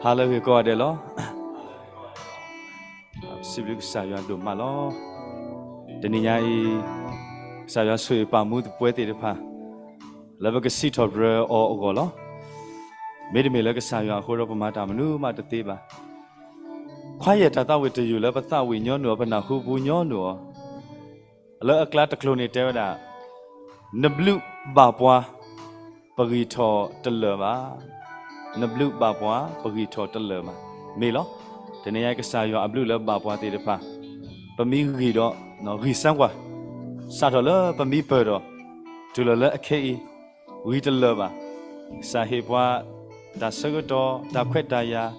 ဟါလၢအဂ့ၤကိးဂၤဒဲးလီၤ. စံးဘျုးကစၢ်ယွၤဒိၣ်မးလီၤ. တနံၤညါအံၤ ကစၢ်ယွၤဆိၣ်ဂ့ၤပာ်မူသပှၢ်သ့ၣ်တဖၣ် လၢပကစံးထီၣ်ပတြၢၤအီၤအဂီၢ်လီၤ. မ့တမ့ၢ်လၢကစၢ်ယွၤအဃိဒီး ပမၤတၢ်မနုၤမးတသ့ဘၣ်. ခွါယဲၢ်တၢ်သးဝံၣ်တယုၢ်လၢပသးဝံၣ်ညီနုၢ်အီၤ ပနၢ်ဟူပူၤညီနုၢ်အီၤ လၢအကျါတကျိၤန့ၣ်တဲဝဲဒၣ်, နဘျုးဘၣ်ပှၤ ပဂံၢ်ထီၣ်တလၢာ်ဘၣ်. နဘျုးဘၣ်ပှၤ ပဂံၢ်ထီၣ်တလၢာ်ဘၣ်. မ့ၢ်လီၤ. တနံၤညါအံၤကစၢ်ယွၤအဘျုးလၢဘၣ်ပှၤသ့ၣ်တဖၣ် ပမ့ၢ်ဂံၢ်ဒီး ဂံၢ်စၢ်ကွၢ် စးထီၣ်လၢပမံပၢၢ်ဒီး တုၤလီၤလၢအခဲအံၤ ဂံၢ်တလၢာ်ဘၣ်. ကစၢ်ဟ့ၣ်ပှၤ တၢ်ဆၢကတီၢ် တၢ်ခွဲးတၢ်ယာ်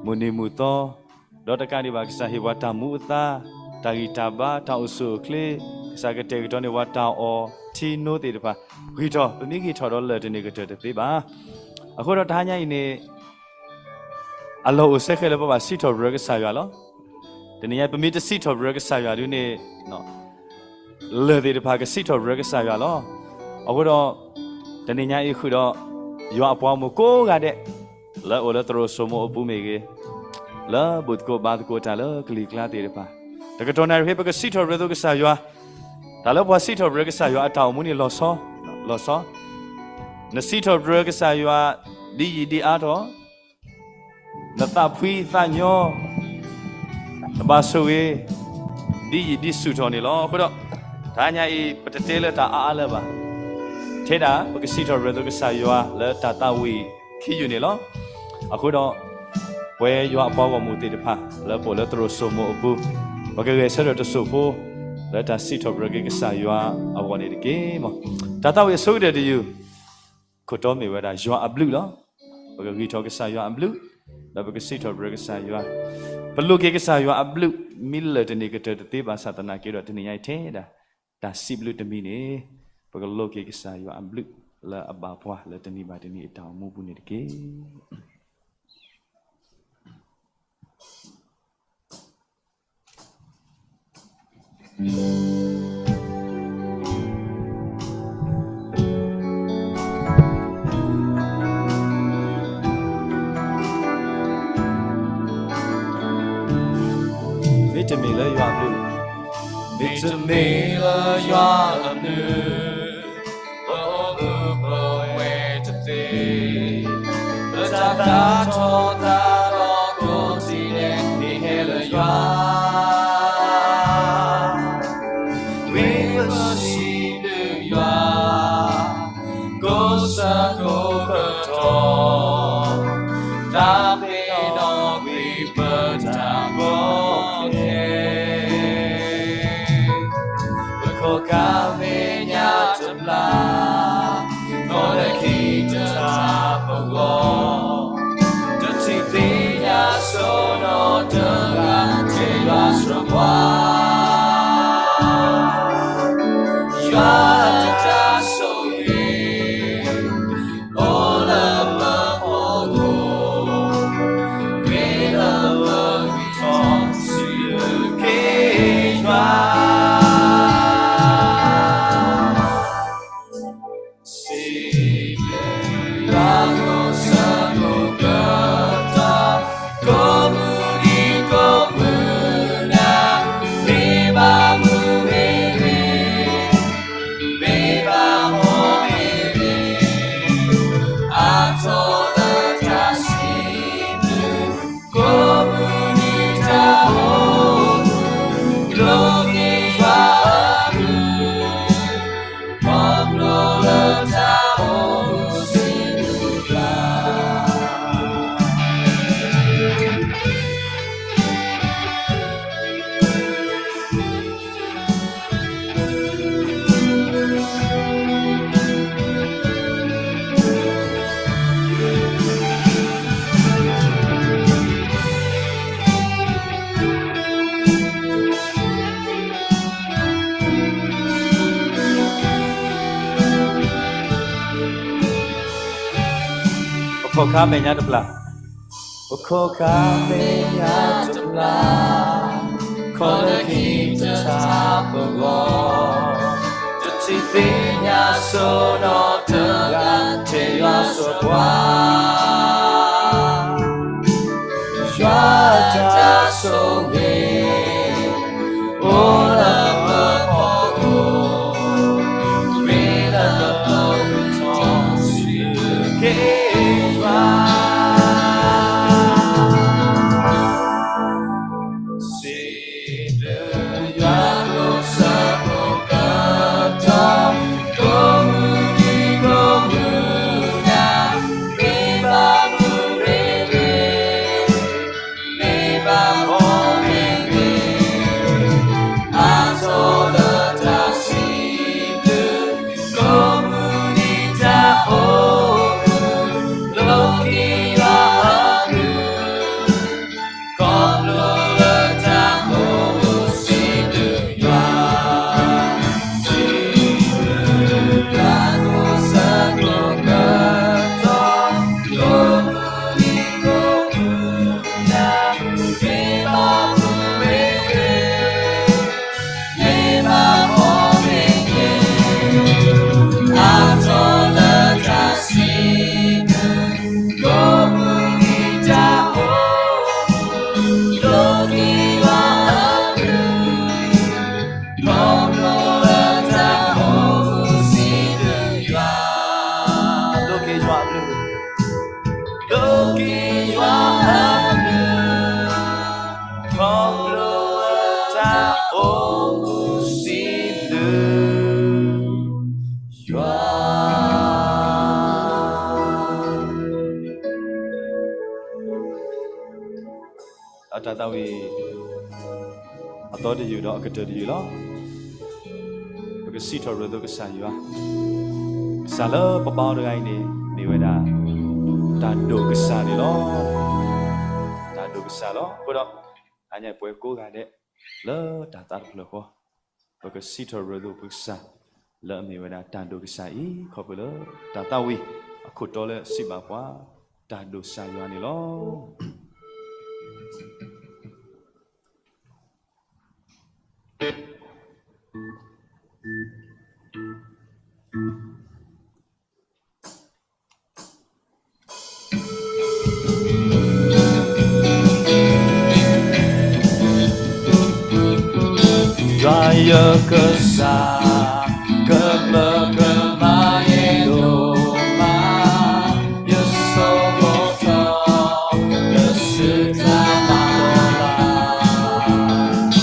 မုၢ်နံၤမုၢ်သီ ဒီးတကးဒံးဘၣ် ကစၢ်ဟ့ၣ်ပှၤတၢ်မူအသါ တၢ်ဂံၢ်တၢ်ဘါ တၢ်အိၣ်ဆူၣ်အိၣ်ချ့ ကစၢ်ကတဲာ်ကတီၤန့ၢ်ပှၤတၢ်အီၣ်ထံနိသ့ၣ်တဖၣ် ဂံၢ်ထီၣ် ပမ့ၢ်ဂံၢ်ထီၣ်ဒီးလၢာ်တန့ၢ်ကတၢၢ်တသ့ဘၣ်. အဃိဒီးတဟါညါအံၤန့ၣ် အလီၢ်အိၣ်စဲဃဲးလၢပဘၣ်စံးထီၣ်ပတြၢၤကစၢ်ယွၤလီၤ. တနံၤညါအံၤ ပမ့ၢ်တစံးထီၣ်ပတြၢၤကစၢ်ယွၤဒုန့ၣ် လၢာ်သ့ၣ်တဖၣ်ကစံးထီၣ်ပတြၢၤကစၢ်ယွၤလီၤ. အဃိဒီး တနံၤညါအံၤဃုာ်ဒီး ယွၤအပှၤဂီၢ်မုၢ်ကိးဂၤဒဲး လၢအအိၣ်လၢသရိာ်စိမိၤအပူၤမ့ၢ်ဂ့ၤ, လၢဘူၣ်သကိးဘါသကိးတၢ်လၢကလံၤကျါသ့ၣ်တဖၣ် တကတီၢ်နၣ်ရံၣ်ဖဲပကစံးထီၣ်ပတြၢၤသိးကစၢ်ယွၤ, တၢ်လၢပှၤစံးထီၣ်ပတြၢၤကစၢ်ယွၤအတၢ်အိၣ်မူန့ၣ်လီၤဆီ, လီၤဆီ, နစံးထီၣ်ပတြၢၤကစၢ်ယွၤ ဒ်ယံာ်ဒ်အါထီၣ် နသးဖှံသးညီ နဘၣ်ဆိၣ်ဂ့ၤ ဒ်ယံာ်ဒ်ဆူၣ်ထီၣ်န့ၣ်လီၤ. အဃိဒီး တဟါညါအံၤ ပတတဲလၢတၢ်အါအါလၢၤဘၣ်. ထဲဒၣ်ပကစံးထီၣ်ပတြၢၤသိးကစၢ်ယွၤလၢတၢ်သးဝံၣ်ခံယုၢ်န့ၣ်လီၤ. အဃိဒီး ပဝဲယွၤအပှၤဂီၢ်မုၢ်သ့ၣ်တဖၣ် လၢပအိၣ်လၢသရိာ်စိမိၤအပူၤ ပကဂဲၤဆၢထၢၣ်တစိၢ်ဖိ လၢတၢ်စံးထီၣ်ပတြၢၤက့ၤကစၢ်ယွၤအဂီၢ်န့ၣ်တက့ၢ်. တၢ်သးဝံၣ်အဆိကတၢၢ်တယုၢ် ခိၣ်တီမ့ၢ်ဝဲဒၣ်ယွၤအဘျုးလီၤ. ပကဂံၢ်ထီၣ်ကစၢ်ယွၤအဘျုး ဒီးပကစံးထီၣ်ပတြၢၤကစၢ်ယွၤ, ပလိးက့ၤကစၢ်ယွၤအဘျုး မ့ၢ်လၢာ်တန့ၢ်ကတၢၢ်တသ့ဘၣ်ဆၣ်သနာ်က့ဒီး တနံၤညါအံၤထဲဒၣ် တၢ်စံးဘျုးတမံၤန့ၣ် ပကလိးက့ၤကစၢ်ယွၤအဘျုး လၢအဘၣ်ပှၤလၢတနံၤဘၣ်တနံၤအတၢ်အိၣ်မူပူၤန့ၣ်တက့ၢ်. မ့တမ့ၢ်လၢယွၤအဘျုး, မ့တမ့ၢ်လၢယွၤအဘျုး ပအိၣ်မူပဝဲတသ့, လၢတၢ်သးထီၣ်သးလီၤကိးဒ်လဲၣ် မ့ၢ်ဟဲလၢယွၤ, ဝံပစံးဘျုးယွၤ ကိးဆၢကိးကတီၢ်, သးပ့ၤနီၣ်ကွံာ်ပတၢ်ကီခဲ ပခိးခါမဲာ်ညါတဘျီ, ကီၢ်လၢခံတထးပဂီၢ်, တထံၣ်သ့ၣ်ညါစိနီတဂၤ ထဲယွၤစၢၤပှၤ, ယွၤအတၢ်ဆိၣ်ဂ့ၤ အိၣ်လၢပဖီခိၣ်, မ့ၢ်လၢပဂံၢ်ထီၣ်စံးဘျုးက့ၤယွၤ, စံးဘျုးယွၤကိးဆၢကိးကတီၢ်, ကိးမုၢ်နံၤကိးမုၢ်နၤ, မ့ၢ်ဘၣ်မုာ်မ့ၢ်ဂ့ၤ မ့ၢ်ဘၣ်ဖှီၣ်မ့ၢ်ဂ့ၤ, အါထီၣ်လၢတၢ်စံးဘျုး, ကိးမုၢ်နံၤတၢ်အိၣ်မူ, လိးက့ၤယွၤအဘျုး, ခီဖျိလၢတၢ်အိၣ်မူစံးဘျုးယွၤ ပခိးခါမဲာ်ညါတဘျီ, ပခိးခါမဲာ်ညါတဘျီ, ကီၢ်လၢခံတထးပဂီၢ်, တထံၣ် စံးသ့ၣ်ညါဆိနီၢ်တဂၤ ထဲယွၤဆိပှၤ, ယွၤတၢ်ဆိၣ်ဂ့ၤ အိၣ်လၢပဖီခိၣ်, မ့ၢ်လၢပဖီခိၣ်စံးဘျုးက့ၤယွၤ, စံးဘျုးယွၤ ကိးဆၢကိးကတီၢ်, ကိးမုၢ်နံၤကိးမုၢ်နၤ, မ့ၢ်ဘၣ်မုၢ်မ့ၢ်ဂ့ၤ, မ့ၢ်ဘၣ်ဖှီၣ်မ့ၢ်ဂ့ၤ, အါထီၣ်လၢတၢ်စံးဘျုး, ကိးမုၢ်နံၤတၢ်အိၣ်မုာ်, လိးက့ၤယွၤအဘျုး, ခီဖျိလၢတၢ်အိၣ်မူ စံးဘျုးယွၤ, စံးဘျုးယွၤ ကိးဆၢကိးကတီၢ်, ကိးမုၢ်နံၤကိးမုၢ်နၤ, မ့ၢ်ဘၣ်မုၢ်မ့ၢ်ဂ့ၤ, မ့ၢ်ဘၣ်ဖှီၣ်မ့ၢ်ဂ့ၤ, အါထီၣ်လၢတၢ်စံးဘျုး, ကိးမုၢ်နံၤတၢ်အိၣ်မူ, လိးက့ၤယွၤအဘျုး, ခီဖျိလၢတၢ်အိၣ်မူ စံးဘျုးယွၤ, လိးက့ၤယွၤအဘျုး, လိးက့ၤယွၤအဘျုး, ခီဖျိလၢတၢ်အိၣ်မူ စံးဘျုးယွၤ. အတၢ်သးဝံၣ် အသီတယုၢ်ဒီးအကတၢၢ်တယုၢ်လီၤ. ပကစံးထီၣ်ပတြၢၤအသိးကစၢ်ယွၤ, ကစၢ်လၢပဘါအီၤတဂၤအံၤန့ၣ် မ့ၢ်ဝဲဒၣ် တၢ်ဒိၣ်ကစၢ်န့ၣ်လီၤ. တၢ်ဒိၣ်ကစၢ်လီၤ. အဃိဒီး အါညါပှၤကိးဂၤဒဲး လၢတၢ်သးတဖျၢၣ်ဃီ ပကစံးထီၣ်ပတြၢၤအသိးပကစၢ် လၢအမ့ၢ်ဝဲဒၣ်တၢ်ဒိၣ်ကစၢ်အံၤ ခီဖျိလၢတၢ်သးဝံၣ် အခိၣ်တီလၢစံးဘၣ်ပှၤ တၢ်ဒိၣ်ကစၢ်ယွၤန့ၣ်လီၤ. ယွၤယကစၢ် ကမၢကမၣ်ယဲဒိၣ်မး, ယဆိကမိၣ်ထီၣ် လၢစုတၢ်မၤလီၤ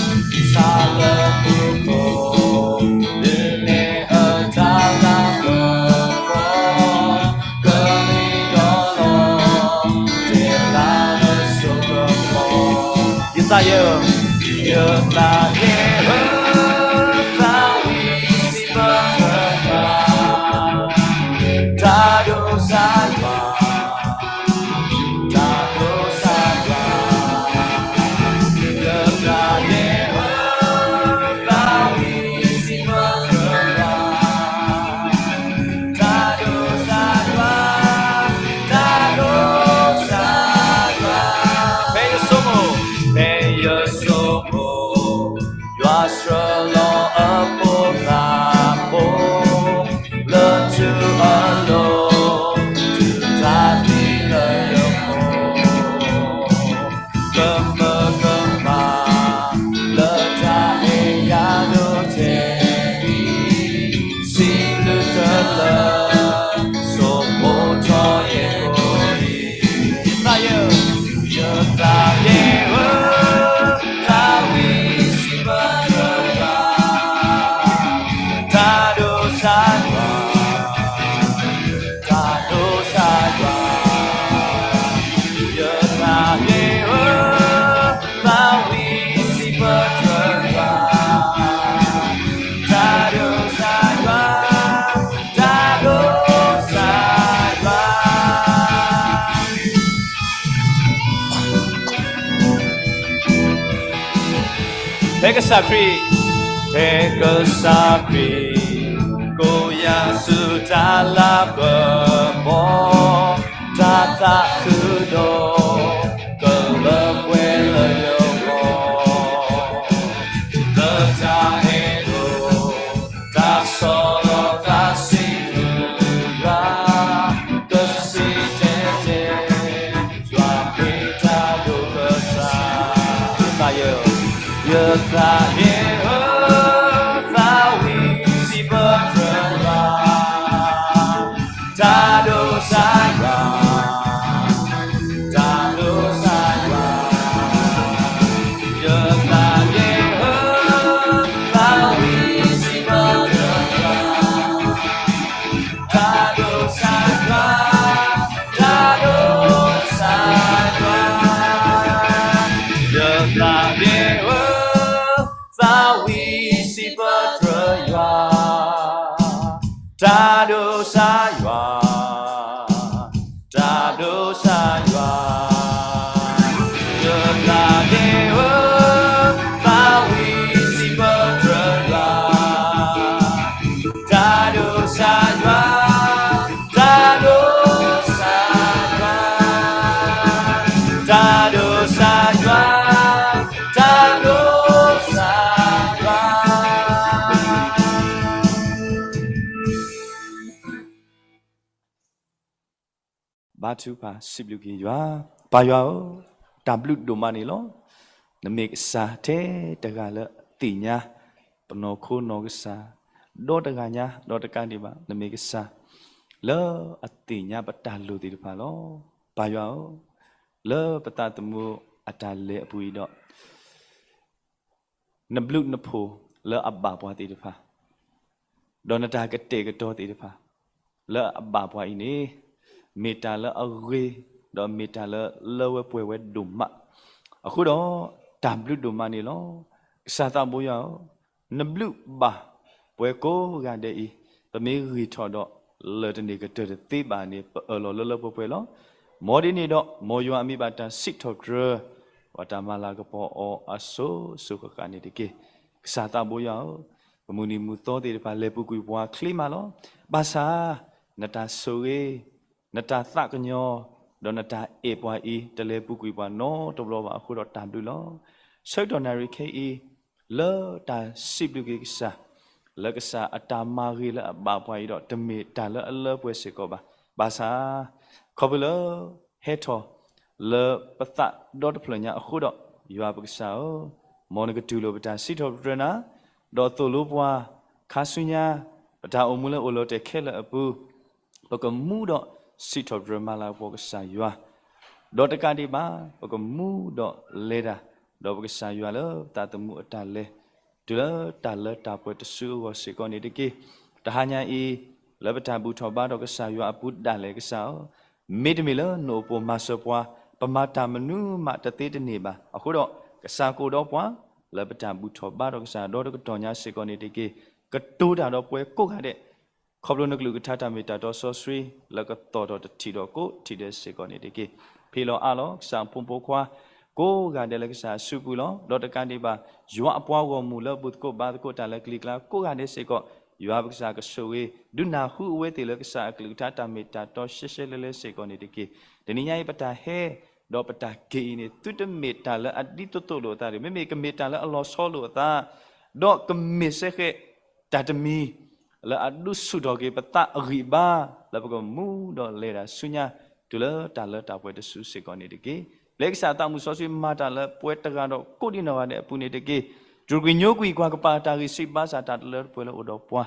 လး ဆါလၢမူခိၣ် ဒုးနဲၣ်အတၢ်လၤကပီၤ, ကမ့ၢ်ဒီးလီၤ တဲလၢလၢစိကမီၤ, ယသးယဲ, ယသးယဲဧၢ, သးဝံၣ်စံးဘၣ်ယွၤ, တၢ်ဒိၣ်ကစၢ်ယွၤ တၢ်ဒိၣ်ကစၢ်ယွၤ, ယသးယဲဧၢ, သးဝံၣ်စံးဘၣ်ယွၤ, တၢ်ဒိၣ်ကစၢ်ယွၤ, တၢ်ဒိၣ်ကစၢ်ယွၤ, ဖဲယဆိကမိၣ်, ဖဲယဆိကမိၣ်, ယွၤဆှၢလီၤအဖိသၣ်ဖိ လၢထူအလိၤ, တုၤတၢ်သံလၢယပူၤ, ကမၢကမၣ် လၢတၢ်အဲၣ်ယၤဒိၣ်ထဲအံၤ, စံးဘျုးတၢ်လၢ ဆိကမိၣ်ထီၣ်ယဲကိးအံၤ, ယသးယဲ, ယသးယဲဧၢ, သးဝံၣ်စံးဘၣ်ယွၤ, တၢ်ဒိၣ်ကစၢ်ယွၤ, တၢ်ဒိၣ်ကစၢ်ယွၤ, ယသးယဲဧၢ, သးဝံၣ်စံးဘၣ်ယွၤ, တၢ်ဒိၣ်ကစၢ်ယွၤ, တၢ်ဒိၣ်ကစၢ်ယွၤ. ဖဲကစၢ်ခရံာ်, ဖဲကစၢ်ခရံာ် ကိးယၤဆူတၢ်လၤကပီၤ, တၢ်သးခုဒိၣ် ကလၢပှဲၤလၢယဂီၢ်, လၢတၢ်အဲၣ်ဒိး တၢ်ဆီ ယသးဒ့ဧၢ, သးဝံၣ်စံးပတြၢၤယွၤ, တၢ်ဒိးစၢ်ယွၤ, တၢ်ဒိးစၢ်ယွၤ, ယသးဒ့ဧၢ, သးဝံၣ်စံးပတြၢၤယွၤ, တၢ်ဒိးစၢ်ယွၤ, တၢ်ဒိးစၢ်ယွၤ, ယသးဒ့ဧၢ, သးဝံၣ်စံးပတြၢၤယွၤ, တၢ်ဒိးစၢ်ယွၤ, တၢ်ဒိးစၢ်ယွၤ, ယသးဒ့ဧၢ, သးဝံၣ်စံးပတြၢၤယွၤ, တၢ်ဒိးစၢ်ယွၤ, တၢ်ဒိးစၢ်ယွၤ, တၢ်ဒိးစၢ်ယွၤ, တၢ်ဒိးစၢ်ယွၤ. ဘါထုကဖၣ်စံးဘျုးက့ၤယွၤ, ပၢ်ယွၤဧၢ, တၢ်ဘျုးဒိၣ်မးန့ၣ်လီၤ. နမ့ၢ်ကစၢ်ထဲတဂၤလၢအသ့ၣ်ညါ ပနီၢ်ခိနီၢ်ကစၢ် ဒီတဂၤညါ ဒီးတကးဒံးဘၣ် နမ့ၢ်ကစၢ်လၢအသ့ၣ်ညါပတၢ်လိၣ်သ့ၣ်တဖၣ်လီၤ. ပၢ်ယွၤဧၢ, လၢပသးသမူအတၢ်လဲၤအပူၤအံၤဒီး နဘျုးနဖှိၣ်လၢအဘၣ်ပှၤသ့ၣ်တဖၣ်, ဒီးနတၢ်ကတဲာ်ကတီၤသ့ၣ်တဖၣ် လၢအဘၣ်ပှၤအံၤန့ၣ် မ့ၢ်တၢ်လၢအဂ့ၤ, ဒီးမ့ၢ်တၢ်လၢလၢဝဲပှဲၤဝဲဒိၣ်မး, အဃိဒီး တၢ်ဘျုးဒိၣ်မးန့ၣ်လီၤ. ကစၢ်သးဘိယွၤဧၢ, နဘျုးဘၣ်ပှၤကိးဂၤဒဲးအံၤ, ပမ့ၢ်ဂံၢ်ထီၣ်ဒီး လၢၢ်တန့ၢ်ကတၢၢ်တသ့ဘၣ်န့ၣ် ပအၢၣ်လီၤလၢလၢပှဲၤပှဲၤလီၤ. မ်ဒ်န့ၣ်ဒီး မ်ယွၤအမံၤဘၣ်တၢ်စံးထီၣ်ပတြၢၤ ပှၤတၢ်မၤလၤကပီၤအီၤအစိၤစိၤဃၣ်ဃၣ်န့ၣ်တက့ၢ်. ကစၢ်သးဘိယွၤဧၢ, ပမုၢ်နံၤမုၢ်သီသ့ၣ်တဖၣ်လဲၤပူၤကွံာ်ပှၤချ့မးလီၤ. ဘၣ်ဆၣ် နတၢ်ဆိၣ်ဂ့ၤ, နတၢ်သးကညီၤ, ဒီးနတၢ်အဲၣ်ပှၤအံၤ တလဲၤပူၤကွံာ်ပှၤနီတဘျီဘၣ်အဃိဒီးတၢ်ဘျုးလီၤ. ဆၢကတီၢ်နၣ်ရံၣ်ခဲအံၤ လၢတၢ်စံးဘျုးက့ၤကစၢ်, လၢကစၢ်အတၢ်မၤဂ့ၤလၢအဘၣ်ပှၤအံၤဒီး တမ့ၢ်တၢ်လၢအလၢပှဲၤစ့ၢ်ကီးဘၣ်. ဘၣ်ဆၣ် ခီဖျိလၢ ဟဲထီၣ် လၢပသးဒီတဖျၢၣ်ညါအဃိဒီး ယွၤပကစၢ်ဧၢ, မ်နကတူၢ်လိာ်ပတၢ်စံးထီၣ်ပတြၢၤနၤ, ဒီးသိၣ်လိပှၤ ခါဆူညါ ပတၢ်အိၣ်မူလၢအိၣ်လီၤတဲာ်ခဲလၢာ်အပူၤ ပကမူဒီးစံးထီၣ်ပတြၢၤမၤလၤကပီၤကစၢ်ယွၤ, ဒီးတကးဒံးဘၣ် ပကမူဒီးလဲၤတၢ် ဒီးပကစၢ်ယွၤလၢပသးသမူအတၢ်လဲၤ တုၤလၢတၢ်လၢတၢ်ပှဲၤတစုအဂီၢ်စ့ၢ်ကီးန့ၣ်တက့ၢ်. တဟါညါအံၤ လၢပတၢ်ဘူၣ်ထီၣ်ဘါထီၣ်ကစၢ်ယွၤအပူၤဒၣ်လဲာ်ကစၢ်ဧၢ, မ့တမ့ၢ်လၢနအိၣ်ပိာ်မၤစၢၤပှၤ ပမၤတၢ်မနုၤမးတသ့တန့ၢ်ဘၣ်. အဃိဒီး ကစၢ်ကအိၣ်ဒီးပှၤ လၢပတၢ်ဘူၣ်ထီၣ်ဘါထီၣ်ကစၢ်ဒီတကတီၢ်ညါစ့ၢ်ကီးန့ၣ်တက့ၢ်. ကတိၤတၢ်ဒီးပှၤကိးဂၤဒဲး ခီဖျိနကလုၢ်ကထါတၢ်မ့ၢ်တၢ်တီစီဆှံ လၢကသီၣ်ထီၣ်တထံၣ်ဒီးကိးထံၣ်ဒဲးစ့ၢ်ကီးန့ၣ်တက့ၢ်. ဖ့ၣ်လီၤအါလီၤ ကစၢ်အဖိမုၣ်ဖိခွါ ကိးဂၤဒဲးလၢကစၢ်အစုပူၤလီၤ. ဒီးတကးဒံးဘၣ် ယွၤအပှၤဂီၢ်မုၢ်လၢအဘူၣ်သကိးဘါသကိးတၢ်လၢကလံၤကျါ ကိးဂၤဒဲးစ့ၢ်ကီး ယွၤပကစၢ်ကဆိၣ်ဂ့ၤ ဒုးနၢ်ဟူအဝဲသ့ၣ်လၢကစၢ်အကလုၢ်ကထါတၢ်မ့ၢ်တၢ်တီရှဲရှဲလဲလဲစ့ၢ်ကီးန့ၣ်တက့ၢ်. တနံၤညါအံၤပတၢ်ဟဲ ဒီးပတၢ်က့ၤအံၤန့ၣ် သုတမ့ၢ်တၢ်လၢအဒ်သိးသိးလိာ်အသးတဂ့ၤ, မ့မ့ၢ်ကမ့ၢ်တၢ်လၢအလီၤဆီလိာ်အသး ဒီးကမ့ၢ်စ့ၢ်ကီး တၢ်တမံၤ လၢအဒုးဆူၣ်ထီၣ်က့ၤပသးအဂံၢ်အဘါ လၢပကမူဒီးလဲၤတၢ်ဆူညါ တုၤလၢတၢ်လၢတၢ်ပှဲၤတစုစ့ၢ်ကီးန့ၣ်တက့ၢ်. ပျဲကစၢ်သးမုၢ်စီဆှံမၤတၢ်လၢပှဲၤတဂၤဒီးကိးဒံးနီၢ်ဂၤဒဲးအပူၤန့ၣ်တက့ၢ်. တူၢ်ကွံာ်ညိကွံာ်ကွၢ်ကပၤတၢ်ဂံၢ်စံးဘါစၢ်တၢ်တလၢတပှဲၤလၢအိၣ်ဒီးပှၤ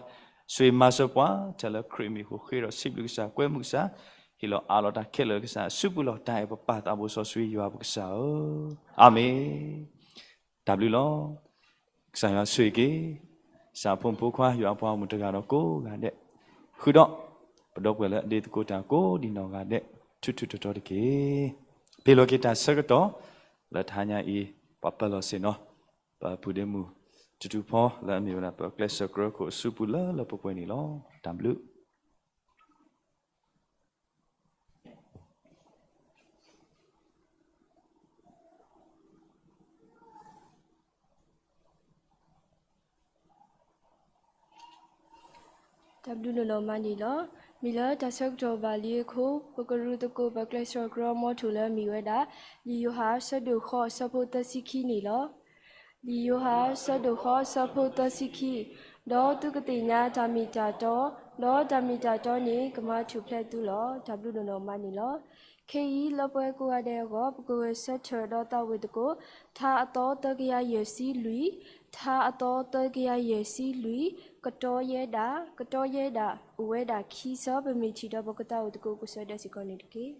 ဆိၣ်ဂ့ၤမၤစၢၤပှၤ ထဲလၢခရံာ်မံၤဃိဃ့ဒီးစံးဘျုးကစၢ်ကွဲမုာ်ကစၢ် ဟ့ၣ်လီၤအးလီၤတၢ်ခဲလၢာ်လၢကစၢ်အစုပူၤလီၤ. တၢ်အဲၣ်ပပၢ်သးဘိစီဆှံယွၤပကစၢ်ဧၢ, အၤမ့ၣ်. တၢ်ဘျုးလီၤ. ကစၢ်ယွၤဆိၣ်ဂ့ၤက့ၤ ကစၢ်အဖိမုၣ်ဖိခွါ ယွၤအပှၤဂီၢ်မုၢ်တဂၤဒီးကိးဂၤဒဲး, ဃုာ်ဒီး ပဒီပုၢ်ဝဲၢ်လၢအဒ့သကိးတၢ်ကိးဒံးနီၢ်ဂၤဒဲး ထူထူတီတီတက့ၢ်. ပ့ၤလီၤက့ၤတၢ်ဆၢကတီၢ် လၢတဟါညါအံၤ ပှၤပၢၤလီၢ်ဆ့ၣ်နီၤ ပပုၢ်ဒ့မုၣ် ထူထူဖီ လၢအမ့ၢ်ဝဲဒၣ်ပကျဲးစၢးကရၢခိၣ်အစုပူၤလၢလၢပှဲၤပှဲၤန့ၣ်လီၤ. တၢ်ဘျုး တၢ်ဘျုးနီၢ်နီၢ်မးန့ၣ်လီၤ. မ့ၢ်လၢတၢ်ဆၢကတီၢ်ဘၣ်လံအဃိ ပကရူၢ်သကိးပကျဲးစၢးကရၢမီထိၣ်လၢအမ့ၢ်ဝဲဒၣ် လံာ်ယိၤဟၣ်အဆၢဒိၣ်ဃိးအဆၢဖိသၢဆံခံန့ၣ်လီၤ. လံာ်ယိၤဟၣ်အဆၢဒိၣ်ဃိးအဆၢဖိသၢဆံခံ, ဒီးသုကသ့ၣ်ညါတၢ်မ့ၢ်တၢ်တီ, ဒီးတၢ်မ့ၢ်တၢ်တီန့ၣ်ကမၤထူၣ်ဖျဲးသုလီၤ. တၢ်ဘျုးနီၢ်နီၢ်မးန့ၣ်လီၤ. ခဲအံၤ လၢပှၤကိးဂၤဒဲးအဂီၢ် ပကဂဲၤဆၢထၢၣ်ဒီးတၢ်ဝဲၢ်သကိး, ထါအသီသၢကယၤယဲၢ်ဆံလွံၢ်, ထါအသီသၢကယၤယဲၢ်ဆံလွံၢ်, ကတီၤယဲဒၣ်, ကတီၤယဲဒၣ်, အိၣ်ဝဲဒၣ်ခံဆၢ ပမ့ၢ်ထံၣ်ဒီး ပကသးဝဲၢ်သကိးကစၢ်ဒၣ်စ့ၢ်ကီးန့ၣ်တက့ၢ်.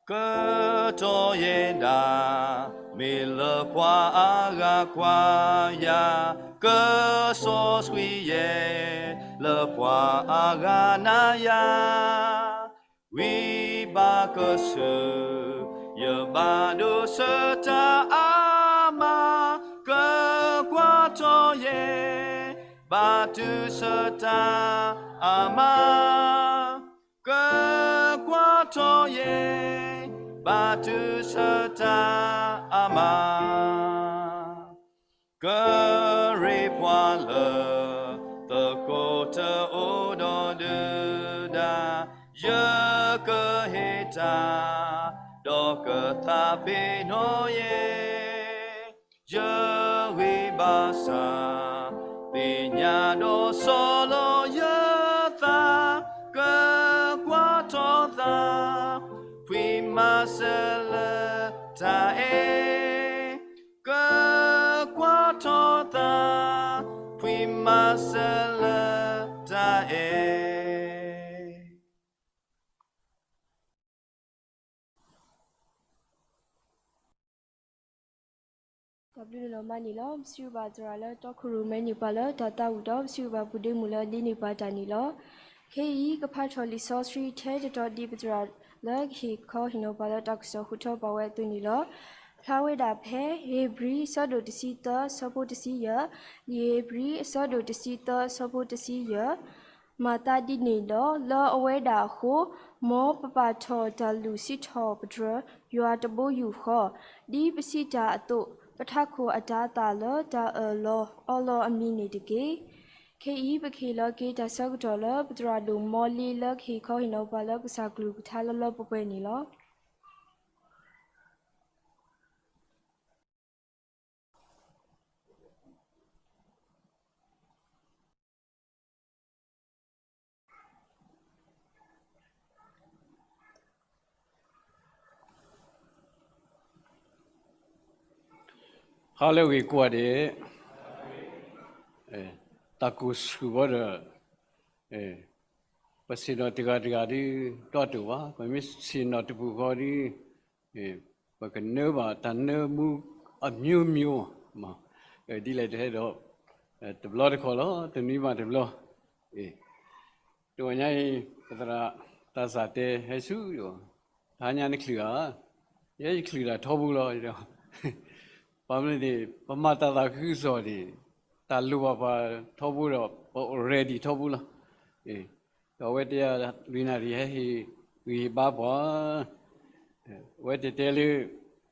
ကတီၤယဲဒၣ်, မ့ၢ်လၢပှၤအါဂၤကွၢ်ယၤ, ကစီဆှံယဲ, လၢပှၤအါဂၤနၤယၤ, ဝံဘၣ်ကစၢၢ်, ယဘၣ်ဒိးဆၢတၢ်အါမး, ကကွၢ်ထီၣ်ယဲ, ဘၣ်တုၤဆၢတၢ်အါမး ကကွၢ်ထီၣ်ယဲ, ဘၣ်တုၤဆၢတၢ်အါမး, ကရ့ပှၤလၢ သကိးတအိၣ်ဒီးဒုၣ်ဒါ, ယကဟ့ၣ်တၢ်, ဒီးကသးပ့ၤနီၣ်ယဲ ယဂံၢ်ဘါစၢ်, သ့ၣ်ညါဒီးဆီၣ်လီၤယသး, ကကွၢ်ထီၣ်သး, ဖှံမၤစၢၤလၢတၢ်အဲၣ်, ကကွၢ်ထီၣ်သး, ဖှံမၤစၢၤလၢတၢ်အဲၣ် တၢ်ဘျုးလီၤမးန့ၣ်လီၤ. ပစံးဘျုးဘၣ်သရၣ်လၢတီခိၣ်ရိၣ်မဲန့ၢ်ပှၤလၢတၢ်သးဝံၣ်ဒီး ပစံးဘျုးဘၣ်ပူၤဒ့မုၣ်လၢဒ့န့ၢ်ပှၤတၢ်န့ၣ်လီၤ. ခဲအံၤ ကဖးထီၣ်လံာ်စီဆှံထဲတတီၤဒ်ပသရၣ်လၢကဟ့ၣ်ခီဟ့ၣ်နီၤပှၤလၢတၢ်ကစီၣ်ဟူထီၣ်ပာ်ဝဲအသိးန့ၣ်လီၤ. ဖျါဝဲဒၣ်ဖဲ ဧ့ၤဘြံၤ အဆၢဒိၣ်တဆံသၢ ဆၢဖိတဆံယဲၢ်, လံာ်ဧ့ၤဘြံၤ အဆၢဒိၣ်တဆံသၢ ဆၢဖိတဆံယဲၢ် မၤသးဒ်န့ၣ်ဒီး လၢအဝဲဒၣ်အဃိ, မ်ပပာ်ထီၣ်တၢ်လုၢ်စံးထီၣ်ပတြၢၤယွၤတဘိယူၢ်ဃီ, ဒ်ပစံးတၢ်အသိး, ပထးခိၣ်အတၤသၣ်လၢတၢ်အၢၣ်လီၤအီလီၤအမံၤန့ၣ်တက့ၢ်. ခဲအံၤ ပကဟ့ၣ်လီၤက့ၤတၢ်ဆၢကတီၢ်လၢ ပသရၣ်ဒိၣ်မီလ့လၢကဟ့ၣ်ခီဟ့ၣ်နီၤပှၤလၢကစၢ်ကလုၢ်ကထါလၢလၢပှဲၤပှဲၤန့ၣ်လီၤ. ဟါလၢအဂ့ၤကိးဂၤဒဲး, တၢ်ကိၢ်ဆူၣ်ဘီဒီး, ပဆ့ၣ်နီၤတဂၤတဂၤဒီး တီၢ်တိၢ်ဘၣ်, ပမ့ၢ်ဆ့ၣ်နီၤတပူၤဃီဒီး ပကနၢဘၣ်တၢ်နၢမူအမျိုးမျိုး, ဒ်လဲၣ်တဟဲဒီး တဘျီတခီၣ်လီၤ, တနွံဘၣ်တဘျီ, တဂီၤညါအံၤ ပသရၣ်တၢ်စၢ်တဲဟဲဆူ, တဟါညါနချုးဧါ, ယဲယချုးတၢ်ထီဘိလီၤ, ဘၣ်မနုၤန့ၣ် ပမၤတၢ်သးခုကစီၣ်န့ၣ် တၢ်လိၣ်ဘၣ်ပှၤထီဘိဒီး ပ ready ထီဘိလီၤ. ဒီးအဝဲတဲယၤ လွံၢ်နၣ်ရံၣ်ဟဲဟ့ၣ်ဂံၢ်ဟ့ၣ်ဘါပှၤ, အဝဲတတဲလၢ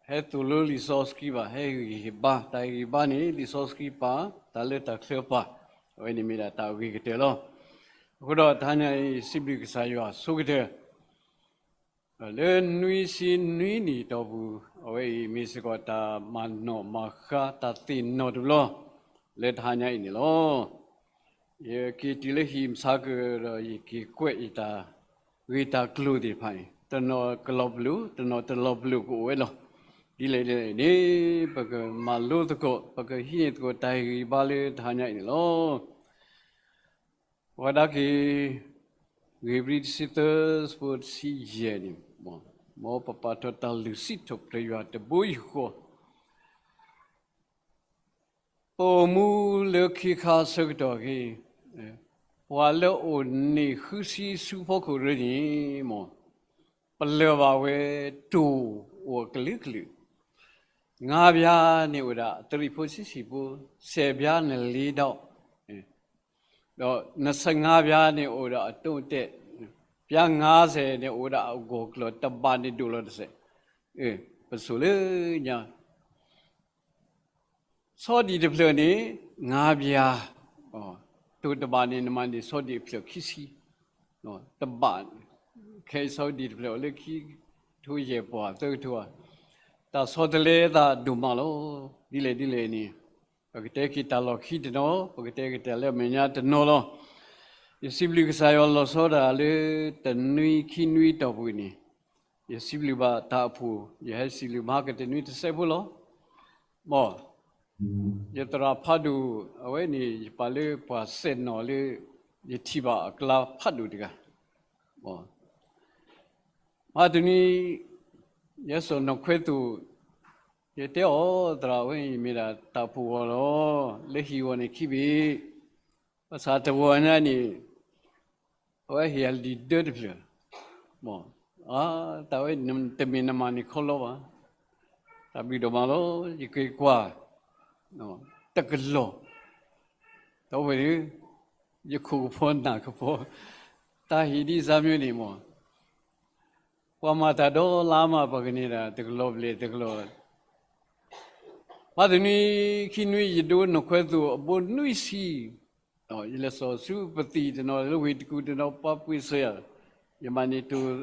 ဟဲသိၣ်လိလံာ်စီဆှံဘၣ်, ဟဲဟ့ၣ်ဂံၢ်ဟ့ၣ်ဘါ, တၢ်ဟ့ၣ်ဂံၢ်ဟ့ၣ်ဘါန့ၣ် လံာ်စီဆှံပာ်, တၢ်လၢတၢ်ချၢပာ်, အဝဲန့ၣ်မ့ၢ်ဒၣ်တၢ်အဂ့ၤကတၢၢ်လီၤ. အဃိဒီးတဟါညါအံၤ စံးဘျုးကစၢ်ယွၤဆိကတၢၢ် လၢနွံဆံနွံနံၣ်အတီၢ်ပူၤ, အဝဲအံၤမ့ၢ်စ့ၢ်ကီးတၢ်မၤနီၣ်မၤဃါတၢ်သ့ၣ်နီၣ်တဘျီ လၢတဟါညါအံၤန့ၣ်လီၤ. ယက့ၤတုၤလၢဟံၣ်မဆါကဒီး ယက့ၤကွဲးယတၢ်ဂ့ၢ်တၢ်ကျိၤသ့ၣ်တဖၣ်န့ၣ် တနီၤကလီၤပလိာ် တနီၤတလီၤပလိာ်ကအိၣ်ဝဲလီၤ. ဒ်လဲၣ်ဒ်လဲၣ်န့ၣ် ပကမၤလိသကိး ပကဟံးန့ၢ်သကိးတၢ်ဂံၢ်ဘါလၢတဟါညါအံၤန့ၣ်လီၤ. ပဝဲဒၣ်က့ၤ ဧ့ၤဘြံၤတဆံသၢ ဆၢဖိတဆံယဲၢ်န့ၣ်, မ်ပပာ်ထီၣ်တၢ်လုၢ်စံးထီၣ်ပတြၢၤယွၤတဘိယူၢ်ဃီ, ပအိၣ်မူလၢခ့ခါဆၢကတီၢ်က့ၤ, ပှၤလၢအိၣ်န့ၢ်ဃုဆံဆူဖီခိၣ်ရ့န့ၣ်, မ်ပလၢၢ်ဘၣ်ဝဲတိၢ်အိၣ်အကလုာ်ကလုာ်, ငါးပြားန့ၣ်အိၣ်ဒၣ် သရံၣ်ဖိဆံးဆံးဖိ, ဆယ်ပြားန့ၣ် လေးထောင့်, ဒီး နှစ်ဆယ့်ငါးပြားန့ၣ်အိၣ်ဒၣ်အတိၢ်တဲာ်, ပြားငါးဆယ်န့ၣ်အိၣ်ဒၣ်အဂီၢ်ကျၢၤ, တဘးန့ၣ်ဒိၣ်လီၤတစဲး, ပဆိၣ်လၢညါ ဆီဒံၣ်တဖျၢၣ်န့ၣ် ငါးပြား, တိၢ်တဘးန့ၣ် နမၤန့ၢ်ဆီဒံၣ်အဖျၢၣ်ခံဆံ, တဘး, ခဲအံၤဆီဒံၣ်တဖျၢၣ်အိၣ်လၢခံကထိယဲၢ်ပှၤသၢကထိဧါ, တၢ်ဆီတလဲသးဒိၣ်မးလီၤ. ဒ်လဲၣ်ဒ်လဲၣ်န့ၣ် ပကတဲက့ၤတၢ်လီၢ်ခံတနီၤ, ပကတဲက့ၤတၢ်လၢအမဲာ်ညါတနီၤလီၤ. ယစံးဘျုးကစၢ်ယွၤလီၤဆီဒၣ်တၢ်လၢ တနွံခံနွံတီၢ်ပူၤန့ၣ်, ယစံးဘျုးဘၣ်တၢ်အဖှိၣ်, ယဟဲစံးဘျုးမၤကတနွံတစဲးဖိလီၤ. မ်, ယသရၣ်ဖးဒိၣ်, အဝဲန့ၣ် ယပာ်လၢပှၤစဲးနီၣ်လၢ ယထံၣ်ဘၣ်အကျါဖးဒိၣ်တဂၤ. မ်, မဟါတနွံ ယဲစိာ်နီၣ်ခွဲသိၣ်, ယတဲအီၤ သရၣ်ဝဲအံၤ မ့ၢ်ဒၣ်တၢ်ဖှိၣ်ဂီၢ်လီၤ, လၢဟံၣ်ဂီၢ်န့ၣ်ခံဘ့ၣ်, ဘၣ်ဆၣ်တဂီၢ်ညါန့ၣ် အဝဲဟ့ၣ်အလံာ်ဒၢတဖျၢၣ်, မ်, တၢ်ဝဲတမ့ၢ်နမၤန့ၢ်ခီလီၤဘၣ်, တၢ်ဘျုးဒိၣ်မးလီၤ, ယက့ၤကွၢ် တကလီၢ်, ဒီပုၢ်ဝဲၢ်, ယခိၣ်ကဖီနၢ်ကဖီ, တၢ်ဟ့ၣ်ဒ်စၢ်မၠိန့ၣ်မ့ၢ်, ပှၤမၤတၢ်ဒီလါမး ပှၤကန့ၢ်ဒၣ်တကလီၢ်ဘျဲၣ်တကလီၢ်, မဟါတနွံခံနွံ ယဒိနီၣ်ခွဲသိၣ်အဘိနွံဆံ, ယလဲၤစိာ်ဆူပသံၣ်တနီၤ လၢဝ့ၢ်တကူၣ်တနီၤ ပှၤပှ့ၤစၢၤယၤ, ယမၤန့ၢ်တိၢ်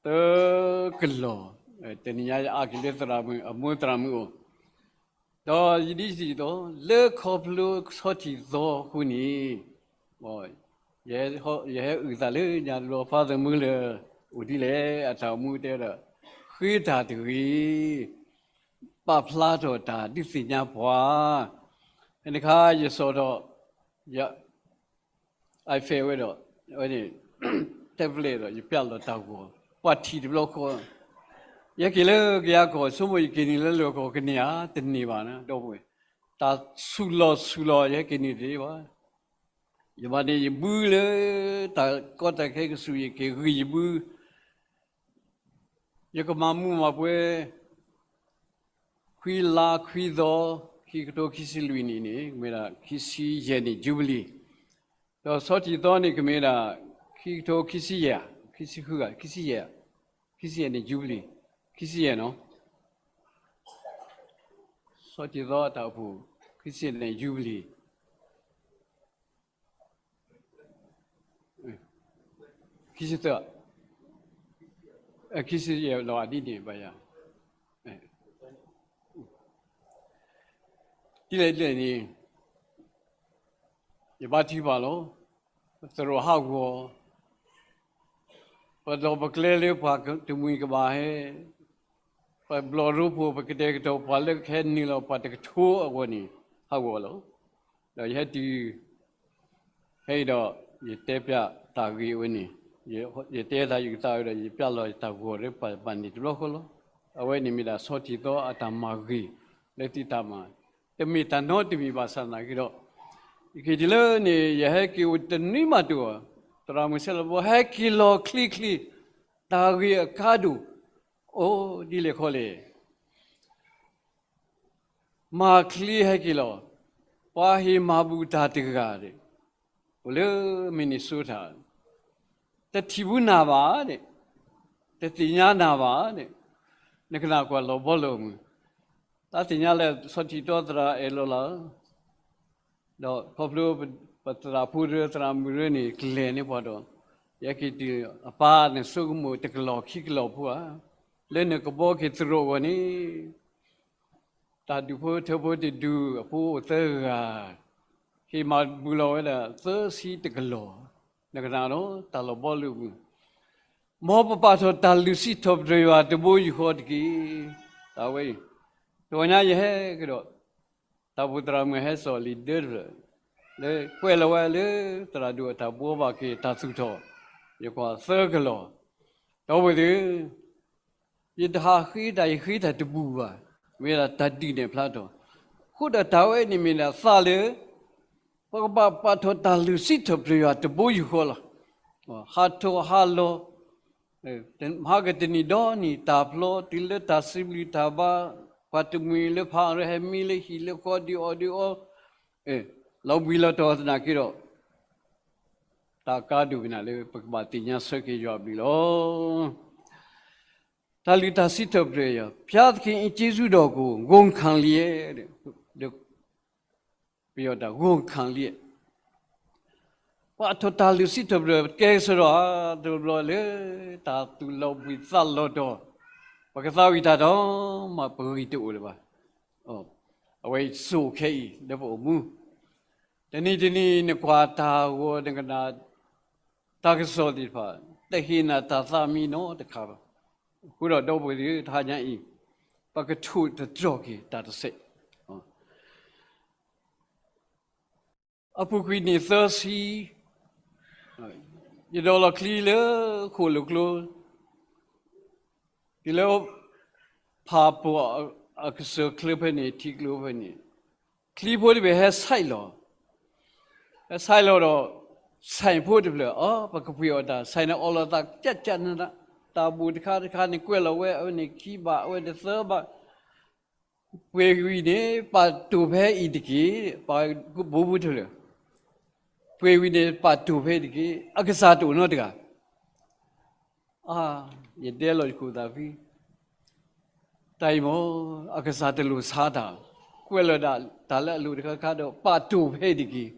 သၢကလီၢ်, တနံၤညါယအါက့ၤလၢသရၣ်မုၣ် အမိၢ်သရၣ်မုၣ်အိၣ်, ဒီးယဒ်စံးသိး လၢခီဖျိဆီထံၣ်သီအဃိန့ၣ်, ယဟဲအုၣ်သးလၢညါတဘျီ ဖါသမူလၢ အိၣ်ဒ်လဲၣ် အတၢ်အိၣ်မူတဲဒီး, ဃ့တၢ်တဂ့ၤ, ပာ်ဖျါထီၣ်တၢ်ဒုးသ့ၣ်ညါပှၤ, ဖဲန့ၣ်အခါယစိာ်ထီၣ် ယ iPad ဝဲဒီး, အဝဲန့ၣ် tablet ဒီး ယပျၢ်လီၤတၢ်ဂီၤ, ပှၤထံၣ်တဘျီဃီ, ယဟဲက့ၤလၢကယၤကီၢ် ဆိကမိၣ်ယက့ၤနုာ်လၢလၢၢ်ကီၢ်ကန့ၢ်ဧါ တန့ၢ်ဘၣ်န့ၣ် ဒီပုၢ်ဝဲၢ်, တၢ်ဆူၣ်လီၤဆူၣ်လီၤ ယဟဲက့ၤနုာ်တသ့ဘၣ်, ယမၤန့ၢ်ယဘုလၢ တၢ်ကီတၢ်ခဲကစူၢ် ယက့ၤဂံၢ်ယဘု ယကမၤမူမၤပွဲ ခွံလါခွံသီ ခံကထိခံဆံလွံၢ်နံၣ်န့ၣ် မ့ၢ်ဒၣ်ခံဆံယဲၢ်နံၣ် Jubilee, ဒီးဆီထံၣ်သီန့ၣ် ကမ့ၢ်ဒၣ် ခံကထိခံဆံယဲၢ်, ခံဆံဃုဂၤ, ခံဆံယဲၢ်, ခံဆံယဲၢ်နံၣ် Jubilee, ခံဆံယဲၢ်နီၤ, ဆီထံၣ်သီအတၢ်အိၣ်ဖှိၣ် ခံဆံယဲၢ်နံၣ် Jubilee ခံဆံသၢ, ခံဆံယဲၢ်လီၤအဒ်န့ၣ်ဘၣ်ယၤ, ဒ်လဲၣ်ဒ်လဲၣ်န့ၣ် ယဘါထုကဖၣ်လီၤ, ပသရိာ်ဟးဂီၤ, ပဒီးပကျဲလၢပှၤတမှံၤကဘၣ်ဟဲ, ပဘျီၣ်ရိဖှိၣ် ပကတဲာ်ကတီၤပှၤလၢကဟဲနုာ်လီၤပှၤတကထိအဂီၢ်န့ၣ် ဟးဂီၤလီၤ, ဒီးယဟဲတုၤ ဖဲအံၤဒီး ယတဲပျးတၢ်ဂ့ၢ်ဝဲန့ၣ်, ယတဲတၢ်အုၣ်သးဝဲဒီး ယပျၢ်လီၤယတၢ်ဂီၤလၢပှၤဘၣ်န့ၣ်တဘျီဃီလီၤ. အဝဲန့ၣ်မ့ၢ်ဒၣ်ဆီထံၣ်သီအတၢ်မၤဂ့ၤလၢသုတၢ်မၤ, တမ့ၢ်တၢ်နီတမံၤဘၣ်ဆၣ်သနာ်က့ဒီး, ယက့ၤတုၤလၢန့ၣ် ယဟဲက့ၤအိၣ်တနွံမးတအိၣ်, သရၣ်မုၣ်ဆဲးလီၤဘီ ဟဲက့ၤလီၤချ့ချ့, တၢ်ဂ့ၢ်အကါဒိၣ်, အိၣ်ဒ်လဲၣ်ခီလဲၣ် မၤချ့ဟဲက့ၤလီၤ, ပှၤဟ့ၣ်မၤဘူၣ်တၢ်တဂၤဒီး, အိၣ်လၢ Minnesota, တထံၣ်ဘူးနၤဘၣ်ဒီး, တသ့ၣ်ညါနၤဘၣ်ဒီး, နကနၣ်ကွၢ်လီၤဘီလီၤမုၢ်, တၢ်သ့ၣ်ညါလၢဆီထံၣ်သီသရၣ်အဲၣ်လီၤလၢ ဒီးခီဖျိပသရၣ်ဖိဒီးသရၣ်မုၣ်ရၢန့ၣ် ကလဲၤန့ၢ်ပှၤဒီး, ယဟဲက့ၤတုၤအပၢ်န့ၣ် ဆိကမိၣ်တကလီၢ်ခံကလီၢ်ဖိဧါ, လၢနကဘီက့ၤသရိာ်အဂီၢ်န့ၣ်, တၢ်ဒူၣ်ဖိထၢဖိတဒူၣ်အဖိအိၣ်သၢဂၤ, ဟ့ၣ်မၤဘူၣ်လီၤဝဲဒၣ်သၢဆံတကလီၢ်, နကနၣ်ဒီးတၢ်လီၤဘီလီၤမုၢ်, မ်ပပာ်ထီၣ်တၢ်လုၢ်စံးထီၣ်ပတြၢၤယွၤတဘိယူၢ်ဃီတက့ၢ်. တၢ်ဝဲအံၤ, တဂီၤညါယဟဲကဒီး, တၢ်ဘူၣ်သရၣ်မုၣ်ဟဲစိာ်လံာ်ဒၢတဖျၢၣ်, လၢကွဲးလီၤဝဲလၢသရၣ်ဒိၣ်အတၢ်ဘှီဘၣ်က့ၤတၢ်သူၣ်ထီၣ်, ယကွၢ်သၢကလီၢ်, ဒီပုၢ်ဝဲၢ်သ့ၣ်ဧၢ, ယတဟးဃ့တၢ် ယဃ့တၢ်တဘူၣ်ဘၣ်, မ့ၢ်ဒၣ်တၢ်ဒုးနဲၣ်ဖျါထီၣ်, အဃိဒီးတၢ်ဝဲန့ၣ်မ့ၢ်ဒၣ်သးလၢ ပကဘၣ်ပာ်ထီၣ်တၢ်လုၢ်စံးထီၣ်ပတြၢၤယွၤတဘိယူၢ်ဃီလီၤ. ဟးထီၣ်ဟးလီၤ, မဟါကတနံၤဒီနံၤတၢ်ဖျီတုၤလၢတၢ်စံးဘျုးတၢ်ဘါ, ပှၤတမှံၤလၢဖးရၢဟဲမံလၢဟံၣ်လၢဃီဒုးအီၣ်ဒုးအီ, လီၤဘှံးလီၤတီၤသနာ်က့ဒီး, တၢ်ကါဒိၣ်ကနၣ်လၢပကဘၣ်သ့ၣ်ညါဆၢက့ၤယွၤအဘျုးလီၤ. တၢ်လုၢ်တၢ်စံးထီၣ်ပတြၢၤယွၤ, ဘုရားသခင်၏ ကျေးဇူးတော်ကို ဝန်ခံလျက်, ပယီၤတၢ် ဝန်ခံလျက်, ပာ်ထီၣ်တၢ်လုၢ်စံးထီၣ်ပတြၢၤ ကဲကစီဒီဧါ, တဘျီလၢတၢ်သူၣ်လီၤဘှံးသးလီၤတီၤ, ပကသးဝံၣ်တၢ်ဒီးမး ပဂံၢ်တအိၣ်လၢၤဘၣ်. အဝဲအံၤစိၤခဲအံၤလၢပအိၣ်မူ, တနံၤတနံၤနကွၢ်တၢ်ဂီၤနကနၣ် တၢ်ကစီၣ်သ့ၣ်တဖၣ် တဟ့ၣ်နၤတၢ်သးမံနီတခါဘၣ်. အဃိဒီးဒီပုၢ်ဝဲၢ်သ့ၣ်ဧၢ တဟါညါအံၤ ပကထိၣ်သတြီၤက့ၤတၢ်တစဲး အပူၤကွံာ်နံၣ်သၢဆံ, ယဒိးလီၤချံလၢဃိာ်လိာ်ကျိ, တုၤလၢဖးပိာ်အကစၢၢ်ချၢဖဲန့ၣ် ထံကျိဖဲန့ၣ်, ချံဖိတဘ့ၣ်ဟဲဆဲးလီၤ, ဟဲဆဲးလီၤဒီး ဆဲးဖိတဖျၢၣ် အ ပကပှ့ၤအီၣ်တၢ် ဆဲးန့ၣ်အီလီၤသးကၠးကၠးနးနး, တၢ်ဘူၣ်တခါတခါန့ၣ် ကွဲးလီၤဝဲ အဝဲန့ၣ်ခံဘး အဝဲန့ၣ်သၢဘး ပှ့ၤဝံၤန့ၣ် ပာ်တိၢ်ဖဲအံၤတက့ၢ်, ပှၤဘိပူၤတဖျၢၣ်, ပှ့ၤဝံၤန့ၣ် ပာ်တိၢ်ဖဲအံၤတက့ၢ်, အကစၢ်တအိၣ်နီတဂၤ. အါ, ယတဲလီၤယခိၣ်သးဖံ, တၢ်အံၤမ့ၢ် အကစၢ်တလိၣ်ဆါတၢ်, ကွဲးလီၤဒၣ်တၢ်လၢအလိၤတခါခါဒီး ပာ်တိၢ်ဖဲအံၤတက့ၢ်.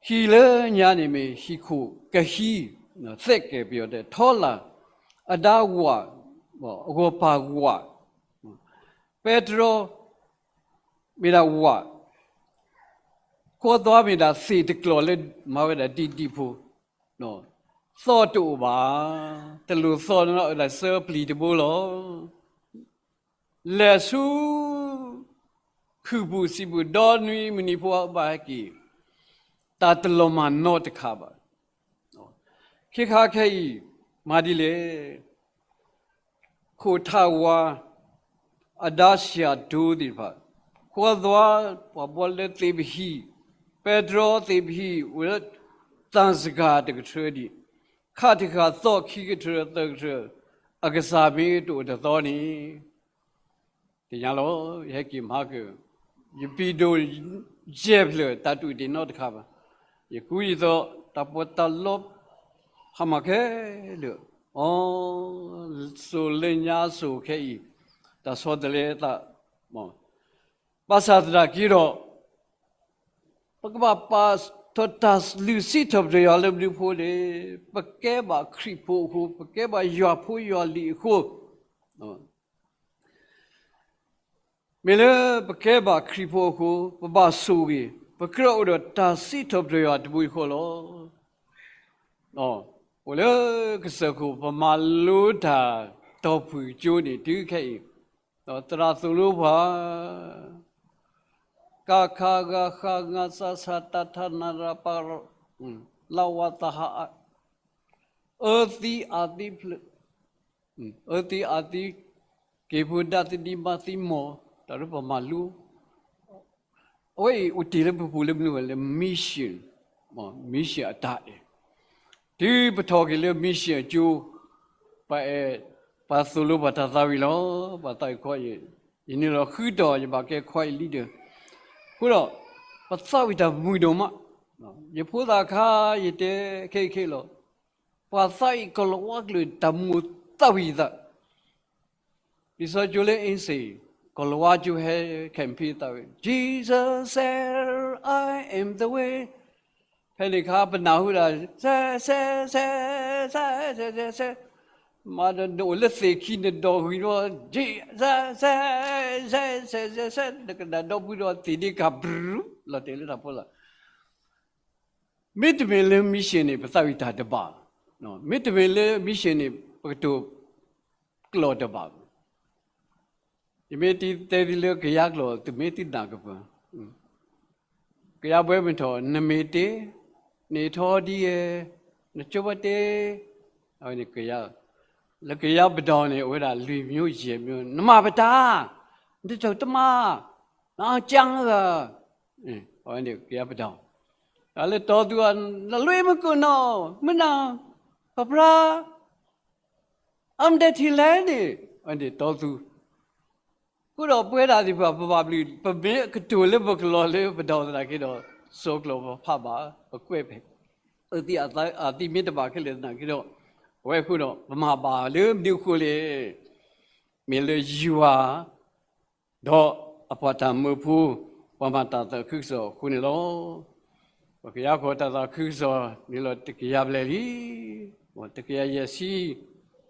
ဟံၣ်လၢညါန့ၣ်မ့ၢ်ဟံၣ်ခိၣ်ကဟံး, သဲးကဲၣ်ပယီၤတဲ ထီလာ်, အဒါဝး, အဂီၢ်ပၢ်ဝး, ပဲတြီ မ့ၢ်ဒၣ်ဝး, ဃီသွါမ့ၢ်ဒၣ်သ့ၣ်တကျီၢ်လၢမၤဝဲဒၣ်ဒံးဒံးဖိ, သီၣ်တအိၣ်ဘၣ်, တလိၣ်သီၣ်နီတဂၤ ဆၢပျံၤတဘိလီၤ. လဲၤဆူ ခုၣ်ပူၤစံးပူၤ ဒီနွံမုၢ်နံၤဖိဘၣ်ဟဲက့ၤ, တၢ်တလီၤမၢ်နီတခါဘၣ်. ခဲခါခဲအံၤ မၤဒ်လဲၣ်, ခိၣ်ထးဝါ, အဒါစှၤဒိသ့ၣ်တဖၣ်, ဃီသွါ, ပှၤဘီလၢသ့ၣ်ပဟံၣ်, ပဲတြီသ့ၣ်ပဟံၣ် အိၣ်လၢသၣ်စကၤတကထြၢဒံး, ခးတဃာ်သီၣ်ခံကထြၢသၢကထြၢ, အကစၢ်မ့ၢ်တအိၣ်တသီန့ၣ် သ့ၣ်ညါလီၤ. ယဟဲက့ၤမၤကၢၢ်, ယပံၤဒိၣ်ယဲၢ်ဖျၢၣ် တၢ်တူၢ်တ့ၢ်နီတခါဘၣ်. ယကူယသီ တၢ်ပီးတၢ်လီ ဟါမၢ်ခဲလၢာ်, အီ, စိၤလၢညါစိၤခဲအံၤ တၢ်ဆီတလဲသး, ဘၣ်ဆၣ်သနာ်က့ဒီး ပကဘၣ်ပာ်ထီၣ်တၢ်လုၢ်စံးထီၣ်ပတြၢၤယွၤလၢမနုၤအဃိန့ၣ်, ပကဲဘၣ်ခရံာ်ဖိအဃိ, ပကဲဘၣ်ယွၤဖိယွၤလံၤအဃိ, မ့ၢ်လၢပကဲဘၣ်ခရံာ်ဖိအဃိ, ပဘၣ်ဆိၣ်ဂ့ၤ, ပကြၢးအိၣ်ဒီးတၢ်စံးထီၣ်ပတြၢၤယွၤတဘိအံၤဃီလီၤ. အိၣ်လၢကစၢၢ်ခိၣ် ပမၤလိတၢ်တီၢ်ဖုၣ်ကၠိန့ၣ် တုၤခဲအံၤ, ဒီးသရၣ်သိၣ်လိပှၤ ကခဂဃငစစတထနရပ, လဝသဟ, အၢသံအသံဖျၢၣ်, အၢသံအသံ, က့ၤဖိဒၣ်သဒံမါသံမီၢ်, တၢ်လၢပမၤလိ အဝဲအံၤအိၣ်တ့ၢ်လၢပပူၤလၢမနုၤလဲၣ်, mission, mission အတၢ်အဲၣ်, တုၤပထီၣ်က့ၤလၢ mission အကၠိ, ပှၤအဲၣ်, ပှၤသိၣ်လိပှၤတၢ်သးဝံၣ်လီၤ. ပှၤသးဝံၣ်ခွါအံၤ, ယန့ၢ်လီၤဃုတီၢ် ယဘၣ်ကဲ choir leader, အဃိဒီး ပသးဝံၣ်တၢ်မုာ်ဒိၣ်မး, ယဖိသၣ်ခါ ယတဲခဲအံၤခဲအံၤလီၤ, ပှၤသးဝံၣ်ကိၤလၤဝါကျိာ် တၢ်မိၣ်သးဝံၣ်သး လံာ်စီဆှံကၠိလၢ အ့စ့ၣ်, ကိၤလၤဝါကၠိဟဲ campaign သးဝံၣ် Jesus said, I am the way, ဖဲန့ၣ်အခါ ပနၢ်ဟူဒၣ် စဲ စဲ စဲ စဲ စဲ စဲ စဲ မၤဒီးနအိၣ်လၢသ့ၣ်ခံ နဒီးဂံၢ်ဒီး စဲ စဲ စဲ စဲ စဲ နကနၣ်ဒီပုၢ်ဒီးသ့ၣ်ဒ့ကၤ ဘြူၤ လီၤတဲာ်လၢတၢ်ဖိလီၤ. မ့တမ့ၢ်လၢ mission န့ၣ် ပသးဝံၣ်တၢ်တဘၣ်, မ့တမ့ၢ်လၢ mission န့ၣ် ပကတိၤကျိာ်တဘၣ်. ယမ့ၢ်တဲသုလၢကယၤကျိာ် သုမ့ၢ်သုနၢ်ကပၢၢ်, ကယၤဘှဲမုၢ်ထီၣ် နမ့ၢ်တ့, နထီဒ်ယဲ, နကၠိဘၣ်တ့, အဝဲန့ၣ်ကယၤ, လၢကယၤပဒီၣ်န့ၣ် အိၣ်ဝဲဒၣ်လွံၢ်မျိုးယဲၢ်မျိုး, နမၤပတၢ်, နတမၤ, နအကၢ်ဂၤ, အဝဲန့ၣ်ကယၤပဒီၣ်, တၢ်လၢတီသူအံၤ နလွံၢ်မုၢ်ကိၣ်နီၣ်, မုၢ်နၤ, ပပြၢ အမတထံလဲၣ်န့ၣ်, အဝဲန့ၣ်တီသူ, ဃုာ်ဒီးပဝဲဒၣ်သ့ၣ်တဖၣ် ပဘၣ်ဘျုး ပမ့ၢ်ကတိၤလၢပကလီၢ်လၢပဒီၣ်သနာ်က့ဒီး စီၤကျိာ်ပဖးဘၣ် ပကွဲးဖဲ အၢသံအသံမ့ၢ်တဘၣ်ခဲလၢာ်သနာ်က့ဒီး, အဝဲအဃိဒီး ပမၤဘၣ်လၢမနုၤအဃိလဲၣ်, မ့ၢ်လၢယွၤ ဒီးအပှၤတၢ်မၢဖိ ပှၤမၤတၢ်သးခုကစီၣ်အဃိန့ၣ်လီၤ. ပကယၤခီၣ်တၢ်သးခုကစီၣ်န့ၣ်လီၤ တကယၤဘျဲၣ်လံ, တကယၤယဲၢ်ဆံ,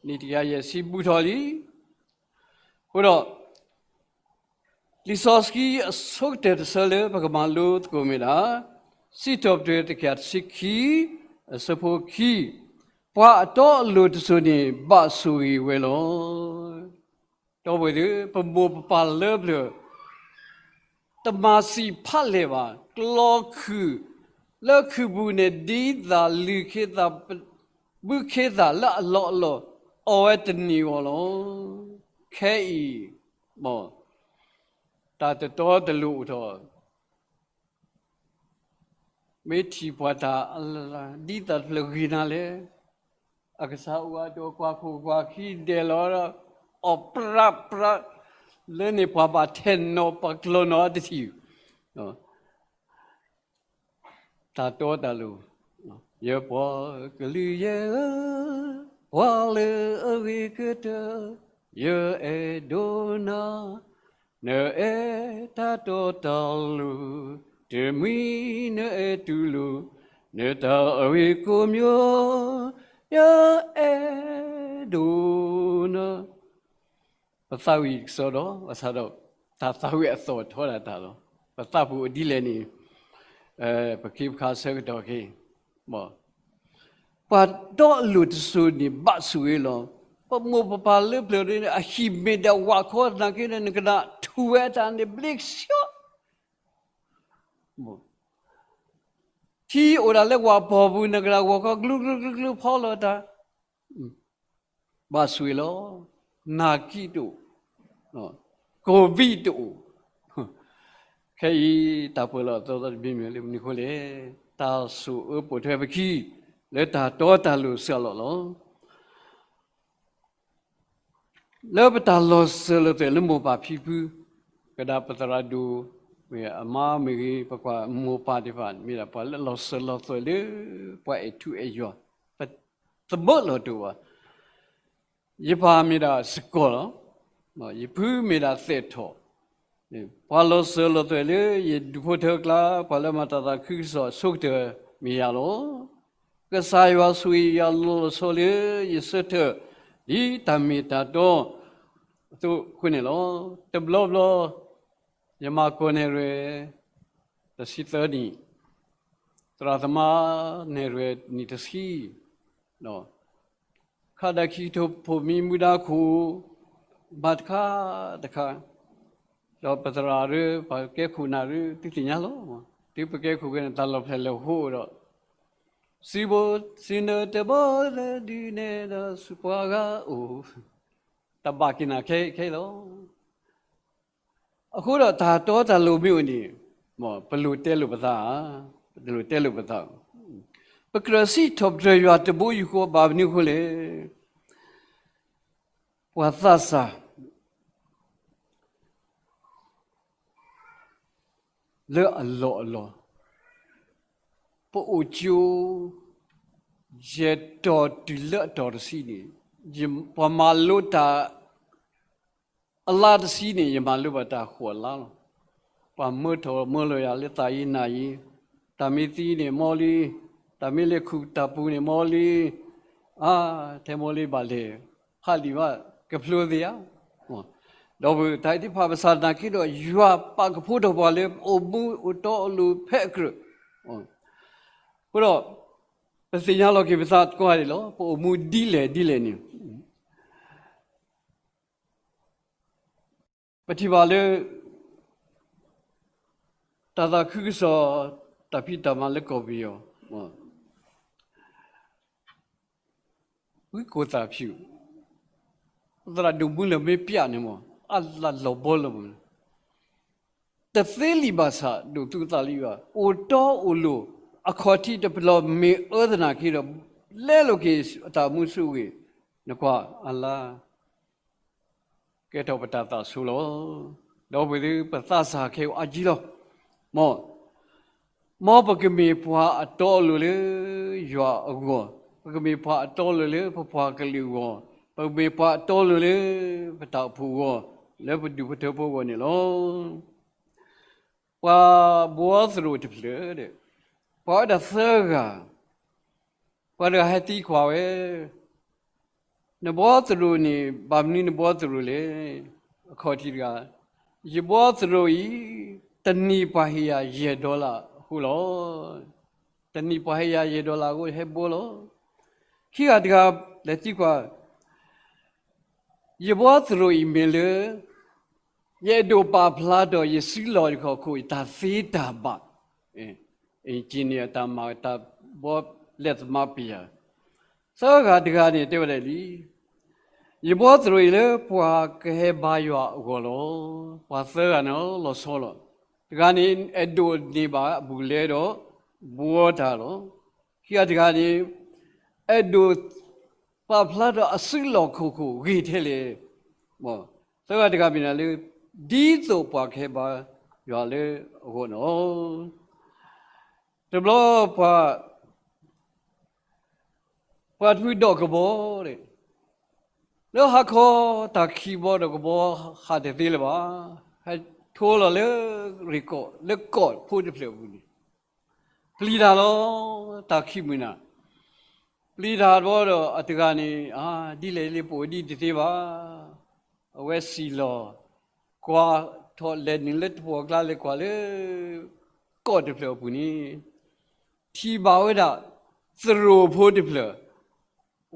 နံၣ်တကယၤယဲၢ်ဆံဘူးထီၣ်လံ. အဃိဒီး တ လံာ်စီဆှံအဆိကတၢၢ်တဆၢလၢပကမၤလိသကိးမ့ၢ်ဒၣ် စံးထီၣ်ပတြၢၤတကယၤတဆံခံ အဆၢဖိခံ, ပှၤအတီအလိၤတစိၤန့ၣ် ဘၣ်ဆိၣ်ဂ့ၤဝဲလီၤ. ဒီပုၢ်ဝဲၢ်သ့ၣ်, ပမိၢ်ပပၢ်လၢပျၢၤ တမၤစံးဖးလဲၢ်ဘၣ်, ကျီခုၣ် လၢခုၣ်ပူၤန့ၣ် ဒ်သိးလုၢ်ခ့သး ဘုခ့သးလၢအလီၢ်အလီၢ် အီၣ်ဝဲတနံၤဂီၤလီၤ. ခဲအံၤ တၢ်တတီတလိၤအိၣ်ထီၣ်, မ့ၢ်ထံၣ်ပှၤတၢ်အလၢ်လၢ် ဒ်သိးတဖျၢၣ်ဂ့ၤနၤလဲၣ်, အကစၢ်အိၣ်အတီၤကွၢ်ခိၣ်ကွၢ်ခံဒဲးလီၤဒီး အီၣ်ပြးပြး လၢန့ၣ်ပှၤဘၣ်ထဲနီၤ ပှၤကျီၤနီၤတထံၣ် တၢ်တီတၢ်လိၤ, ယပှၤကလုာ်ယဲၢ်ဧၢ, ပှၤလၢအဂ့ၤကတၢၢ်, ယအဲၣ်ဒိးနၤ, နအဲၣ်တၢ်တီတၢ်လိၤ, တမှံၤနအဲၣ်တူၢ်လိာ်, နတၢ်အဂ့ၤကိးမံၤ, ယအဲၣ်ဒိးနၤ ပသးဝံၣ်ကစီဒီး ဘၣ်ဆၣ်ဒီး တၢ်သးဝံၣ်အသီၣ်ထီဒၣ်တၢ်လီၤ. ပသးပူၤဒ်လဲၣ်န့ၣ် ပခ့ပဃာ်ဆၢကတီၢ်က့ၤ, ပှၤတီအလိၤတစိၤန့ၣ် ဘၣ်ဆိၣ်ဂ့ၤလီၤ. ပမိၢ်ပပၢ်လၢပျၢၤန့ၣ် အဟံၣ်မ့ၢ်ဒၣ်ဝးခီသနာ်က့န့ၣ် နကနၣ်ထူၣ်ဝဲတၢ်န့ၣ် ဘျ့ကဆှီ ထံအိၣ်ဒၣ်လၢဝးပီၤပူၤ နကနၣ်ဂီၤခီကျူကျူကျူကျူဖီလီၤတၢ် ဘၣ်ဆိၣ်ဂ့ၤလီၤ. နာ်ကံတအိၣ်, ကိးဘံၣ်တအိၣ်, ခဲအံၤတၢ်ပၢၢ်လီၤအသီသီတမံၤမံၤလၢမနုၤအဃိလဲၣ်, တၢ်ဆိၣ်အၢပိာ်ထွဲပခံ လၢတၢ်တီတၢ်လိၤစှၤလီၤလီၤ. လၢပတၢ်လီၤစၢၤလီၤသွဲၣ်လၢမိၢ်ပၢ်ဖံဖု, ကဒၣ်ပသရၣ်ဒိၣ်မ့ၢ်ဂ့ၤ အမါမ့ၢ်ဂ့ၤ ပကွၢ်မိၢ်ပၢ်သ့ၣ်တဖၣ် မ့ၢ်ဒၣ်ပှၤလၢလီၤစၢၤလီၤသွဲၣ်လၢ ပှၤအဲၣ်ထူအဲၣ်ယွၤ, ပသမၢလီၤတအိၣ်ဘၣ်. ယပၢ်မ့ၢ်ဒၣ်စကီၤလီၤ. ယဖုမ့ၢ်ဒၣ်သဲးထီၣ်, ပှၤလီၤစၢၤလီၤသွဲၣ်လၢယဒူၣ်ဖိထၢကျါ ပှၤလၢမၤတၢ်သးခုကစီၣ်အဆိကတၢၢ်မ့ၢ်ယၤလီၤ. ကစၢ်ယွၤဆိၣ်ဂ့ၤယၤလီၤလီၤဆီဆီလၢယဆၢထၢၣ် ဒ်တၢ်မ့ၢ်တၢ်တီအသိးအဃိန့ၣ်လီၤ. တဘျီဘျီ ယမၤကီၢ်နဲၣ်ရွဲၣ် တဆံသၢနံၣ်, သရၣ်သမါနဲၣ်ရွဲၣ်နံၣ်တဆံ, ခးဒၣ်ခံကထိဖိးမံမူဒါခိၣ် မၤတခါတခါ, ဒီးပသရၣ်ရၢ ပှၤကဲခိၣ်နၢ်ရၢ သုသ့ၣ်ညါလီၤ. တုၤပကဲခိၣ်ကဲနၢ်တၢ်လီၢ်ဖျဲၣ်လၢဟိဒီး စုဘိစုနၢတဘီလၢဒုးနဲၣ်ဒီး ဆူပှၤဂၤအိၣ်, တၢ်ဘၣ်က့ၤနၢ်ခဲခဲလီၤ. အဃိဒီးတၢ်တီတၢ်လိၤမ့ၢ်အိၣ်န့ၣ်, ပလိၤတဲလိာ်ပသး, ပလိၤတဲလိာ်ပသး, ပကြၢးစံးထီၣ်ပတြၢၤယွၤတဘိယူၢ်ဃီဘၣ်မနုၤအဃိလဲၣ်. ပှၤသးစၢ် လၢအလီၢ်အလီၢ်, ပအိၣ်ကၠိ ယဲၢ်တီၤတုၤလၢအတီၤတဆံန့ၣ်, ပှၤမၤလိတၢ် အလါတဆံန့ၣ် ယမၤလိဘၣ်တၢ်ဃိးလါလီၤ. ပှၤမၢထီၣ်မၢလီၤယၤလၢသးအံၤနၤအံၤ, တၢ်မ့ၢ်သံန့ၣ်မီလံ, တၢ်မ့ၢ်လဲၤခူၣ်တၢ်ပူၤန့ၣ်မီလံ, အါ, ထဲမီလံဘၣ်လဲၣ်, ဖးလံာ်ဘၣ်ကဖျိသ့ဧါ. ဒီးပတၢ်အံၤသ့ၣ်တဖၣ်ဘၣ်ဆၣ်သနာ်က့ဒီး ယွၤပာ်ကဖိထီၣ်ပှၤလၢပအိၣ်မူအိၣ်တီအိၣ်လိၤဖဲအကြၢး, အဃိဒီး ပသ့ၣ်ညါလီၤက့ၤပသးကိးဂၤဒဲးလီၤ. ပအိၣ်မူဒ်လဲၣ်ဒ်လဲၣ်န့ၣ် ပထံၣ်ဘၣ်လၢ တၢ်သးခုကစီၣ် တၢ်ဖံးတၢ်မၤလၢကီၢ်ပယီၤ, ဝံကိၢ်သၣ်ဖၠူၣ်, သရၣ်ဒိၣ်မူလၢမ့ၢ်ပျးန့ၣ်မ့ၢ် အလၢ်လီၤဘီလၢမ့ၢ် တသ့လံဘၣ်ဆၣ် ဒိၣ်သူသးလံဘၣ်, အိၣ်တီအိၣ်လိၤ အခီၣ်ထံးတပျီၤမ့ၢ်အၢသနာ်က့ဒီး လဲလိာ်က့ၤအတၢ်မူဆူၣ်ဂ့ၤ, နကွၢ်အလါ ကဲထီၣ်ပတၢ်သးဆိလီၤ. ဒီပုၢ်ဝဲၢ်သ့ၣ် ပသးစၢ်ခဲအံၤအါကံလီၤ. မ်, မ်ပကမ့ၢ်ပှၤအတီအလိၤလၢယွၤအဂီၢ်, ပကမ့ၢ်ပှၤအတီအလိၤလၢပပှၤကလုာ်အဂီၢ်, ပကမ့ၢ်ပှၤအတီအလိၤလၢပတၢ်အိၣ်ဖှိၣ်အဂီၢ်, လၢပဒူၣ်ဖိထၢဖိအဂီၢ်န့ၣ်လီၤ. ပှၤဘှီသရိာ်တဖျၢၣ်ဒီး ပှၤဝဲဒၣ်သၢဂၤ, ပှၤတဂၤဟဲသံကွၢ်ဝဲ, နဘှီသရိာ်န့ၣ် ဘၣ်မနုၤနဘှီသရိာ်လဲၣ်. အခီၣ်ထံးတဂၤ, ယဘှီသရိာ်အံၤ တနံၣ်ပှၤဟ့ၣ်ယၤယဲၢ်ဒီလၣ်အဃိလီၤ. တနံၣ်ပှၤဟ့ၣ်ယၤယဲၢ်ဒီလၣ်အဃိ ဟဲဘှီလီၤ. ခံဂၤတဂၤ လဲၤသံကွၢ်, ယဘှီသရိာ်အံၤမ့ၢ်လၢ ယအဲၣ်ဒိးပာ်ဖျါထီၣ်ယစုလီၢ်ခီၣ်ခိၣ်အတၢ်သ့တၢ်ဘၣ်, အ့ၣ်ကံန့ၣ်အတၢ်မၤတၢ်ဘှီလဲၤသမါပယၤ, သၢဂၤတဂၤန့ၣ်တဲဝဲဒၣ်လံ, ယဘှီသရိာ်အံၤလၢပှၤကဟဲဘါယွၤအဂီၢ်လီၤ. ပှၤသၢဂၤန့ၣ်လီၤဆီလီၤ. တဂၤန့ၣ် အဲၣ်ဒိးန့ၢ်ဘၣ်အဘူးလဲဒီး ဘှီတၢ်လီၤ. ခံဂၤတဂၤန့ၣ် အဲၣ်ဒိး ပာ်ဖျါထီၣ်အစုလီၢ်ခီၣ်ခိၣ်ဂ့ၤထဲလဲၣ်. သၢဂၤတဂၤမ့ၢ်ဒၣ်လၢ ဒ်သိးပှၤကဟဲဘါယွၤလၢအဂီၢ်န့ၣ်လီၤ. တဘျီပှၤ ပှၤတဖုဒီးကဘီန့ၣ် လၢဟါခီတၢ်ခံးဘီဒီးကဘီဟးတသ့လၢၤဘၣ်. ဟဲထိလီၤလၢရ့ၣ်ကီၢ် လၢကီၢ်ဖိတဖျၢၣ်အပူၤန့ၣ် ပျံၤတၢ်လီၤ. တၢ်ခံးမုၢ်နၤ ပျံၤတၢ်ဘီဒီးအတဂၤန့ၣ် ဒ်လဲၣ်လၢပအိၣ်ဒံးတသ့ဘၣ်. အဝဲစံၣ်လီၤ ကွၢ်ထီၣ်လဲၤနုာ်လၢတပှီၢ်ကျါလဲၤကွၢ်လၢ ကီၢ်တဖျၢၣ်အပူၤန့ၣ် ထံၣ်ဘၣ်ဝဲဒၣ် သရိာ်ဖိတဖျၢၣ်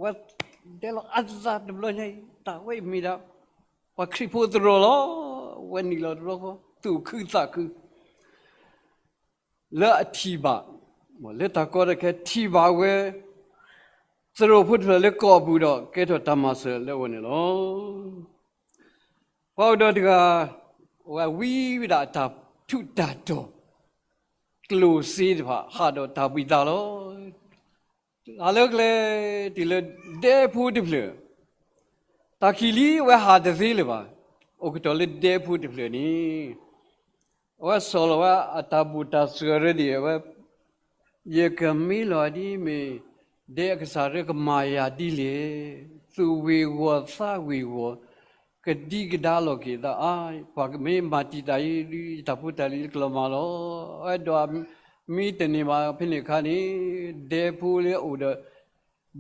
ဝဲဒဲလီၤအသးတဘျီညါအံၤ တၢ်ဝဲအံၤမ့ၢ်ဒၣ် ပှၤခရံာ်ဖိသရိာ်လီၤ. ဝဲနုာ်လီၤတဘျီဃီ သူၣ်ခုသးခု လၢအထံၣ်ဘၣ် လၢတၢ်ကီတၢ်ခဲထံၣ်ဘၣ်ဝဲ သရိာ်ဖိတဖျၢၣ်လၢကီၢ်အပူၤဒီး ကဲထီၣ်တၢ်မၤစၢၤလၢအဝဲန့ၣ်လီၤ. ပှၤအိၣ်ဒီးတဂၤ အဝဲဝံဝဲဒၣ်အတၢ်ထူးတၢ်တီၤ ကျိၣ်စ့တဖၣ် ဟးဒီးတၢ်ဘှံးသးလီၤ. ဟးလၢကျဲတုၤလၢဒဲဖိတဖျၢၣ် တၢ်ခံးလံအဝဲဟးတသ့လၢၤဘၣ်. အိၣ်ကတီၢ်လၢဒဲဖိတဖျၢၣ်န့ၣ် အဝဲဆီၣ်လီၤဝဲအတၢ်ဘူၣ်တၢ်စၢၤရၢဒံး အဝဲ ယကမ့ၢ်လီၤဒ်မ့ၢ် ဒဲအကစၢ်ရၢကမၤယၤဒ်လဲၣ်. သူၣ်ဝ့ၤဂီၤသးဝ့ၤဂီၤ ကဒံကဒါလီၤက့ၤသးအါ, ပှၤမ့ၢ်မၤတံာ်တာ်အံၤ ဒ်ယတၢ်ဖိတၢ်လံၤကလီၤမၢ်လီၤ. အဲၣ်ဒိးမ့ၢ်တန့ၢ်ဘၣ်ဖဲန့ၣ်အခါန့ၣ် ဒဲဖိလၢအအိၣ်ဒီး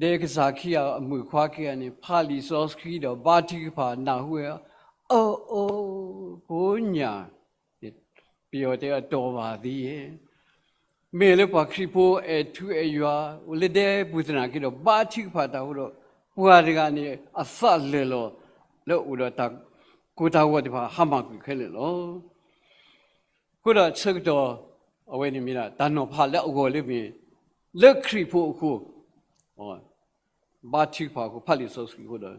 ဒဲကစၢ်ခံဂၤအမုၣ်ခွါခံဂၤန့ၣ် ဖးလံာ်စီဆှံဒီးဘါထုကဖၣ်နၢ်ဟူဝဲ, အိၣ်အိၣ် ဖိညၣ် ပယီၤတဲအတီၤဘၣ်သံ, မ့ၢ်လၢပှၤခရံာ်ဖိအဲၣ်ထူအဲၣ်ယွၤ အိၣ်လၢဒဲပူၤသနာ်က့ဒီး ဘါထုကဖၣ်တၢ်ဃိဒီး ပှၤတဂၤန့ၣ် အသးလၢာ်လီၤ လၢအအိၣ်ဒီးတၢ်ကိၢ်တၢ်ဂီၤတဖၣ် ဟါမၢ်ကွံာ်ခဲလၢာ်လီၤ. အဃိဒီးဆၢကတီၢ် အဝဲန့ၣ်မ့ၢ်ဒၣ် တၢ်နီၤဖးလၢအဂီၢ်လၢမ့ၢ် လၢခရံာ်ဖိအဃိ ဘါထုကဖၣ်အဃိ ဖးလံာ်စီဆှံအဃိဒီး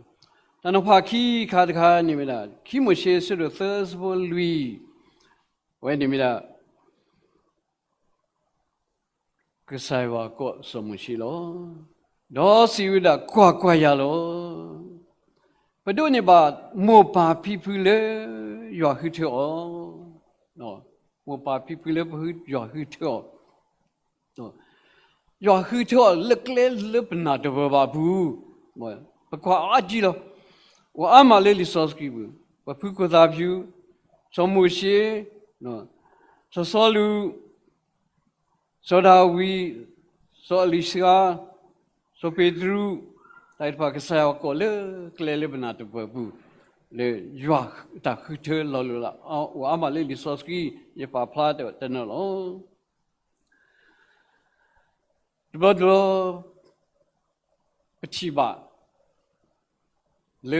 တၢ်နီၤဖးခံခါတခါန့ၣ်မ့ၢ်ဒၣ် ခံမိၤၡ့ အဆၢဒိၣ်သၢ အဆၢဖိလွံၢ်, အဝဲန့ၣ်မ့ၢ်ဒၣ် ကစၢ်ယွၤကိးစီၤမိၤၡ့လီၤ. ဒီးစံးဝဲဒၣ် ကွၢ်ကွၢ်, ယၤလီၤ. ပဒိးန့ၢ်ဘၣ်မိၢ်ပၢ်ဖံဖုလၢယွၤဃုထၢအီၤ, မိၢ်ပၢ်ဖံဖုလၢပယွၤဃုထၢအီၤ ယွၤဃုထၢအီၤလၢကျဲလၢပနၢ်တပၢၢ်ဘၣ်အပူၤ, ပကွၢ်အါကံလီၤ. အိၣ်အါမးလၢလံာ်စီဆှံပူၤ, ပဖုကိၣ်သၣ်ဖၠူ, စီၤမိၤၡ့, စီၤစီလူး, စီၤဒၤဝံး, စီၤအလံၤၡါ, စီၤပ့းတရူး, တၢ်အံၤတဖၣ် ကစၢ်ယွၤကိးလၢကျဲလၢပနၢ်တပၢၢ်ပူၤ, လၢယွၤတၢ်ဃုထၢလီၤလိာ်လၢ အိၣ်အါမးလၢလံာ်စီဆှံ, ယပာ်ဖျါတနီၤလီၤ. တဘျီတဘျီ ပထံၣ်ဘၣ် လၢ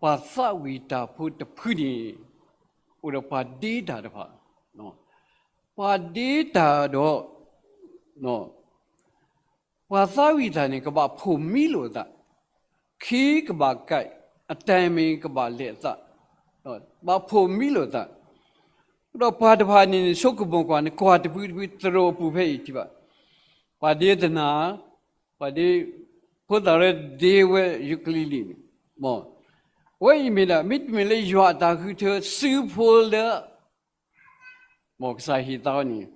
ပှၤသးဝံၣ်တၢ်ဖိတဖုန့ၣ် အိၣ်ဒီးပှၤဒ့တၢ်တဖၣ်, ပှၤဒ့တၢ်ဒီး ပှၤသးဝံၣ်တၢ်န့ၣ် ကဘၣ်ဖိးမံလိာ်အသး, ခ့ကဘၣ်ကဲး, အတၢ်မ့ၢ်ကဘၣ်လဲၤအသး, ဘၣ်ဖိးမံလိာ်အသး, ဒီးပှၤတဖၣ်န့ၣ် ဆိကမိၣ်ကွၢ် နကွၢ်တဖုတဖု သရိာ်အပူၤဖဲအံၤထံၣ်ဘၣ်, ပှၤဒ့တနၤ, ပှၤဒ့, ဖိသၣ်ရၢဒ့ဝဲယူၤကလံၤလံၤန့ၣ်, အဝဲအံၤမ့ၢ်ဒၣ် မ့တမ့ၢ်လၢယွၤအတၢ်ဃုထၢစုဖိလၢ မ်ကစၢ်ဟ့ၣ်သးန့ၣ်,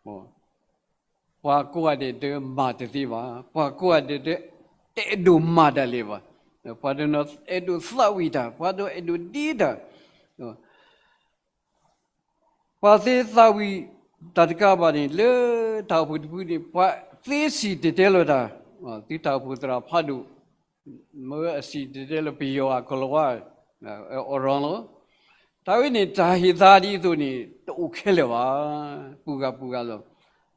ပှၤကိးဂၤဒဲးတမၤတသ့ဘၣ်, ပှၤကိးဂၤဒဲးတ တအဲၣ်ဒိးမၤဒၣ်လဲာ်ဘၣ်, ပှၤတနီၤအဲၣ်ဒိးသးဝံၣ်တၢ်, ပှၤတအဲၣ်ဒိးဒ့တၢ်, ပှၤသ့သးဝံၣ်တၢ်တကးဘၣ်န့ၣ် လၢတၢ်အိၣ်ဖှိၣ်တဖုန့ၣ် ပှၤသ့စံၣ်တဲၤတဲလီၤတၢ်, သုတၢ်အိၣ်ဖှိၣ်သရၣ်ဖးဒိၣ် မ့ၢ်အစံၣ်တဲၤတဲလီၤပယီၤအကလီၤဝါ, အီၣ်ရီလီၤ, တၢ်ဝဲန့ၣ် တၢ်ဟ့ၣ်သါဒ်သိးန့ၣ် တအိၣ်ခဲလၢာ်ဘၣ်. ပူၤဂၤပူၤဂၤလီၤ.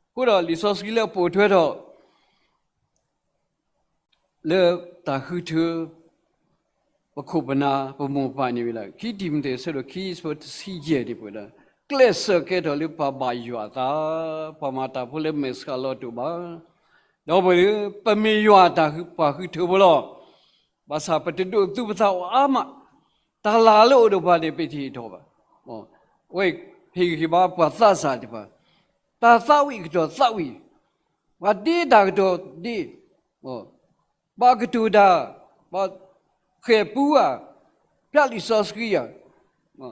အဃိဒီးလံာ်စီဆှံလၢအပိာ်ထွဲထီၣ် လၢတၢ်ဃုထၢ ပခိၣ်ပနၢ်ပမိၢ်ပၢ်န့ၣ်ဝဲဒၣ် ခံတံၤမသ့း အဆၢဒိၣ်ခံ အဆၢဖိတဆံယဲၢ်န့ၣ် ပဝဲဒၣ် ကျဲးစၢးကဲထီၣ်လၢပှၤဘၣ်ယွၤအသး, ပှၤမၤတၢ်ဖိလၢမဲာ်ဆှးလီၤတိာ်ဘၣ်. ဒီပုၢ်ဝဲၢ်, ပမ့ၢ်ယွၤအတၢ်ဃု ပှၤဃုထၢဖိလီၤ. ဘၣ်ဆၣ်ပတဒိးသူပသးအိၣ်အါမး, တၢ်လၢ်လၢအိၣ်ဒီးပှၤန့ၣ် ပတဟ့ၣ်ထီၣ်ဘၣ်. အဝဲဟ့ၣ်ဂံၢ်ဟ့ၣ်ဘါပှၤသးစၢ်သ့ၣ်တဖၣ်, တၢ်သးဝံၣ်အကတီၢ်သးဝံၣ်, ပှၤဒ့တၢ်ကတီၢ်ဒ့, ဘၣ်ကတိၤတၢ်, ဘၣ်ဃဲၤပူဧါ, ဖျါလံာ်စီဆှံဧါ.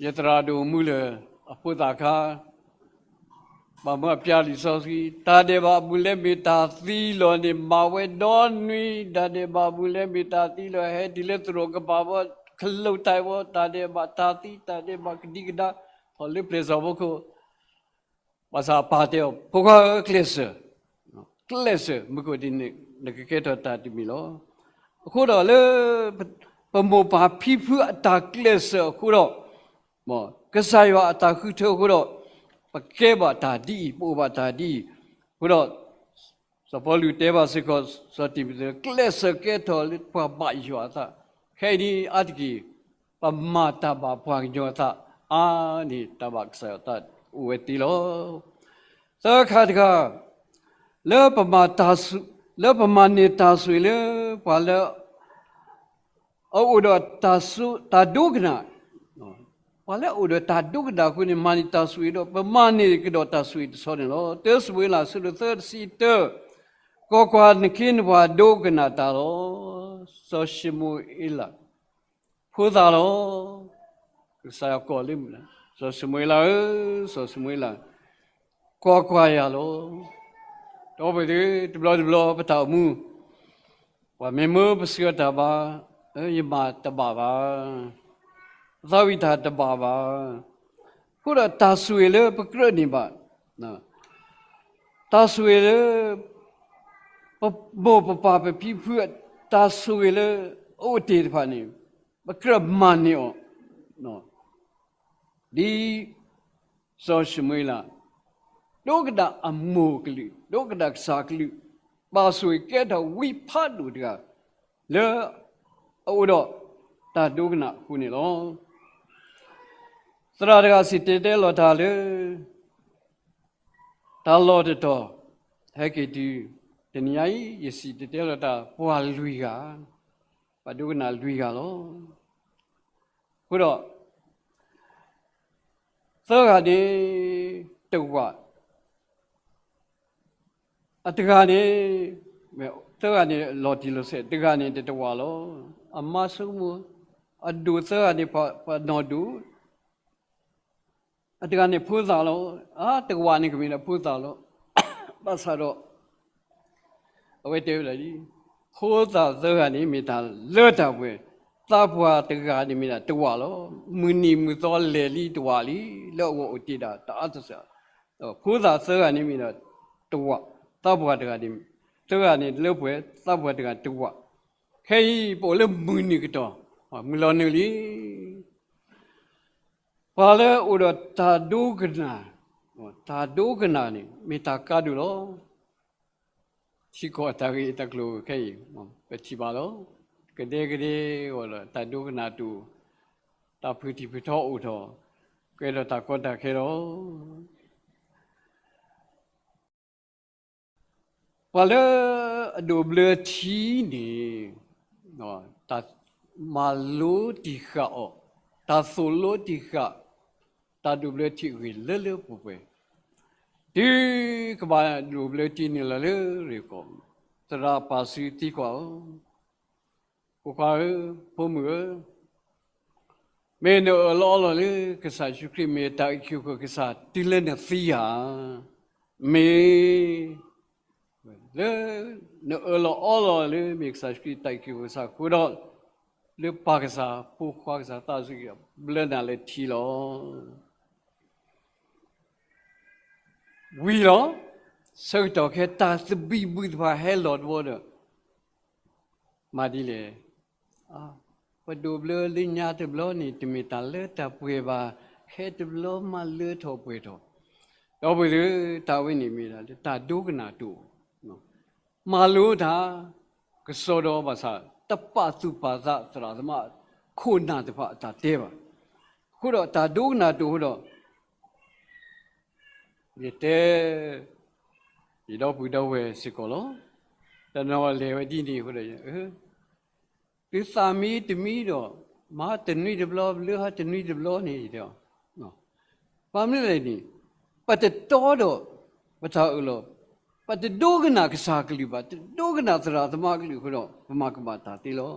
ယသရၣ်ဒိၣ်မူလၢၢ်အဖိသၣ်ခါ, ဘၣ်မၢအပျါလံာ်စီဆှံ, တၢ်ဒဲးဘးအဘူးအလဲမ့ၢ်တၢ်သံလီၤန့ၣ် မၤဝဲဒီနွံ, တၢ်ဒဲးဘးအဘူးအလဲမ့ၢ်တၢ်သံလီၤ ဟဲတုၤလၢသရိာ်ကပၤဘီ, ခလိာ်တၢ်ဘီ, တၢ်ဒဲးဘးတၢ်သံ, တၢ်ဒဲးဘးကဒံကဒါ, ထီၣ်လၢပျဲၢ်စီၤဖိခိၣ် ဘၣ်ဆၣ်အပၢ်တဲအီၤ ဖိခွါဧၢ ကျဲးစၢး, ကျဲးစၢး မုၢ်ကအိၣ်ဒ်န့ၣ် နကကဲထီၣ်တၢ်တမံၤလီၤ. အဃိဒီးလၢ ပမိၢ်ပၢ်ဖံဖုအတၢ်ကျဲးစၢးအဃိဒီး, ကစၢ်ယွၤအတၢ်ဃုထၢအဃိဒီး, ပကဲဘၣ်တၢ်ဒ်အံၤ ပအိၣ်ဘၣ်တၢ်ဒ်အံၤ, အဃိဒီး စီၤပီလူးတဲဘၣ်စ့ၢ်ကီး စီၤတံၤမသ့း ကျဲးစၢးကဲထီၣ်လၢပှၤဘၣ်ယွၤအသး, ခဲအံၤဒ်အါတက့ၢ် ပမၤတၢ်ဘၣ်ပှၤကညီအသးအါန့ၢ် တၢ်ဘၣ်ကစၢ်ယွၤအသးအိၣ်ဝဲသ့လီၤ. သၢခါတခါ, လၢပမၤတၢ်ဆိၣ်, လၢပမၤန့ၢ်တၢ်ဆိၣ်ဂ့ၤလၢပှၤလၢ အအိၣ်ဒီးတၢ်ဆိၣ်, တၢ်ဒိကနၣ်, ပှၤလၢအအိၣ်ဒီးတၢ်ဒိကနၣ်အဃိန့ၣ် မၤန့ၢ်တၢ်ဆိၣ်ဂ့ၤဒီး ပမၤန့ၢ်ကဒီးတၢ်ဆိၣ်ဂ့ၤတဆီန့ၣ်လီၤ. တၢ စမူၤအ့လး အဆၢဒိၣ်သၢ တဆံတၢ, ကွၢ်ကွၢ်, နခ့နပှၤဒိကနၣ်တၢ်လီၤ. စီၤၡမူၤအ့လး ဖိသၣ်လီၤ. ကစၢ်ယွၤကိးလၢမုၢ်လၢ်, စီၤၡမူၤအ့လးဧၢ, စီၤၡမူၤအ့လး, ကွၢ်ကွၢ်ယၤလီၤ. ဒီပုၢ်ဝဲၢ်သ့ၣ်, တဘျီတဘျီပတၢ်အိၣ်မူ ပှၤမ့ၢ်မၢပစံးအီၤတၢ်ဘါ, ယမၤတဘၣ်ဘၣ်, ပသးဝံၣ်တၢ်တဘၣ်ဘၣ်. အဃိဒီးတၢ်ဆိၣ်ဂ့ၤလၢပကြၢးန့ၢ်ဘၣ်, တၢ်ဆိၣ်ဂ့ၤလၢ ပမိၢ်ပပၢ်ပဖံဖု တၢ်ဆိၣ်ဂ့ၤလၢအအိၣ်တ့ၢ်တဖၣ်န့ၣ် ပကြၢးမၤန့ၢ်အီၤ ဒ်စီၤၡမူၤအ့လး ဒိကနၣ်အမိၢ်ကလုၢ်, ဒိကနၣ်ကစၢ်ကလုၢ်, ဘၣ်ဆိၣ်ဂ့ၤကဲထီၣ်ဝံဖးဒိၣ်တဂၤ လၢအအိၣ်ဒီးတၢ်ဒိကနၣ်အဃိန့ၣ်လီၤ. သရၣ်တဂၤစံၣ်တဲၤတဲလီၤတၢ်လၢ တၢ်လီၢ်တတီၤ ဟဲက့ၤတုၤ တနံၤညါအံၤ ယစံၣ်တဲၤတဲလီၤတၢ်ပှၤလွံၢ်ဂၤ, ပှၤဒိကနၣ်လွံၢ်ဂၤလီၤ. အဃိဒီး သၢဂၤန့ၣ် တဝာ်, အတဂၤန့ၣ်, သၢဂၤန့ၣ်လီၤတံၢ်လီၤဆဲး, တဂၤန့ၣ်တတဝာ်လီၤ. အမါဆိကမိၣ်, အဒိၣ်သၢဂၤန့ၣ် ပှၤနီၢ်ဒိၣ် အတဂၤန့ၣ်ဖိသၣ်လီၤ. အါ, တဝာ်န့ၣ်ကမ့ၢ်ဒၣ်ဖိသၣ်လီၤ. ဘၣ်ဆၣ်ဒီး အဝဲတဲဝဲဒၣ်လံ, ဖိသၣ်သၢဂၤန့ၣ်မ့ၢ်တၢ်လၢတၢ်ပှဲၤ, သးပှၢ်တဂၤန့ၣ်မ့ၢ်ဒၣ်တဝာ်လီၤ. မုၢ်နံၤမုၢ်သီလဲၤလံတဝာ်လံ, လၢအဂီၢ်အိၣ်တ့ၢ်ဒၣ်တအါတစှၤ, ဖိသၣ်သၢဂၤန့ၣ်မ့ၢ်ဒၣ်တဝာ်, သးပှၢ်တဂၤန့ၣ်, သၢဂၤန့ၣ်လၢပှဲၤ, သးပှၢ်တဂၤတဝာ်, ခဲအံၤပအိၣ်လၢမုၢ်နုာ်ကတီၢ်, မုၢ်လီၤနုာ်လံ. ပှၤလၢအအိၣ်ဒီးတၢ်ဒိကနၣ်, တၢ်ဒိကနၣ်န့ၣ် မ့ၢ်တၢ်ကါဒိၣ်လီၤ. ထံကီၢ်တၢ်ဂ့ၢ်တၢ်ကျိၤခဲအံၤ ပထံၣ်ဘၣ်လီၤ. ကဒဲကဒဲအဂီၢ်ဒီး တၢ်ဒိကနၣ်တအိၣ်, တၢ်ဖုၣ်ထံၣ်ဖုၣ်ထီအိၣ်ထီၣ်, ကဲထီၣ်တၢ်ကီတၢ်ခဲလီၤ. ပှၤလၢအဒိးဘျၢထံန့ၣ် တၢ်မၤလိတံၢ်ဃာ်အီၤ, တၢ်သိၣ်လိတံၢ်ဃာ် တၢ်ဒိးဘျၢထံအဂ့ၢ်လၢလၢပှဲၤပှဲၤ, တုၤကဘၣ်ဒိးဘျၢထံန့ၣ်လီၤလၢရ့ၣ်ကီၢ်, သရၣ်ပာ်စုသံကွၢ်အီၤ, ဖိခွါဧၢ, ဖိမုၣ်ဧၢ, မ့ၢ်နအၢၣ်လီၤအီလီၤလၢကစၢ်ယ့ၣ်ၡူးခရံာ်မ့ၢ်တၢ်အုၣ်က့ၤခီၣ်က့ၤကစၢ်တုၤလၢနသံဧါ. မ့ၢ်, လၢနအၢၣ်လီၤအီလီၤလၢမ့ၢ်ကစၢ်ယ့ၣ်ၡူးခရံာ်တၢ်အုၣ်က့ၤခီၣ်က့ၤကစၢ်အဃိဒီး, လၢပၢ်ကစၢ်, ဖိခွါကစၢ်, သးစီဆှံကဘျၢနၤလၢထံလီၤ. ဝံၤလီၤ. ဆၢကတီၢ်ခဲအံၤ တၢ်သဘံၣ်ဘုၣ်တဖၣ်ဟဲလီၤတဘျီဒီး, မၤဒ်လဲၣ်, အါ, ပဒိးဘျၢလၢညါတဘျီန့ၣ် တမ့ၢ်တၢ်လၢတၢ်ပှဲၤဘၣ်, ခဲတဘျီမးလၢထီၣ်ပှဲၤထီၣ်, ဒီပုၢ်ဝဲၢ်သ့ၣ်ဧၢ, တၢ်ဝဲန့ၣ်မ့ၢ်ဒၣ်လၢတၢ်ဒိကနၣ်တအိၣ်, မၤလိတၢ်, ကစီဒီဘၣ်ဆၣ် တပာ်သူၣ်ပာ်သးသရၣ်သမါခိၣ်နၢ်တဖၣ်အတၢ်တဲဘၣ်. အဃိဒီးတၢ်ဒိကနၣ်တအိၣ်အဃိဒီး ယတဲ ယဒီပုၢ်ဒီဝဲၢ်စ့ၢ်ကီးလီၤ. တနီၤလဲၤဝဲဒ်န့ၣ်အဃိဒီး သုသးမ့ၢ်တမံဒီး မၤတနွံတဘျီ ဘျၢဟီတနွံတဘျီန့ၣ် ယတဲအီၤ, ဘၣ်မနုၤလဲၣ်န့ၣ် ပတတီဒီးပတၢ်အၢၣ်လီၤ, ပတဒိကနၣ်ကစၢ်ကလုၢ်ဘၣ်, တဒိကနၣ်သရၣ်သမါကလုၢ်အဃိဒီး ပမၤကမၣ်တၢ်သ့လီၤ.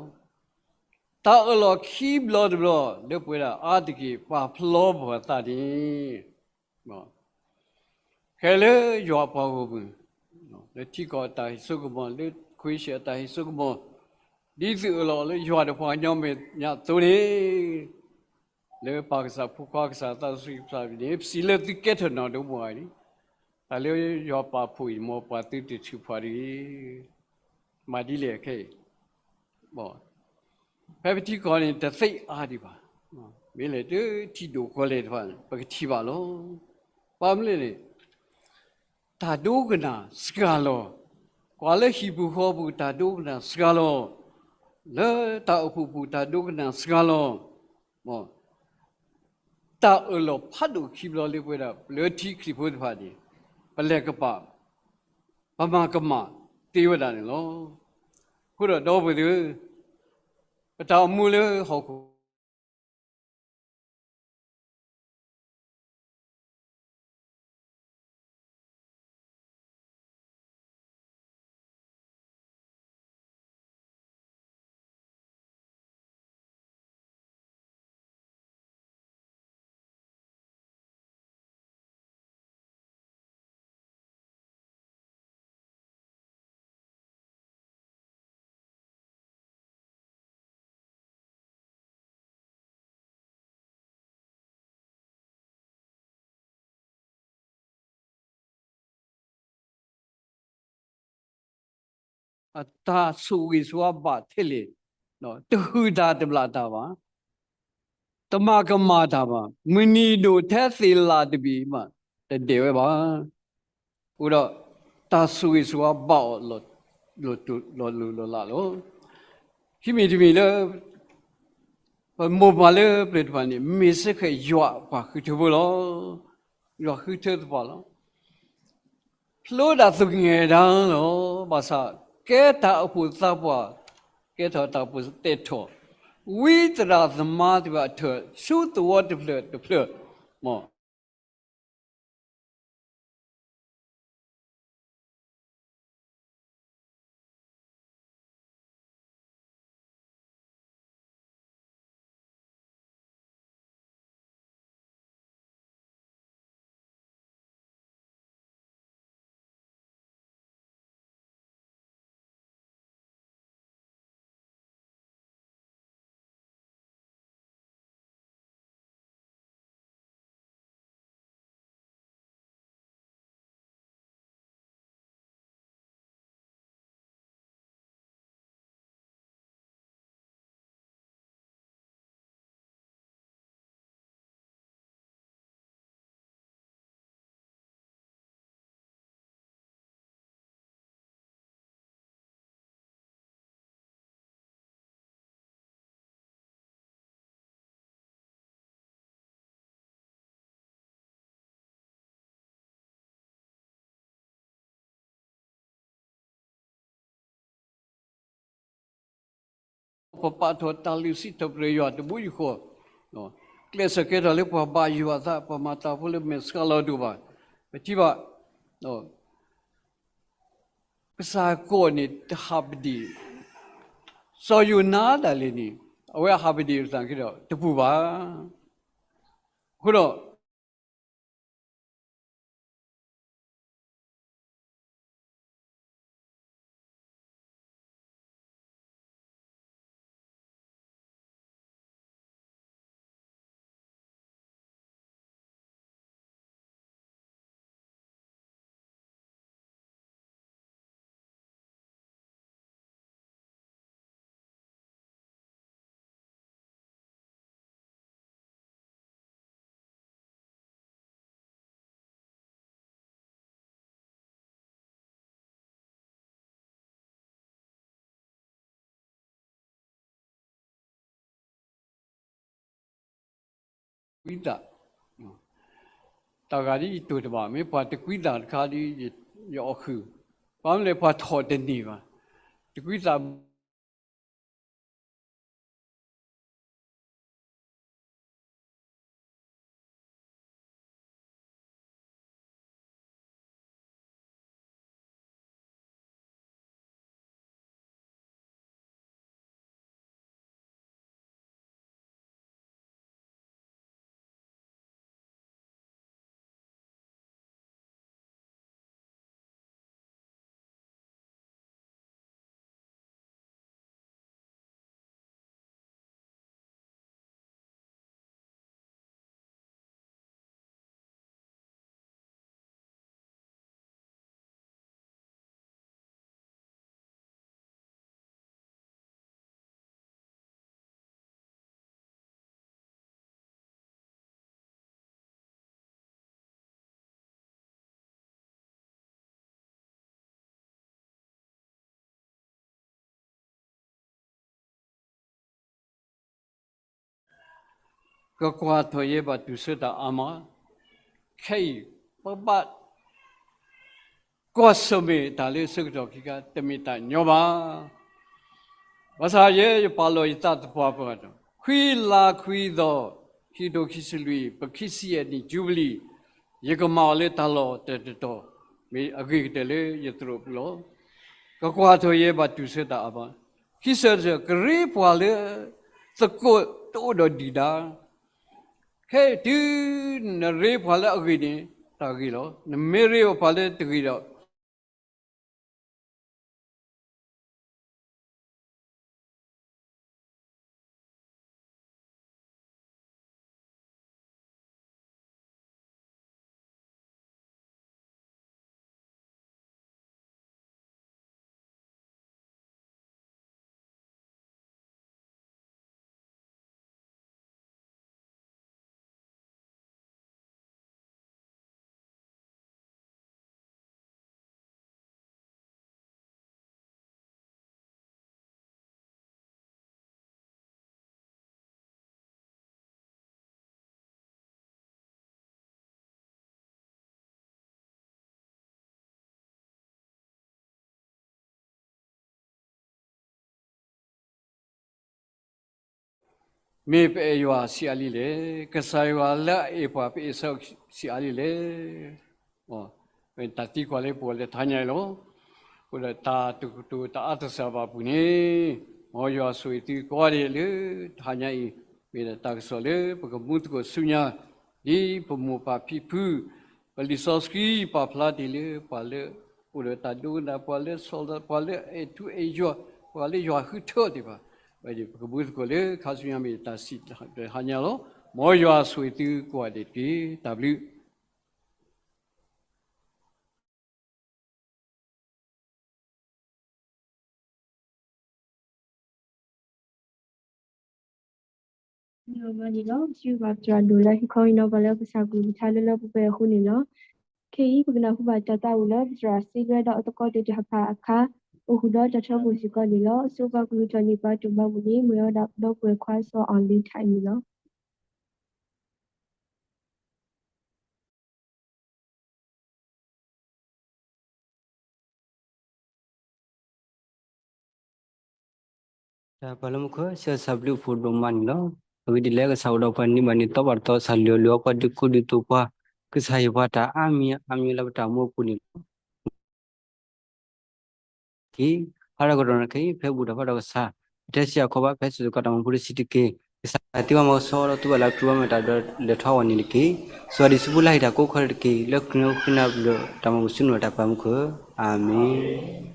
တၢ်အၢၣ်လီၤခံဘျီတဘျီ လၢပဝဲဒၣ်အါတက့ၢ် ပာ်ဖျီပှၤသးန့ၣ် ခဲလၢယွၤအပှၤဂီၢ်မုၢ် လၢထံကီၢ်အတၢ်ဟ့ၣ်စိကမီၤ, လၢ ခွ့ၡၢၣ် အတၢ်ဟ့ၣ်စိကမီၤ, ဒ်သုအၢၣ်လီၤလၢယွၤဒီးပှၤကညီမဲာ်ညါအသိးန့ၣ်, လၢပၢ်ကစၢ် ဖိခွါကစၢ် သးစီဆှံကစၢ်န့ၣ် ပစံးလၢသုကဲထီၣ်နီၢ်ဒိၣ်မးအံၤန့ၣ်, တၢ်လၢယွၤပာ်ဖှိၣ်အံၤ မ်ပှၤသုတထုးဖးတဂ့ၤ. မၤဒ်လဲၣ်ခဲအံၤ ဖဲပထံကီၢ်န့ၣ် တသ့အါဒံးဘၣ်. မ့ၢ်လဲၤတုၤထံဒိၣ်ကီၢ်လဲၢ်တဖၣ်န့ၣ် ပကထံၣ်ဘၣ်လီၤ. ဘၣ်မနုၤလဲၣ်န့ၣ် တၢ်ဒိကနၣ်စှၤလီၤ, ကွၢ်လၢဟံၣ်ပူၤဃီပူၤ တၢ်ဒိကနၣ်စှၤလီၤ, လၢတၢ်အိၣ်ဖှိၣ်ပူၤ တၢ်ဒိကနၣ်စှၤလီၤ. တၢ်အၢၣ်လီၤဖးဒိၣ်ခံဘျီလၢပဝဲဒၣ် လၢထံခရံာ်ဖိတဖၣ်န့ၣ် ပလဲၤကပာ် ပမၤကမၣ်သ့ဝဲဒၣ်န့ၣ်လီၤ. အဃိဒီးဒီပုၢ်ဝဲၢ်သ့ၣ်ဧၢ, ပတၢ်အိၣ်မူလၢဟီၣ်ခိၣ် အတၢ်ဆိၣ်ဂ့ၤဆိၣ်ဝါဘၣ်ထဲလဲၣ်, တဟုၣ်တၢ်တဘျၣ်တၢ်ဘၣ်, တမၤကမၣ်တၢ်ဘၣ်, မုၢ်နံၤဒိၣ်ထဲသ့ၣ်လၣ်တဘ့ၣ်ဘၣ် တဒဲးဝဲဘၣ်. အဃိဒီး တၢ်ဆိၣ်ဂ့ၤဆိၣ်ဝါဘၣ်အီၤ လီၤလိၢ်လီၤလးလီၤ. ခံမံၤတမံၤလၢ ပမိၢ်ပၢ်လၢပျၢၤတဖၣ်န့ၣ် မ့ၢ်စ့ၢ်ကီးယွၤအပှၤဃုထၢဖိလီၤ. ယွၤဃုထၢသပှၢ်လီၤ. ဖျိဒၣ်သကဲာ်ဒၣ်လီၤ. ဘၣ်ဆၣ် ကဲတၢ်အိၣ်ဖှိၣ်သးပှၢ်, ကဲထီၣ်တၢ်အိၣ်ဖှိၣ်သဲးထီၣ်, ဝံသရၣ်သမါသ့ၣ်တဖၣ်အထၢၣ် ဆူသဝီတဖျၢၣ်တဖျၢၣ်, မ် ပပာ်ထီၣ်တၢ်လုၢ်စံးထီၣ်ပတြၢၤယွၤတဘိယူၢ်ဃီ, ကျဲးစၢးကဲထီၣ်လၢပှၤဘၣ်ယွၤအသး, ပှၤမၤတၢ်ဖိလၢမဲာ်ဆှးလီၤဒိၣ်ဘၣ်. ပထံၣ်ဘၣ် ကစၢ်ကီးန့ၣ်တဟးပဒံၣ်, စီၤယိၤနါဒၣ်လဲာ်န့ၣ် အဝဲအဟးပဒံၣ်အသးက့ဒီးတပူၤဘၣ်. အဃိဒီး ကွံသး, တၢ်ဂၤဒ်ယတိၢ်တဘၣ်, မ့ၢ်ပှၤတကွံသးတခါဒီး ယအီၣ်ဃုာ်, ဘၣ်မနုၤလဲၣ် ပှၤထီၣ်တန့ၢ်ဘၣ်, တကွံသး ကကွၢ်ထီၣ်ယဲဘၣ်တူၢ်ဆၢတၢ်အါမး, ခဲအံၤ ပဘၣ် ကွၢ်ဆၢၣ်မဲာ်တၢ်လၢဆၢကတီၢ်ခံခါ တမ့ၢ်တၢ်ညီဘၣ်. ဘၣ်ဆၣ်ယဲယပာ်လီၤယသးသပှၢ်ပှၢ်ဒီး ခွံလါခွံသီ ခံကထိခံဆံလွံၢ် ပခံဆံယဲၢ်နံၣ် ယူဘလံၤ, ယကမၤအီၤလၢတၢ်လီၢ်တတီၤတီၤ, မ့ၢ်အဂ့ၤကတၢၢ်လၢယသရိာ်ပူၤလီၤ. ကကွၢ်ထီၣ်ယဲဘၣ်တူၢ်ဆၢတၢ်အါမး, ခံဆၢတဆၢ ကရ့ပှၤလၢသကိးတအိၣ်ဒီးဒုၣ်ဒါ ခဲအံၤတုၤနရ့ပှၤလၢအဂ့ၤန့ၣ် တၢ်ဂ့ၤလီၤ. နမ့ၢ်ရ့ပှၤလၢတဂ့ၤဒီး မ့ၢ်ပအဲၣ်ယွၤဆံးအါလံလဲၣ်, ကစၢ်ယွၤလၢအအဲၣ်ပှၤ ပအဲၣ်ဆၢဆံးအါလံလဲၣ်. တၢ်သံကွၢ်လၢပဂီၢ်လၢတဟါညါအံၤလီၤ. အဃိဒီးတၢ်တကတိၤတၢ်အါတစှၤဘၣ်အပူၤန့ၣ်, မ်ယွၤဆိၣ်ဂ့ၤသုကိးဂၤဒဲးလၢတဟါညါအံၤ, မ့ၢ်ဒၣ်တၢ်ကစီၣ်လၢပကမူသကိးဆူညါ, ဒ်ပမိၢ်ပၢ်ဖံဖု, ပလံာ်စီဆှံပာ်ဖျါတ့ၢ်လၢပှၤလၢအိၣ်ဒီးတၢ်ဒိကနၣ်, ပှၤလၢဆီၣ်လီၤ, ပှၤလၢအဲၣ်ထူအဲၣ်ယွၤ, ပှၤလၢယွၤဃုထၢအီၤသ့ၣ်တဖၣ်, ပကမူသကိးလၢခါဆူညါ မ့ၢ်တၢ်စံးတဟါညါလီၤ. မ်ယွၤဆိၣ်ဂ့ၤသုကိးဂၤဒဲးတက့ၢ်. တၢ်ဘျုး န့ၣ်လီၤ, စံးဘၣ်ပသရၣ်ဒိၣ်လၢဟံၣ်ခီအံၤနီၤ ပှၤလၢကစၢ်ကွံာ်ပထါလၢလၢပှဲၤပှဲၤအဃိန့ၣ်လီၤ. ခဲအံၤ ပကနၢ်ဟူဘၣ်တၢ်သးဝံၣ်လၢ ပသရၣ်စ့လွဲဒီးအသကိးသ့ၣ်တဖၣ်အခါ, အိၣ်ဃုာ်ဒီးတၢ်ထီဘိစ့ၢ်ကီးန့ၣ်လီၤ. အစိပှၤကလုၢ်ထီၣ်န့ၢ်ပှၤတၢ်မၤဘူၣ်န့ၣ် မ့ၢ်ဝဲဒၣ်ဒီပုၢ်ဝဲၢ်ခွါစီၤအီၣ်လ့ထၢၣ်န့ၣ်လီၤ. တၢ်ပာ်လၢမူခိၣ် ဆၢဂ့ၤဆၢဝါဘျုးဖှိၣ်ဒိၣ်မးန့ၣ်လီၤ. အဂ့ၢ်ဒ်လဲၣ် ကစၢ်အိၣ်ဒီးပှၤန့ၢ်ဘၣ်န့ၣ် သီဘၣ်တသီ ကစၢ်လုၢ်အီၣ်လုၢ်အီပှၤ ဒုးကိးဒုးသိးပှၤ, ကစၢ်ဟ့ၣ်ပှၤတၢ်အါမံၤအါမံၤလၢပတၢ်အိၣ်မူအပူၤန့ၣ်လီၤ. က့ၤ ဖးဒီးကတီၢ်နၣ်ခဲအံၤ ဖဲဘူၣ်တၢ်ဖးဒီးကစၢ် ပတဲစံးအခီပၤ ဖဲစ့ၢ်ကီးတၢ်မၤဘူၣ်တဆံးတက့ၢ်. ကစၢ်သ့ဝဲမၤကဆှီဒီးသူဘၣ်လၢအကတြူၢ်ဝဲမ့ၢ်တၢ်ဒိးလဲၤထီၣ်အဂီၢ်န့ၣ်တက့ၢ်. စီၤဒံးစူးပူလၢဟ့ၣ်တၢ်ကိးခီတက့ၢ်. လၢကနၢၤဃုနၢ်ဘျုးတၢ်မၤဘူၣ်ဆူနုာ်တၢ်ပာ်မူခိၣ်. အၤမ့ၣ်.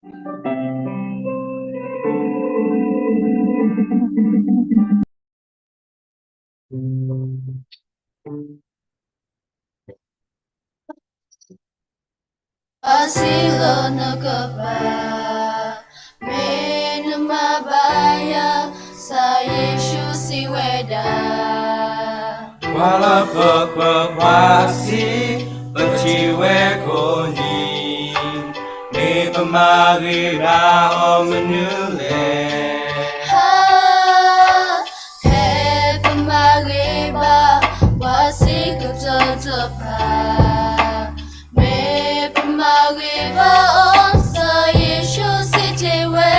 ပှၤစံးလၢနကပၤ, မ့ၢ်နမၤဘၣ်ယၤ, ကစၢ်ယ့ၣ်ၡူးစံးဝဲဒၣ်, ပှၤလၢပကပၤစံး, ပထံၣ်ဝဲကိးနံၤ, မ့ၢ်ပမၤဂ့ၤဘၣ်အီၤမနုၤလဲၣ်. ဖဲပမၤဂ့ၤဘၣ် ပှၤစံးကတၢၢ်တဖၣ်, မ့ၢ်ပမၤဂ့ၤဘၣ်အီၤ, ကစၢ်ယ့ၣ်ၡူးစံးတ့ၢ်ဝဲ,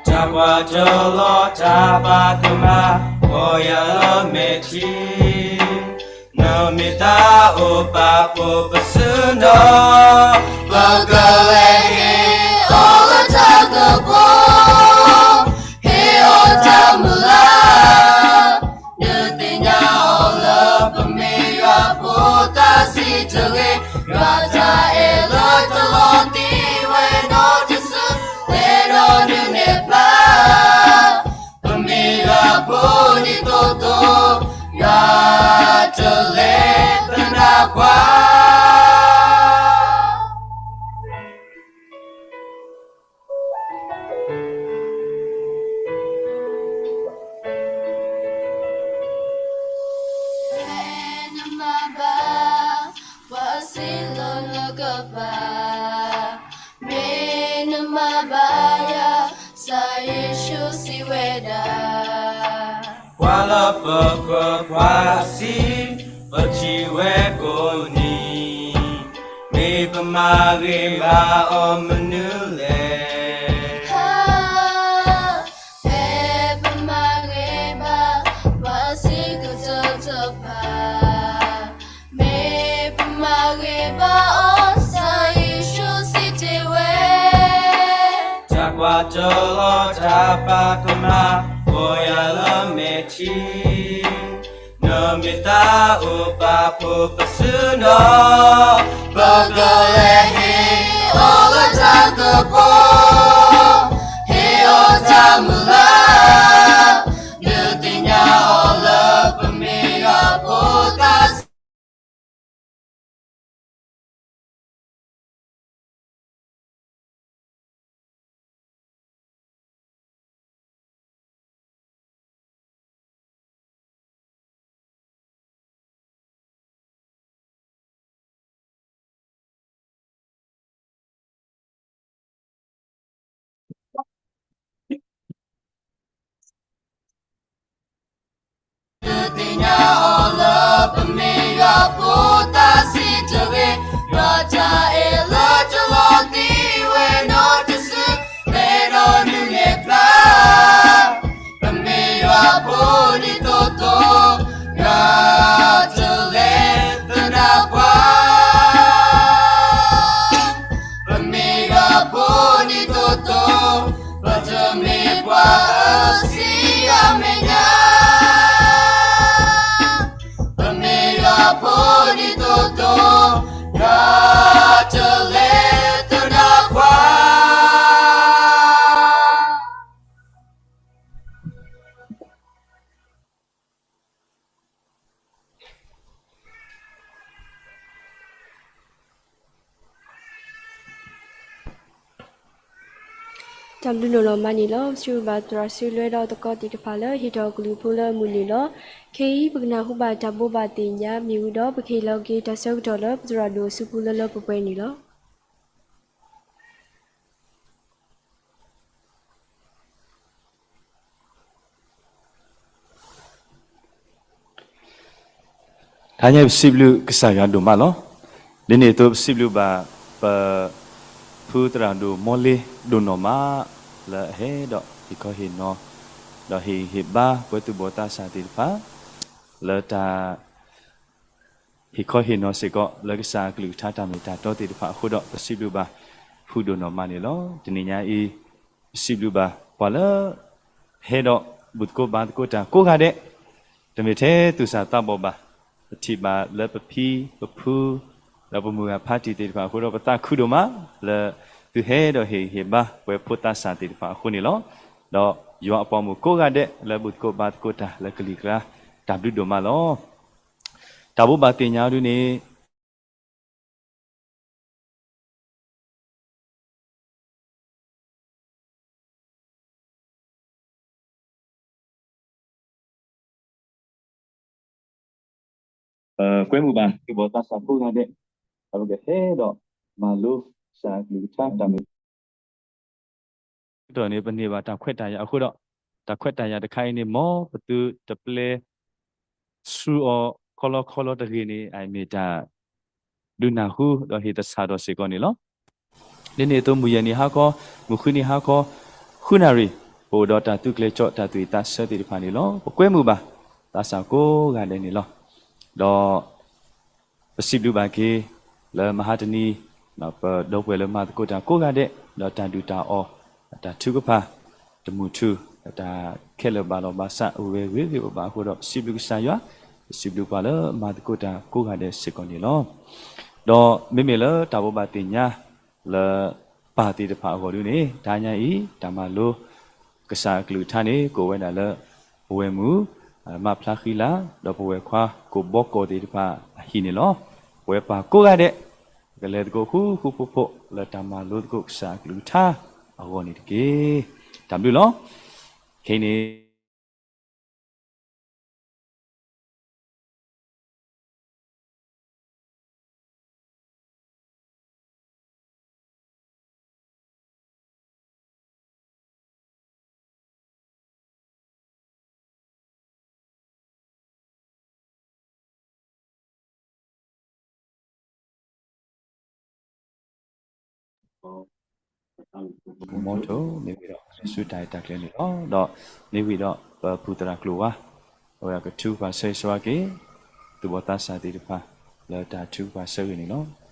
တၢ်ကွၢ်တလီၤတၢ်ပာ်ကမၣ်, ပီၢ်ယၢ်လၢမဲာ်ထံ နမ့ၢ်တၢ်အိၣ်ပာ်ဖှိၣ်ပစုနီၤ, ပကလဲၤဟ့ၣ်အီၤလၢတၢ်ကပီၤ, ဟ့ၣ်အီၤတၢ်မုၢ်လၢ်, ဒုးသ့ၣ်ညါအီၤလၢပမ့ၢ်ယွၤဖိသးစံးတဂ့ၤ, ယွၤတၢ်အဲၣ်လၢတလီၤတံၢ်ဝဲနီတစု, လဲၤဒီးဒုးနဲၣ်ဖျါ ပမ့ၢ်ယွၤဖိဒ်သိးသိး, ယွၤတလဲၤပနၢ်ပှၤ. ဖဲနမၤဘၣ် ပှၤစံးလၢနကပၤ, မ့ၢ်နမၤဘၣ်ယၤ, ကစၢ်ယ့ၣ်ၡူးစံးဝဲဒၣ်, ပှၤလၢပကပၤစံး, ပထံၣ်ဝဲကိးနံၤ, မ့ၢ်ပမၤဂ့ၤဘၣ်အီၤမနုၤလဲၣ်. ဖဲပမၤဂ့ၤဘၣ် ပှၤစံးကတၢၢ်တဖၣ်, မ့ၢ်ပမၤဂ့ၤဘၣ်အီၤ, ကစၢ်ယ့ၣ်ၡူးစံးတ့ၢ်ဝဲ, တၢ်ကွၢ်တလီၤတၢ်ပာ်ကမၣ်, ပီၢ်ယၢ်လၢမဲာ်ထံ, နမ့ၢ်တၢ်အိၣ်ပာ်ဖှိၣ်ပစုနီၤ, ပကလဲၤဟ့ၣ်အီၤလၢတၢ်ကပီၤ, ဟ့ၣ်အီၤတၢ်မုၢ်လၢ်, ဒုးသ့ၣ်ညါအီၤလၢပမ့ၢ်ယွၤဖိသးစံး ဒုးသ့ၣ်ညါအီၤလၢပမ့ၢ်ယွၤဖိသးစံးတဂ့ၤ, ယွၤတၢ်အဲၣ်လၢတလီၤတံၢ်ဝဲနီတစု, လဲၤဒီးဒုးနဲၣ်ဖျါ ပမ့ၢ်ယွၤဖိဒ်သိးသိး, ယွၤတလဲၤပနၢ်ပှၤ. ပမ့ၢ်ယွၤဖိဒ်သိးသိး, ပတမ့ၢ်ပှၤအၢစံယွၤမဲာ်ညါ, ပမ့ၢ်ယွၤဖိဒ်သိးသိး, ယွၤတလဲၤပနၢ်ပှၤ. တၢ်ဘျုးဒိၣ်လီၤမးန့ၣ်လီၤ. ပစံးဘျုးဘၣ်သရၣ်စုလွဲဒီးသကိးသ့ၣ်တဖၣ်လၢဟ့ၣ်ထီၣ်ကလုၢ်ဖိလၢအမုာ်န့ၣ်လီၤ. ခဲအံၤပကနၢ်ဟူဘၣ်တၢ်ဘိးဘၣ်သ့ၣ်ညါ မ့ၢ်ဝံၤဒီးပကဟ့ၣ်လီၤက့ၤတၢ်ဆၢကတီၢ်လၢပသရၣ်ဒိၣ်အစုပူၤလၢလၢပှဲၤပှဲၤန့ၣ်လီၤ. တဟါညါပစံးဘျုးကစၢ်ယွၤဒိၣ်မးလီၤ. ဒ်န့ၣ်အသိးပစံးဘျုးဘၣ် ပဖုသရၣ်ဒိၣ်မီလ့ဒိၣ်နီၢ်မး လၢအဟဲဒီးဟ့ၣ်ခီဟ့ၣ်နီၤ ဒီးဟ့ၣ်ဂံၢ်ဟ့ၣ်ဘါပှၤသူၣ်ဘီၣ်သးစၢ်သ့ၣ်တဖၣ် လၢတၢ် ဟ့ၣ်ခီဟ့ၣ်နီၤစ့ၢ်ကီး လၢကစၢ်အကလုၢ်ကထါတၢ်မ့ၢ်တၢ်တီသ့ၣ်တဖၣ်အဃိဒီး ပစံးဘျုးဘၣ် ဖုဒိၣ်နီၢ်မးန့ၣ်လီၤ. တနံၤညါအံၤ ပစံးဘျုးဘၣ် ပှၤလၢ ဟဲဒီးဘူၣ်သကိးဘါသကိးတၢ်ကိးဂၤဒဲး တမ့ၢ်ထဲသူၣ်စၢ်သးဘီၣ်ဘၣ်. ပထံၣ်ဘၣ်လၢပဖံပဖု ဒီးပမုၢ်ဂၤဖါတံၢ်သ့ၣ်တဖၣ်အဃိဒီး ပသးခုဒိၣ်မး လၢ သုဟဲဒီးဟ့ၣ်ဂံၢ်ဟ့ၣ်ဘါပှၤဖိသးစၢ်သ့ၣ်တဖၣ်အဃိန့ၣ်လီၤ. ဒီးယွၤအပိာ်မုၣ်ကိးဂၤဒဲးလၢဘူၣ်သကိးဘါသကိးတၢ်လၢကလံၤကျါ တၢ်ဘျုးဒိၣ်မးလီၤ. တၢ်ဘိးဘၣ်သ့ၣ်ညါဒုန့ၣ် ကွဲမုာ်ဘၣ် သုးဘီၣ်သးစၢ်ကိးဂၤဒဲး, ဒီးပကဟဲဒီးမၤလိကစၢ်အကလုၢ်ကထါတၢ်မ့ၢ် တၢ်န့ၣ် ပန့ၢ်ဘၣ်တၢ်ခွဲးတၢ်ယာ်အဃိဒီး, တၢ်ခွဲးတၢ်ယာ်တခါအံၤန့ၣ် မ်ပသုတပျဲ ဆူအီၤခီလီခီလီတဂ့ၤန့ၣ် အမ့ၢ်တၢ် ဒုးနၢ်ဟူ ဒီးဟ့ၣ်သဆၣ်ထီၣ်စ့ၢ်ကီးန့ၣ်လီၤ. ဒ်န့ၣ်အသိး မုၢ်ယဲၢ်နံၤဟါခီ, မုၢ်ဃုနံၤဟါခီ, ဃုနၣ်ရံၣ် ပအိၣ်ဒီးတၢ်သုးကျဲၤကၠီ တၢ်သူၣ်ဝံၣ်သးဆၢသ့ၣ်တဖၣ်န့ၣ်လီၤ. ပကွဲမုာ်ဘၣ် သးစၢ်ကိးဂၤဒဲးန့ၣ်လီၤ. ဒီး ပစံးဘျုးဘၣ်က့ၤ လၢမဟါတနံၤ ပဒီပုၢ်ဝဲၢ်လၢမၤသကိးတၢ်ကိးဂၤဒဲး ဒီးတၢ်ဒုၣ်တၢ်အီၣ် တၢ်ထုကဖၣ် တမုာ်ထူ တၢ်ခဲလၢာ်ဘၣ်လီၤဘၣ်စး အိၣ်ဝဲဂ့ၤဂ့ၤဘၣ်ဘၣ်အဃိဒီး ပစံးဘျုးကစၢ်ယွၤ, ပစံးဘျုးပှၤလၢမၤသကိးတၢ်ကိးဂၤဒဲးစ့ၢ်ကီးန့ၣ်လီၤ. ဒီးမ့မ့ၢ်လၢတၢ်ဘိးဘၣ်သ့ၣ်ညါ လၢပၢ်သ့ၣ်တဖၣ်အဂီၢ်ဒုန့ၣ် တဟါညါအံၤ တၢ်မၤလိ ကစၢ်အကလုၢ်ကထါန့ၣ် ကအိၣ်ဝဲဒၣ်လၢ ပဝဲၢ်မုၣ် မၣ်ဖျါဃံလၤ ဒီးပဝဲၢ်ခွါကိၣ်ဘီကီၢ်သ့ၣ်တဖၣ်အဟံၣ်န့ၣ်လီၤ. ပဝဲပၢ်ကိးဂၤဒဲး ကလဲၤသကိးဃူဃူဖိးဖိး လၢတၢ်မၤလိသကိးကစၢ်အကလုၢ်ကထါအဂီၢ်န့ၣ်တက့ၢ်. တၢ်ဘျုးလီၤ. ခဲအံၤန့ၣ် မီထိၣ် မ့ၢ်ဝံၤဒီး ဆူတၢ်ရဲၣ်တၢ်ကျဲၤန့ၣ်လီၤ. ဒီးမ့ၢ်ဝံၤဒီး ပပူၤသရၣ်ကျိၤဝါ အဝဲကထုကဖၣ်ဆၢဂ့ၤဆၢဝါက့ၤ သူၣ်ဘီၣ်သးစၢ်သ့ၣ်တဖၣ် လၢတၢ်ထုကဖၣ်ဆၢဂ့ၤန့ၣ်လီၤ.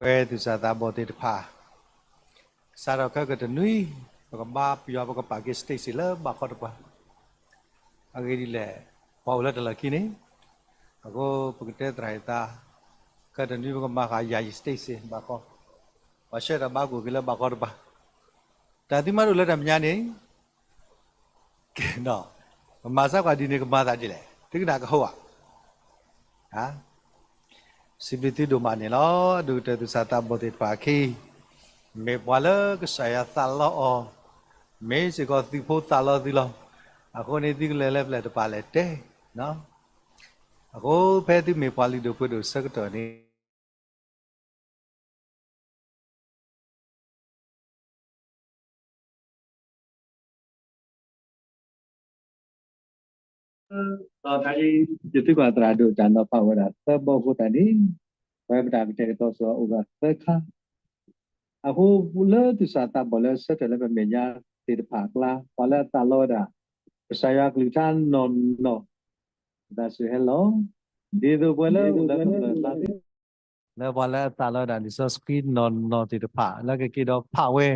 ပဝဲသူၣ်စၢ်သးဘီၣ်သ့ၣ်တဖၣ် စးထီၣ်ခဲကတနွံ ပကဘါပယီၤ ပကပာ်က့ၤ stage လၢဘၣ်ဃီတပၤ, အဂ့ၢ်ဒ်လဲၣ် အိၣ်လၢတလၢခံန့ၣ်, အဃိပကတဲသရၣ်အံၤသး, ခဲတနွံပကမၤဃာ်ယၤယ stage စ့ၢ် ဘၣ်ဃီ, ပှၤဆှၢတၢ်ဘၣ်ကွၢ်က့ၤလၢဘၣ်ဃီတပၤ, တၢ်သုမၤဒိၣ်လၢတၢ်မဲာ်ညါန့ၣ် ကမၤစၢ်ကွၢ်ဒ်န့ၣ် ကမၤသးဒ်လဲၣ် သုကနၣ်ကဟိဧါ. စံးဘျုးသုဒိၣ်မးန့ၣ်လီၤ. ဒိၣ်ကတၢၢ်သူၣ်စၢ်သးဘီၣ်သ့ၣ်တဖၣ်အခံ, မ့ၢ်ပှၤလၢကစၢ်ယွၤသးလီအီၤ, မ့ၢ်စ့ၢ်ကီးသုးဖိသးလီသုလီၤ. အဃိန့ၣ် သုကလဲၤလၢပျၢၤတပၤလဲၤတဲ, အဃိဖဲသုမ့ၢ်ပှၤလုၢ်ဒိၣ်ပှ့ၤဒိၣ်ဆၢကတီၢ်န့ၣ် ဒီးတၢ်အံၤ ယသုကွၢ်သရၣ်ဒိၣ်တၢ်နီၤဖးဝဲဒၣ်သၢဘီအဃိသတးန့ၣ်, ပဝဲပတၢ်ကတဲာ်ကတီၤစ့ၢ်ကီးအိၣ်ဝဲသၢခါ, အဃိလၢသူၣ်စၢ်သးဘီၣ်လၢဆၢထၢၣ်လၢပမဲာ်ညါသ့ၣ်တဖၣ်အကျါ ပှၤလၢအသးလီဝဲဒၣ် ကစၢ်ယွၤအကလုၢ်ကထါနီၢ်နီၢ် တၢ်စူၢ်ဟဲလီၤ, ဒ်သိးပဝဲလၢအိၣ်လၢကမျၢၢ်အကျါသ့ၣ် လၢပှၤလၢအသးလီဝဲဒၣ်လံာ်စီဆှံနီၢ်နီၢ်သ့ၣ်တဖၣ် လၢကက့ၤဒီးဖးဝဲ,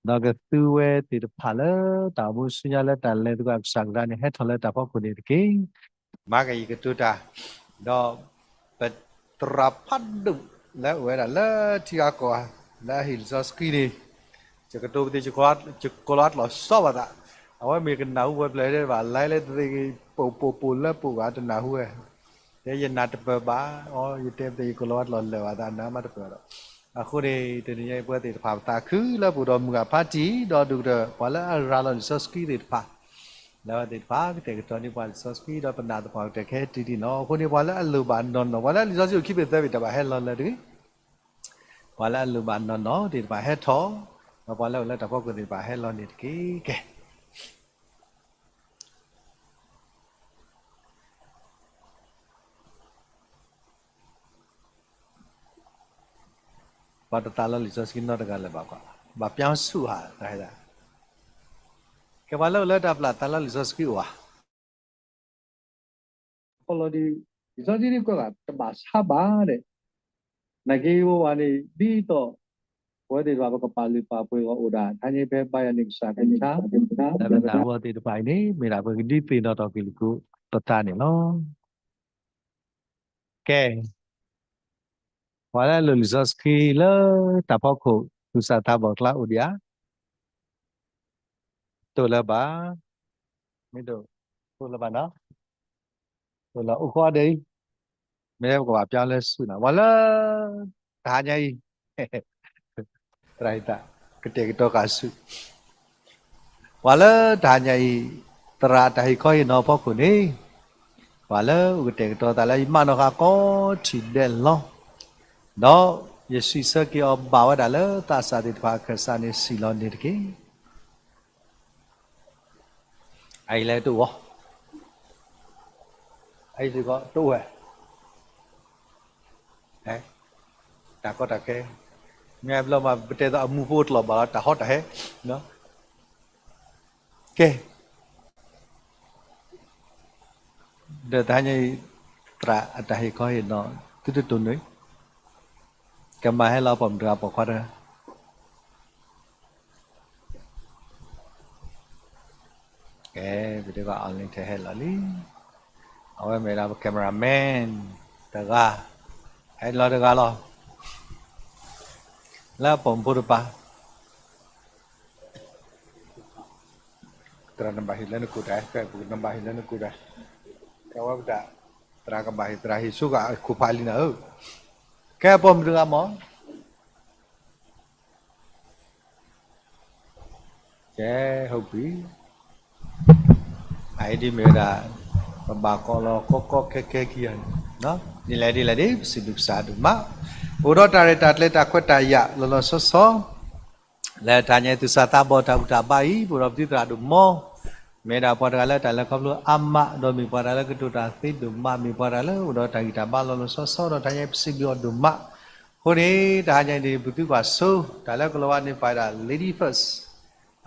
ဒီးကသူဝဲသ့ၣ်တဖၣ်လၢတၢ်အိၣ်မူဆူညါလၢတၢ်လဲၤသကိးကစၢ်ကရၢန့ၣ် ဟဲထီၣ်လၢတၢ်ဖီခိၣ်န့ၣ်တက့ၢ်. မၤကယံၤကတိၤတၢ်, ဒီးပသရၣ်ဖးဒိၣ်လၢအိၣ်ဝဲဒၣ်လၢထံဂၤကီၢ်ဂၤ လၢအဟ့ၣ်လံာ်စီဆှံန့ၣ် ယကတိၤပသ့ၣ် ယကိးလီၤအကျိာ်စီဘၣ်သး, အဝဲမ့ၢ်ကနၢ်ဟူဝဲဖျၢၣ်ဒဲးဘၣ် လဲၤလၢတသ့ၣ်ဂ့ၤ ပိာ်ပိာ်ပိာ်လၢပိာ်ဂၤတနၢ်ဟူဝဲ, တဲယနၢ်တပၢၢ်ဘၣ်, အီ ယတဲပသ့ၣ် ယကိးလီၤအကျိာ်လၢာ်ဘၣ်သး နၢ်မးတပၢၢ်ဒီး, အဃိန့ၣ် တနံၤညါအံၤပဝဲသ့ၣ်တဖၣ်ပသးခုလၢပအိၣ်ဒီးမုၢ်ဂၤဖးတံၢ် ဒီးဒိၣ်ကတၢၢ် ပှၤလၢအရၤလီၤလံာ်စီဆှံသ့ၣ်တဖၣ် လၢအဝဲသ့ၣ်တဖၣ်ကတဲာ်ကတီၤန့ၢ်ပှၤလံာ်စီဆှံ ဒီးပနာ်သပှၢ်ကတၢၢ်ခဲအံၤတံၢ်တံၢ်နီၤ. အဃိန့ၣ် ပှၤလၢအလိၣ်ဘၣ်နီၢ်နီၢ် ပှၤလၢလံာ်စီဆှံအိၣ်ခံဘ့ၣ်သၢဘ့ၣ်တဖၣ်ဟဲလီၤလၢာ်တဂ့ၤ, ပှၤလၢအလိၣ်ဘၣ်နီၢ်နီၢ်သ့ၣ်တဖၣ်ဟဲထီၣ်, ဒီးပှၤလၢအိၣ်လၢတၢ်ဖီခိၣ်သ့ၣ်တဖၣ်ဟဲလီၤန့ၣ်တက့ၢ်. ကဲ ပှၤတသးလီလံာ်စီဆှံနီတဂၤလၢၤဘၣ်ကွၢ်, ဘၣ်ပၠါဆူၣ်ဧါ, တၢ်ဟဲဒၣ်, ကဲပှၤလၢအိၣ်လၢတၢ်ပျၢ်သးလီလံာ်စီဆှံအိၣ်ဧါ. ခီလီၤဒ် လံာ်စီဆှံဒ်ကွဲးဘၣ်တဘၣ်ဆါဘၣ်ဒဲး, နာ်က့ဝဲဝဲန့ၣ် ဒ်သိး ပဝဲသ့ၣ်တဖၣ်ပကပာ်လုၢ်ပာ်ပှ့ၤအီၤအိၣ်ဒၣ် ထါန့ၣ်ဖဲဘါယွၤန့ၣ်ကစၢ်ကလုၢ်ကထါ လၢပနၢ်ဟူအီၤသ့ၣ်တဖၣ်အံၤန့ၣ် မ့ၢ်ဒၣ်ပကဒ်သိးနီၣ်ထီၣ်က့ၤလံာ်ကူးပသးန့ၣ်လီၤ. ကဲ, ပှၤလၢအလိၣ်လံာ်စီဆှံလၢတၢ်ဖီခိၣ် သူၣ်စၢ်သးဘီၣ်အကျါအိၣ်ဒံးဧါ. တအိၣ်လၢၤဘၣ်, မ့ၢ်တအိၣ်လၢၤဘၣ်နီၤ, တအိၣ်လၢၤအိၣ်ဃီဒ်အံၤ, မ့ၢ်လၢပကဘၣ်ပၠါလၢဆူၣ်နီၤ ပှၤလၢ တဟါညါအံၤ သရၣ်အံၤသး ကတဲာ်ကတီၤဃာ်ဆူၣ်, ပှၤလၢတဟါညါအံၤ သရၣ်တၢ်ဟ့ၣ်ခီဟ့ၣ်နီၤအဖီခိၣ်န့ၣ် ပှၤလၢအိၣ်ကတဲာ်ကတီၤသးလၢယမၤနီၣ်ဃာ်ကိးထံၣ်ဒဲးလီၤ, ဒီးယစံးဆၢက့ၤအီၤဘၣ်ဝဲဒၣ်လၢသးစၢ်သ့ၣ်တဖၣ်အခၢၣ်စးန့ၣ်စံးလီၤန့ၣ်တက့ၢ်. အအံၤလဲၤတအိၣ်, အအံၤစ့ၢ်ကီးတအိၣ်ဝဲ, တၢ်ကီတၢ်ခဲ, မ့ၢ်ဘျီမး ပတဲသိးအမူဖိအကျိာ်ဘၣ်လီၤ တၢ်ဟီတၢ်ဟဲ, ကဲ ဒီးတဟါညါအံၤ သရၣ်အတၢ်ဟ့ၣ်ခီဟ့ၣ်နီၤ သုတတိၢ်နီၣ်, ကမၤဟဲလီၤပိာ်မုၣ်တဂၤပိာ်ခွါတဂၤ ကဲ, ပဒိက online ထဲဟဲလီၤလံ, အဝဲမ့ၢ်ဒၣ်ပ cameraman တဂၤ, ဟဲလီၤတဂၤလီၤ, လၢအပိာ်မုၣ်ဖိတပၤ, သရၣ်နဘၣ်ဟ့ၣ်လၢနကိၣ်တၢ်, ကဲ ပကနဘၣ်ဟ့ၣ်လၢနကိၣ်တၢ်, ကဲဝဲပတၢ်, သရၣ်ကဘၣ်ဟ့ၣ် သရၣ်ဟ့ၣ်ဆိကမိၣ်အခိၣ်ဖးလံနၤဧၢ, ကဲပိာ်မုၣ်တဂၤမး ကဲ, ဟုတ်ပြီ, အအံၤဒ်မ့ၢ်ဝဲဒၣ် ပဘၣ်ကိးလီၤကီကီခဲခဲခံဂၤန့ၣ်, ဒ်လဲၣ်ဒ်လဲၣ်ဒ် ပစံးဘျုးကစၢ်ဒိၣ်မး, အိၣ်ဒီးတၢ်ရဲၣ်တၢ်ကျဲၤတၢ်ခွဲးတၢ်ယာ်လီၤလီၤဆီဆီ လၢတၢ်ညါသူၣ်စၢ်သးဘီၣ်တၢ်ဘူၣ်တၢ်ဘါအံၤ ပအိၣ်ဒီးပသုသရၣ်ဒိၣ်မး, မ့ၢ်ဒၣ်ပှၤတဂၤလၢတၢ်လဲၤခီဖျိအါမး ဒီးမ့ၢ်ပှၤတဂၤလၢကတိၤတၢ်သ့ဒိၣ်မး မ့ၢ်ပှၤတဂၤလၢအိၣ်ဒီးတၢ်ဂံၢ်တၢ်ဘါလီၤလီၤဆီဆီဒီးတၢ်ညါပစံးဘျုးအီၤဒိၣ်မး, အဃိန့ၣ် တၢ်ဟါညါအံၤန့ၣ် ပသုကွၢ်ဆိ တၢ်လၢကလီၤဝါန့ၣ် ပှၤဒၣ် lady first,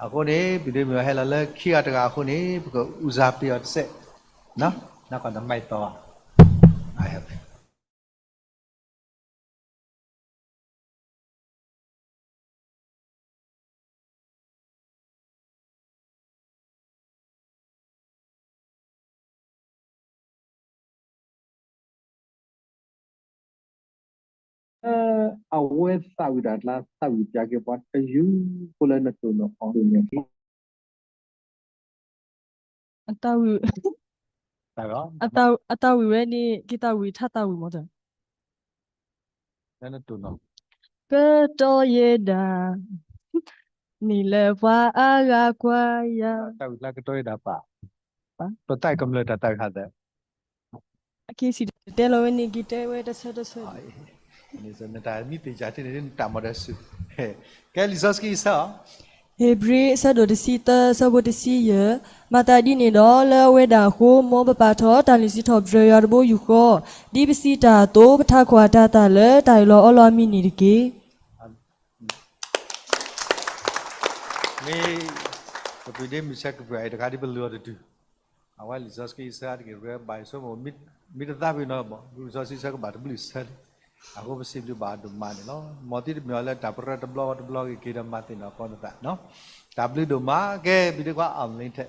အဃိန့ၣ် ပဒိမ့ၢ်အီၤဟဲလီၤလၢခံဂၤတဂၤအဃိန့ၣ် ပကဦးစားပေးအီၤတစဲး, နကွၢ်နမဲာ်သီ, လၢအဝဲသးဝံၣ်တၢ်အကျါ သးဝံၣ်ပျးက့ၤပှၤတယုၢ်ဖိလၢနတိၢ်နီၣ်အီၤန့ၣ် အတၢ်ဝံၣ်ဝဲန့ၣ် က့ၤသးဝံၣ်ထါသးဝံၣ်မးတၢ် လၢနတိၢ်နီၣ် ကတီယဲဒၣ် နံၤလၢပှၤအါဂၤကွၢ်ယၤ တၢ်ဝံၣ်လၢကတီယဲဒၣ်ပာ် ပသးကမျၢၢ်တၢ်သးဝံၣ်ဟးသး အက့ၤစံၣ်တဲလီၤဝဲန့ၣ် က့ၤတဲဝဲတဆၢတဆၢ နတၢ်မံသ့ၣ်ယါတန့ၣ် နတၢ်မၤဒီးစူၤ ကဲလံာ်စီဆှံအဆၢ ဧ့ၤဘြံၤအဆၢဒိၣ်တဆံသၢ အဆၢဖိတဆံယဲၢ်, မၤသးဒ်န့ၣ်ဒီး လၢအဝဲဒၣ်အဃိ မ်ပပာ်ထီၣ်တၢ်လုၢ်စံးထီၣ်ပတြၢၤယွၤတဘိယူၢ်ဃီ, ဒ်ပစံးတၢ်အသိး ပထးခိၣ်အတၤသၣ်လၢတၢ်အၢၣ်လီၤအီလီၤအမံၤန့ၣ်တက့ၢ်. မ့ၢ် ကပုၤဒ့မုၢ်ဆဲးကပုၤအံၤတခါဒ်ပလုၢ်အီၤတတုၤ, အဝဲလံာ်စီဆှံအဆၢတက့ၢ် ရၢဘၣ်ယဆိကမိၣ် မ့ၢ်တသးပ့ၤနီၣ်ဘၣ် လံာ်စီဆှံအဆၢကဘၣ်တဘျုးဆၢလံ, အဃိပစံးဘျုးဘၣ်ဒိၣ်မးန့ၣ်လီၤ. မ်သုတမ့ၢ်အီၤလၢတၢ်ပရၢတဘျီတဘျီဂ့ၤက့ၤဒီးမၤသ့ၣ်နီၣ်ကီးနသး, တၢ်ဘျုးဒိၣ်မး ကဲ ပဒ့ခွါ အီၣ်လ့ထဲ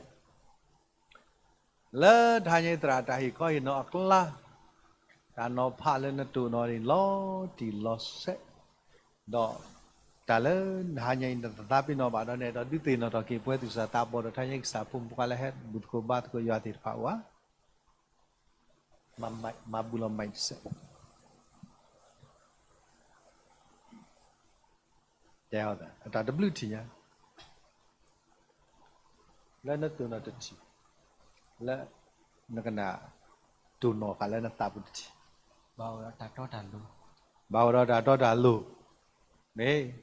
လၢတဟါညါအံၤသရၣ်တၢ်ဟ့ၣ်ခီဟ့ၣ်နီၤအကျါ, တၢ်နီၤဖးလၢနတိၢ်နီၣ်န့ၣ်လီၤတံၢ်လီၤဆဲး, ဒီးတၢ်လၢတဟါညါအံၤ နတသးပ့ၤနီၣ်ဘၣ်ဒီးနဲၣ်ဒီးဒုးသ့ၣ်နီၣ်ထီၣ်က့ၤပဝဲသူၣ်စၢ်သးဘီၣ်ဒီး တဟါညါအံၤကစၢ်ဖိမုၣ်ဖိခွါလၢဟဲဘူၣ်သကိးဘါသကိးယွၤသ့ၣ်တဖၣ်အိၣ်ဧါ, မၤဘူၣ်လီၤမၤတစဲး တဲအီၤသး အတၢ်တဘျုးထံၣ်ညါ, လၢနတိၢ်နီၣ်တထံၣ်, လၢနကနၣ်တိၢ်နီၣ်ဃာ်လၢနသးပူၤတထံၣ်, ဘၣ်အိၣ်ဒီးတၢ်တီတၢ်လိၤ, မ့ၢ်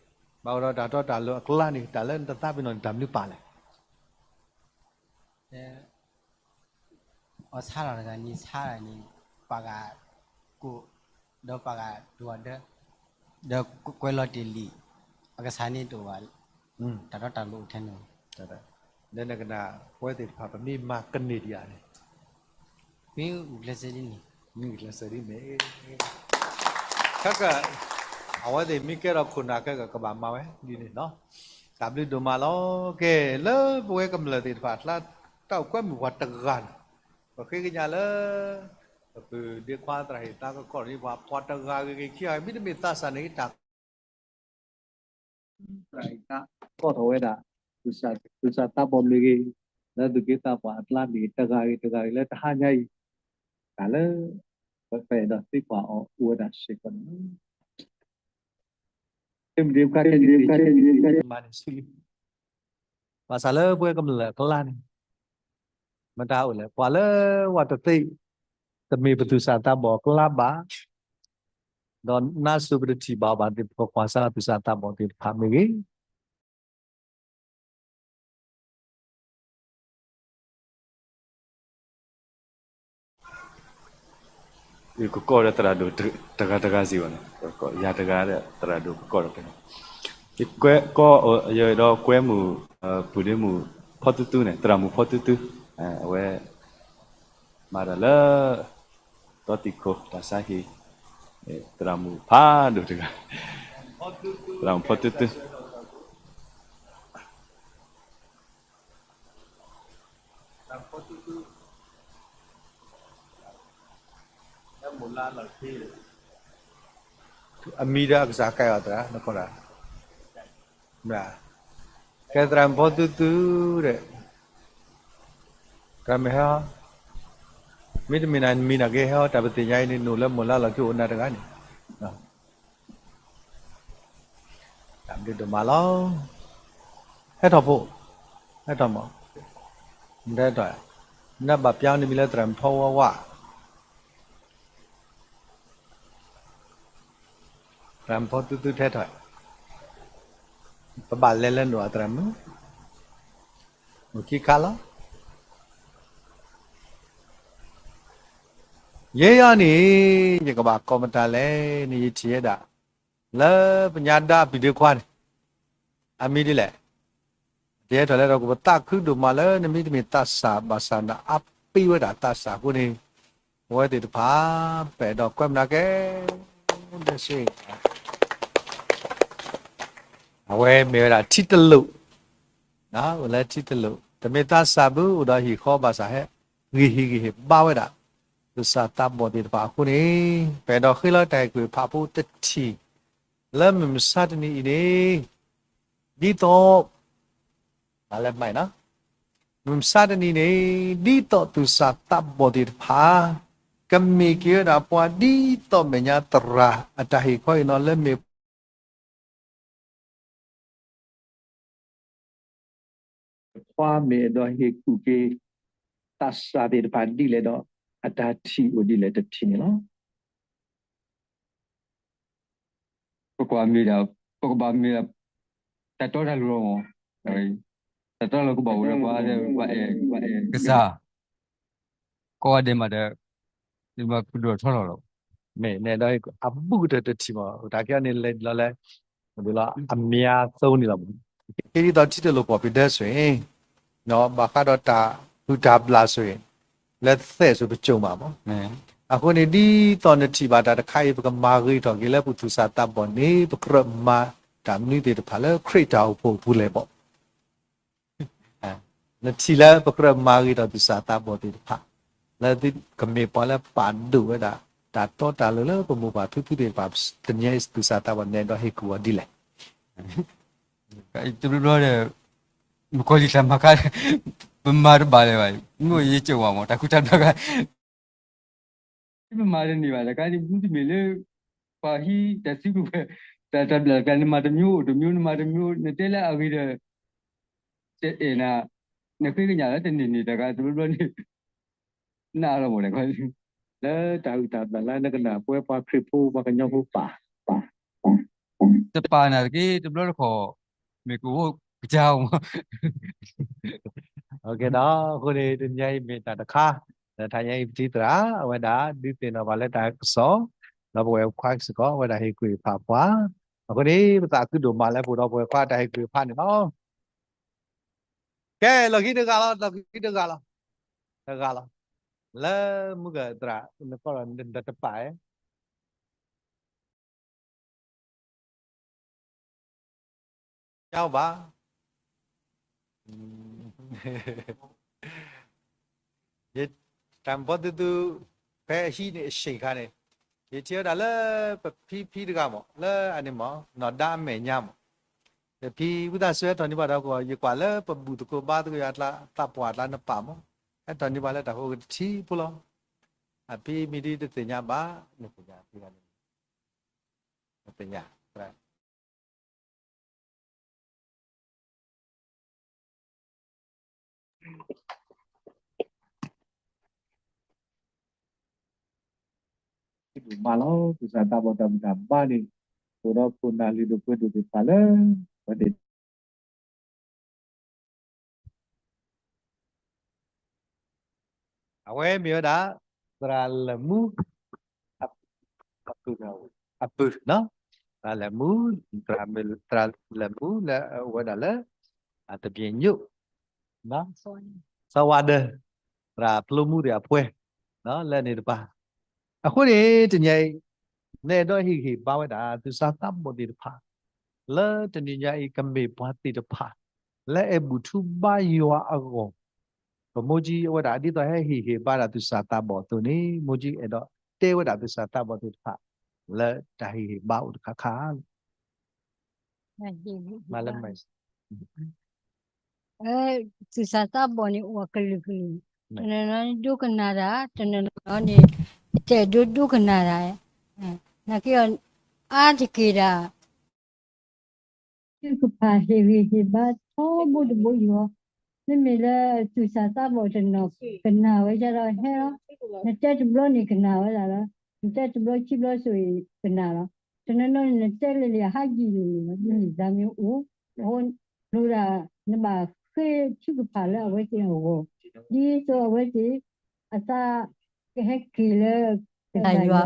ဘၣ်အိၣ်ဒီးတၢ်တီတၢ်လိၤအကျါန့ၣ် တၢ်လၢနတသးပ့ၤနီၣ်န့ၣ် တၢ်မနုၤပာ်လဲၣ် အီၣ်ဆါလီၤတဂၤန့ၣ် ဆါတဂၤန့ၣ် ပှၤဂၤကိး ဒီးပှၤဂၤတူၢ်အီၤဒၢ ဒီးကွဲးလီၤတ့ၢ်လံာ် အကစၢ်န့ၣ်တအိၣ်ဘၣ်, တၢ်တီတၢ်လိၤအိၣ်ထဲန့ၣ်, လၢနကနၣ် ပဝဲသ့ၣ်တဖၣ် ပမ့ၢ်မၤကန့ၢ်ဒံးဧါန့ၣ် မ့ၢ်ဂုာ်ကျဲးစၢးဒ်န့ၣ်, မ့ၢ်ဂုာ်ကျဲးစၢးဒ်န့ၣ်, ခဲက အဝဲသ့ၣ်မ့ၢ်ကဲထီၣ်ခိၣ်နၢ်ခဲက ကဘၣ်မၤဝဲဒ်န့ၣ်လီၤ. တၢ်ဘျုးဒိၣ်မးလီၤ. ကဲ လၢပဝဲကမျၢၢ်သ့ၣ်တဖၣ်အကျါ တၢ်အိၣ်ကွဲမုာ်ပှၤတဂၤန့ၣ် ပဃ့ကညးလၢ ပပုၢ်ဒ့ခွါသရၣ်ဟ့ၣ်သါကခီၣ်န့ၣ် ပှၤပှၤတဂၤဂ့ၤဂ့ၤခံဂၤဂ့ၤ မ့တမ့ၢ်သးစၢ်န့ၣ် တၢ် သရၣ်ဟ့ၣ်သါ ကီၢ်ထီၣ်ဝဲဒၣ် သူၣ်စၢ်သးဘီၣ်မ့ၢ်ဂ့ၤ, လၢသူၣ်က့သးပှၢ်အကျါမ့ၢ်ဂ့ၤ တဂၤဂ့ၤတဂၤဂ့ၤ လၢတဟါညါအံၤ တၢ်လၢ ပအဲၣ်ဒိးသံကွၢ်အီၤအိၣ်ဝဲဒၣ်စ့ၢ်ကီးန့ၣ်လီၤ. မၤန့ၣ်ဆူလံ ဘၣ်ဆၣ်လၢပဝဲကမျၢၢ်အကျါန့ၣ် မတၤအိၣ်လဲၣ် ပှၤလၢဝဲတသ့ တမ့ၢ်ပသူၣ်စၢ်သးဘီၣ်အကျါဘၣ်, ဒီးနါစူၤပတထံၣ်ဘၣ်အီၤဘၣ်သ့ၣ်တဖၣ် ကွၢ်စၢ်လၢသူၣ်စၢ်သးဘီၣ်သ့ၣ်တဖၣ်မ့ၢ်ဂ့ၤ ကကီၢ်ဒီးသရၣ်ဒိၣ်တဂၤတဂၤစံးဘၣ်န့ၣ်, ယၤတဂၤဒီးသရၣ်ဒိၣ်ကကီၢ်ဒီးတဂၤ, ကီၢ် ယဒီးကွဲမုၣ် ပုၢ်ဒ့မုၣ်ဖီတူတူန့ၣ် သရၣ်မုၣ်ဖီတူတူ, အဝဲ မၤတၢ်လၢ ဒီတံၤခိၣ်တၢ်ဆါဟံၣ်, သရၣ်မုၣ်ဖးဒိၣ်တဂၤ, သရၣ်မုၣ်ဖီတူတူ အမံၤဒီးအကစၢ်ကဲအီၤသရၣ် နခိၣ်ဒီး, ကဲသရၣ်မုၣ်ဖီတူတူဒီး, သရၣ်မုၣ်ဟဲ, မ့တမ့ၢ်နမံၤနက့ဟဲ တၢ်ပသ့ၣ်ညါအံၤန့ၣ် နအိၣ်လၢမိၢ်လါလီၢ်ခံအိၣ်နၤတဂၤန့ၣ် တၢ်ဘျုးဒိၣ်မးလီၤ. ဟဲထီၣ်ဖိ, ဟဲထီၣ်မး, နတဟဲထီၣ်, နဘၣ်ပျါနမံၤလၢသရၣ်မုၣ်ဖီဝါဝါ, သရၣ်မုၣ်ဖီတူတူဟဲထီၣ်, ပဘၣ်လဲၤလၢနအိၣ်သရၣ်မုၣ်, အိၣ်ခံခါလီၤ. ယဲအံၤန့ၣ် ယကဘၣ်ကိးမတၤလဲၣ်န့ၣ် ယထံၣ်ဝဲဒၣ် လၢပညါဒါပံၤဒ့ခွါန့ၣ် အမံၤဒ်လဲၣ်, တဟဲထီၣ်လဲၤထီၣ်ကီး ပသးခုဒိၣ်မးလၢနမ့တမ့ၢ်သးစၢ် ဘၣ်ဆၣ်နအါပ့ၤဝဲဒၣ်သးစၢ်အဃိန့ၣ် ပဝဲသ့ၣ်တဖၣ် ပအဲၣ်ဒိးကွဲမုာ်နၤကဲ ဒဲးစ့ အဝဲမ့ၢ်ဝဲဒၣ်ထံတလိာ်, အိၣ်လၢထံတလိာ် တမ့ၢ်သးစၢ်ဘၣ် အိၣ်ဒီးဟံၣ်ဃီဘၣ်ဆၣ်ဟဲ ဂံၢ်ဟ့ၣ်ဂံၢ်ဟ့ၣ်ဘါဝဲဒၣ်, သူၣ်စၢ်သးဘီၣ်သ့ၣ်တဖၣ်အဃိန့ၣ်, ပအဲၣ်ဒိးဃ့လီၤတၢ်ဟ့ၣ်ကူၣ်ဟ့ၣ်ဖးဖိတထံၣ်, လၢမုၢ်မဆါတနံၤအံၤန့ၣ်, ဒ်သိး, မုၢ်မဆါတနံၤန့ၣ်, ဒ်သိးသူၣ်စၢ်သးဘီၣ်သ့ၣ်တဖၣ်, ကမ့ၢ်က့ၤဝဲဒၣ်ပှၤဒ်သိးမဲာ်ညါသရၣ်အတၢ်ဟ့ၣ်ခီအံၤနီၤလၢမ့ၢ် ခွါမ့ၢ်အဲၣ်ဒိးဟ့ၣ်ကူၣ်က့ၤ သးစၢ်သ့ၣ်တဖၣ်ဒ်လဲၣ်ဒီး အတၢ်ထံၣ်အိၣ်ဒ်လဲၣ်တထံၣ်န့ၣ်လီၤ. ပကွၢ်မ့ၢ်ဒၣ်, ပကဘၣ်မ့ၢ်ဒၣ် တၢ်တီတၢ်လိၤလီၤမး, တၢ်တီတၢ်လိၤကဘၣ်အိၣ်ဒီးပှၤဒီး ပှၤအဲၣ်ကစၢ် ကိးဂၤဒဲးမးဒီး မၤကဒိၣ်ထီၣ်ထီၣ်လီၤ. မ့ၢ်နဲဒၣ်အဘူးကတၢၢ်တထံၣ်မး, တၢ်ခဲအံၤန့ၣ်လဲၤလီၤလၢ ဒ်လီၤအမ့ၢ်အသိန့ၣ်လီၤ. က့ဒ်သိးထံတလိၤကီၢ်ဖံးဒၢဆိၣ်အံၤ, ဘၣ်ဃးဒီးတၢ်ဟုၣ်တၢ်ဘျၣ်ဆိၣ်အံၤ, လၢသဲးဆိၣ်ပစိၤမးမး, အဃိန့ၣ်ဒ်သိးနထံၣ်ဘၣ်တၢ်တခါအံၤ ပကမၤဂ့ၤထီၣ်က့ၤလၢပသူၣ်စၢ်သးဘီၣ်န့ၣ် ပကြၢးမၤတၢ်မနုၤသ့ၣ်တဖၣ်လၢခရံာ်တၢ်အိၣ်ဖှိၣ်အပူၤလဲၣ်ဘၣ်. နထံၣ်လၢပကြၢးမၤဂ့ၤထီၣ်သူၣ်စၢ်သးဘီၣ်သ့ၣ်တဖၣ်, လၢကမ့ၢ်ပှၤလၢပာ်ဒိၣ်ဝဲဒၣ် တၢ်တီတၢ်လိၤလၢပမိၢ်ပၢ်ဖံဖုသ့ၣ်တဖၣ်, တနံၤအံၤသူၣ်စၢ်သးဘီၣ်နဲဒိးဟ့ၣ်ကူၣ်အီၤဒ်လဲၣ်. တဘျီဘျီဒီး မုၣ်ကီၤလံၢ်တၢ်မၤခါ ပမၤတဘၣ်လၢၤဘၣ်, မ့ၢ်ယဲၢ်ကၠိၣ်ဝါမး တၢ်ဃုတၢ်ဘျၣ်ခါ ပမၤတန့ၢ်ဘၣ်တခါန့ၣ် မ့တမ့ၢ်လၢ ပှၤဟံးတၢ်စုကဝဲၤ တၢ်တၢ်ဘျၣ်တခါ နမၤတမျိုးအိၣ်တမျိုး နမၤတမျိုး နတဲလၢအဂ့ၤဒီး တအဲၣ်နၤ နဃ့ကညးလၢတန့ၢ်န့ၣ်တခါ တဘျီဘျီန့ၣ် နအါလီၤမးတခါ လၢတၢ်ဟုၣ်တၢ်ဘျၣ်လၢနကနၣ်ပဝဲပှၤခရံာ်ဖိပှၤကညီဖိပာ် တပာ်နၤတက့ၢ် တဘျီတခီၣ် မ့ၢ်ကအိၣ်ကစၢ်မး အဃိန့ၣ် တနံၤအံၤမ့ၢ်တၢ်တခါ လၢတၢ်ညါအံၤပထံၣ်သရၣ် အဝဲဒၣ်ဒုးသ့ၣ်နီၣ်ပှၤလၢတၢ်ကစီၣ် ဒီးပဝဲခွါစ့ၢ်ကီး အဝဲဒၣ်ဟ့ၣ်ကူၣ်ဟ့ၣ်ဖးပှၤ အဃိန့ၣ် ပသးခုဒိၣ်မးလၢပအိၣ်ဒီးပဝဲခွါတၢ်ဟ့ၣ်ကူၣ်ဟ့ၣ်ဖးန့ၣ်လီၤ. ကဲ လီၢ်ခံတဂၤလီၤ လီၢ်ခံတဂၤလီၤ တဂၤလီၤ လၢမုၢ်ကသရၣ် နကီၢ်ဒီးတပာ် ညါဘၣ် ယတၢ်မၤဘီသုသု ဖဲအဟံးန့ၣ်အဆ့ၣ်ခါန့ၣ် ယထံၣ်ဝဲဒၣ်လၢပဖံဖံတဂၤမး လၢအန့ၣ်မး နီၢ်ဒါအမဲာ်ညါမး ပဖံဝံသးစူၤဟဲထီၣ်န့ၢ်ဘၣ်ဒီး ယကွၢ်လၢပဘူၣ်သကိးဘါသကိးယွၤအကျါ သးပှၢ်အကျါနပာ်မး ဟဲထီၣ်န့ၢ်ဘၣ်လၢတၢ်ဖိကတထံၣ်ဖိလီၤ. အဖံမ့ၢ်ဒ်တသ့ၣ်ညါဘၣ် နသ့ၣ်ညါဖံဂၤန့ၣ် နသ့ၣ်ညါ မၤလီၤ သူၣ်စၢ်သးဘီၣ်တၢ်ဘူၣ်တၢ်ဘါန့ၣ် အိၣ်ဒီးခိၣ်နၢ်လုၢ်ဒိၣ်ပှ့ၤဒိၣ်သ့ၣ်တဖၣ်လၢ ပှၤသ့ၣ် အဝဲမ့ၢ်ဝဲဒၣ် သရၣ်လၢာ်မူ အပုၢ်, သရၣ်လၢာ်မူ, သရၣ်လၢာ်မူလၢအအိၣ်ဝဲဒၣ်လၢ သပြေညိၣ် စီၤဝါဒၢး သရၣ်ဖျိမူသ့ၣ်အပှဲၤ လၢန့ၣ်တဖၣ် အဃိန့ၣ် တနံၤအံၤ နအဲၣ်ဒိးဟ့ၣ်ဂံၢ်ဟ့ၣ်ဘါဝဲဒၣ် သူၣ်စၢ်သးဘီၣ်သ့ၣ်တဖၣ် လၢတနံၤညါအံၤ ကမ့ၢ်ပှၤသ့ၣ်တဖၣ် လၢအဲၣ်ဘူၣ်ထူဘါယွၤအဂီၢ် ပမိၢ်ကၠံအဝဲဒၣ် ဒ်သိးဟဲဟ့ၣ်ဂံၢ်ဟ့ၣ်ဘါဒၣ်သူၣ်စၢ်သးဘီၣ်အသိးန့ၣ် မိၢ်ကၠံအဲၣ်ဒိးတဲဝဲဒၣ်သူၣ်စၢ်သးဘီၣ်သ့ၣ်တဖၣ် လၢတၢ်ဟ့ၣ်ဂံၢ်ဟ့ၣ်ဘါအိၣ်တခါခါ မၤလၢ သူၣ်စၢ်သးဘီၣ်န့ၣ်အိၣ်အကလုာ်ကလုာ်, တနီၤနီၤန့ၣ်ဒိကနၣ်တၢ်, တနီၤနီၤန့ၣ် တအဲၣ်ဒိးဒိကနၣ်တၢ်, နာ်က့အီၤ အါတက့ၢ်ဒၣ် ထုကဖၣ်ဟ့ၣ်ဂံၢ်ဟ့ၣ်ဘါထီဘိတဘိယူၢ်, မ့မ့ၢ်လၢသူၣ်စၢ်သးဘီၣ်တနီၤကနၣ်ဝဲဒၣ်ဒီးဟဲလီၤ, နတဲတဘျီန့ၣ်ကနၣ်ဝဲဒၣ်လီၤ, နတဲတဘျီခံဘျီဆိၣ်အံၤကနၣ်လီၤ, တနီၤနီၤန့ၣ် နတဲလၢလံာ်ဟးယံာ်န့ၣ်န့ၣ် မ့ၢ်န့ၢ်သးမ့ၢ်အိၣ်, အဃိ လိၣ်ဒၣ် နဘၣ်ဃ့ထုကဖၣ်လၢအဝဲသ့ၣ်အဂီၢ်, ဒ်သိးအဝဲသ့ၣ် အသးကဟဲက့ၤလၢ တၢ်ယွၤ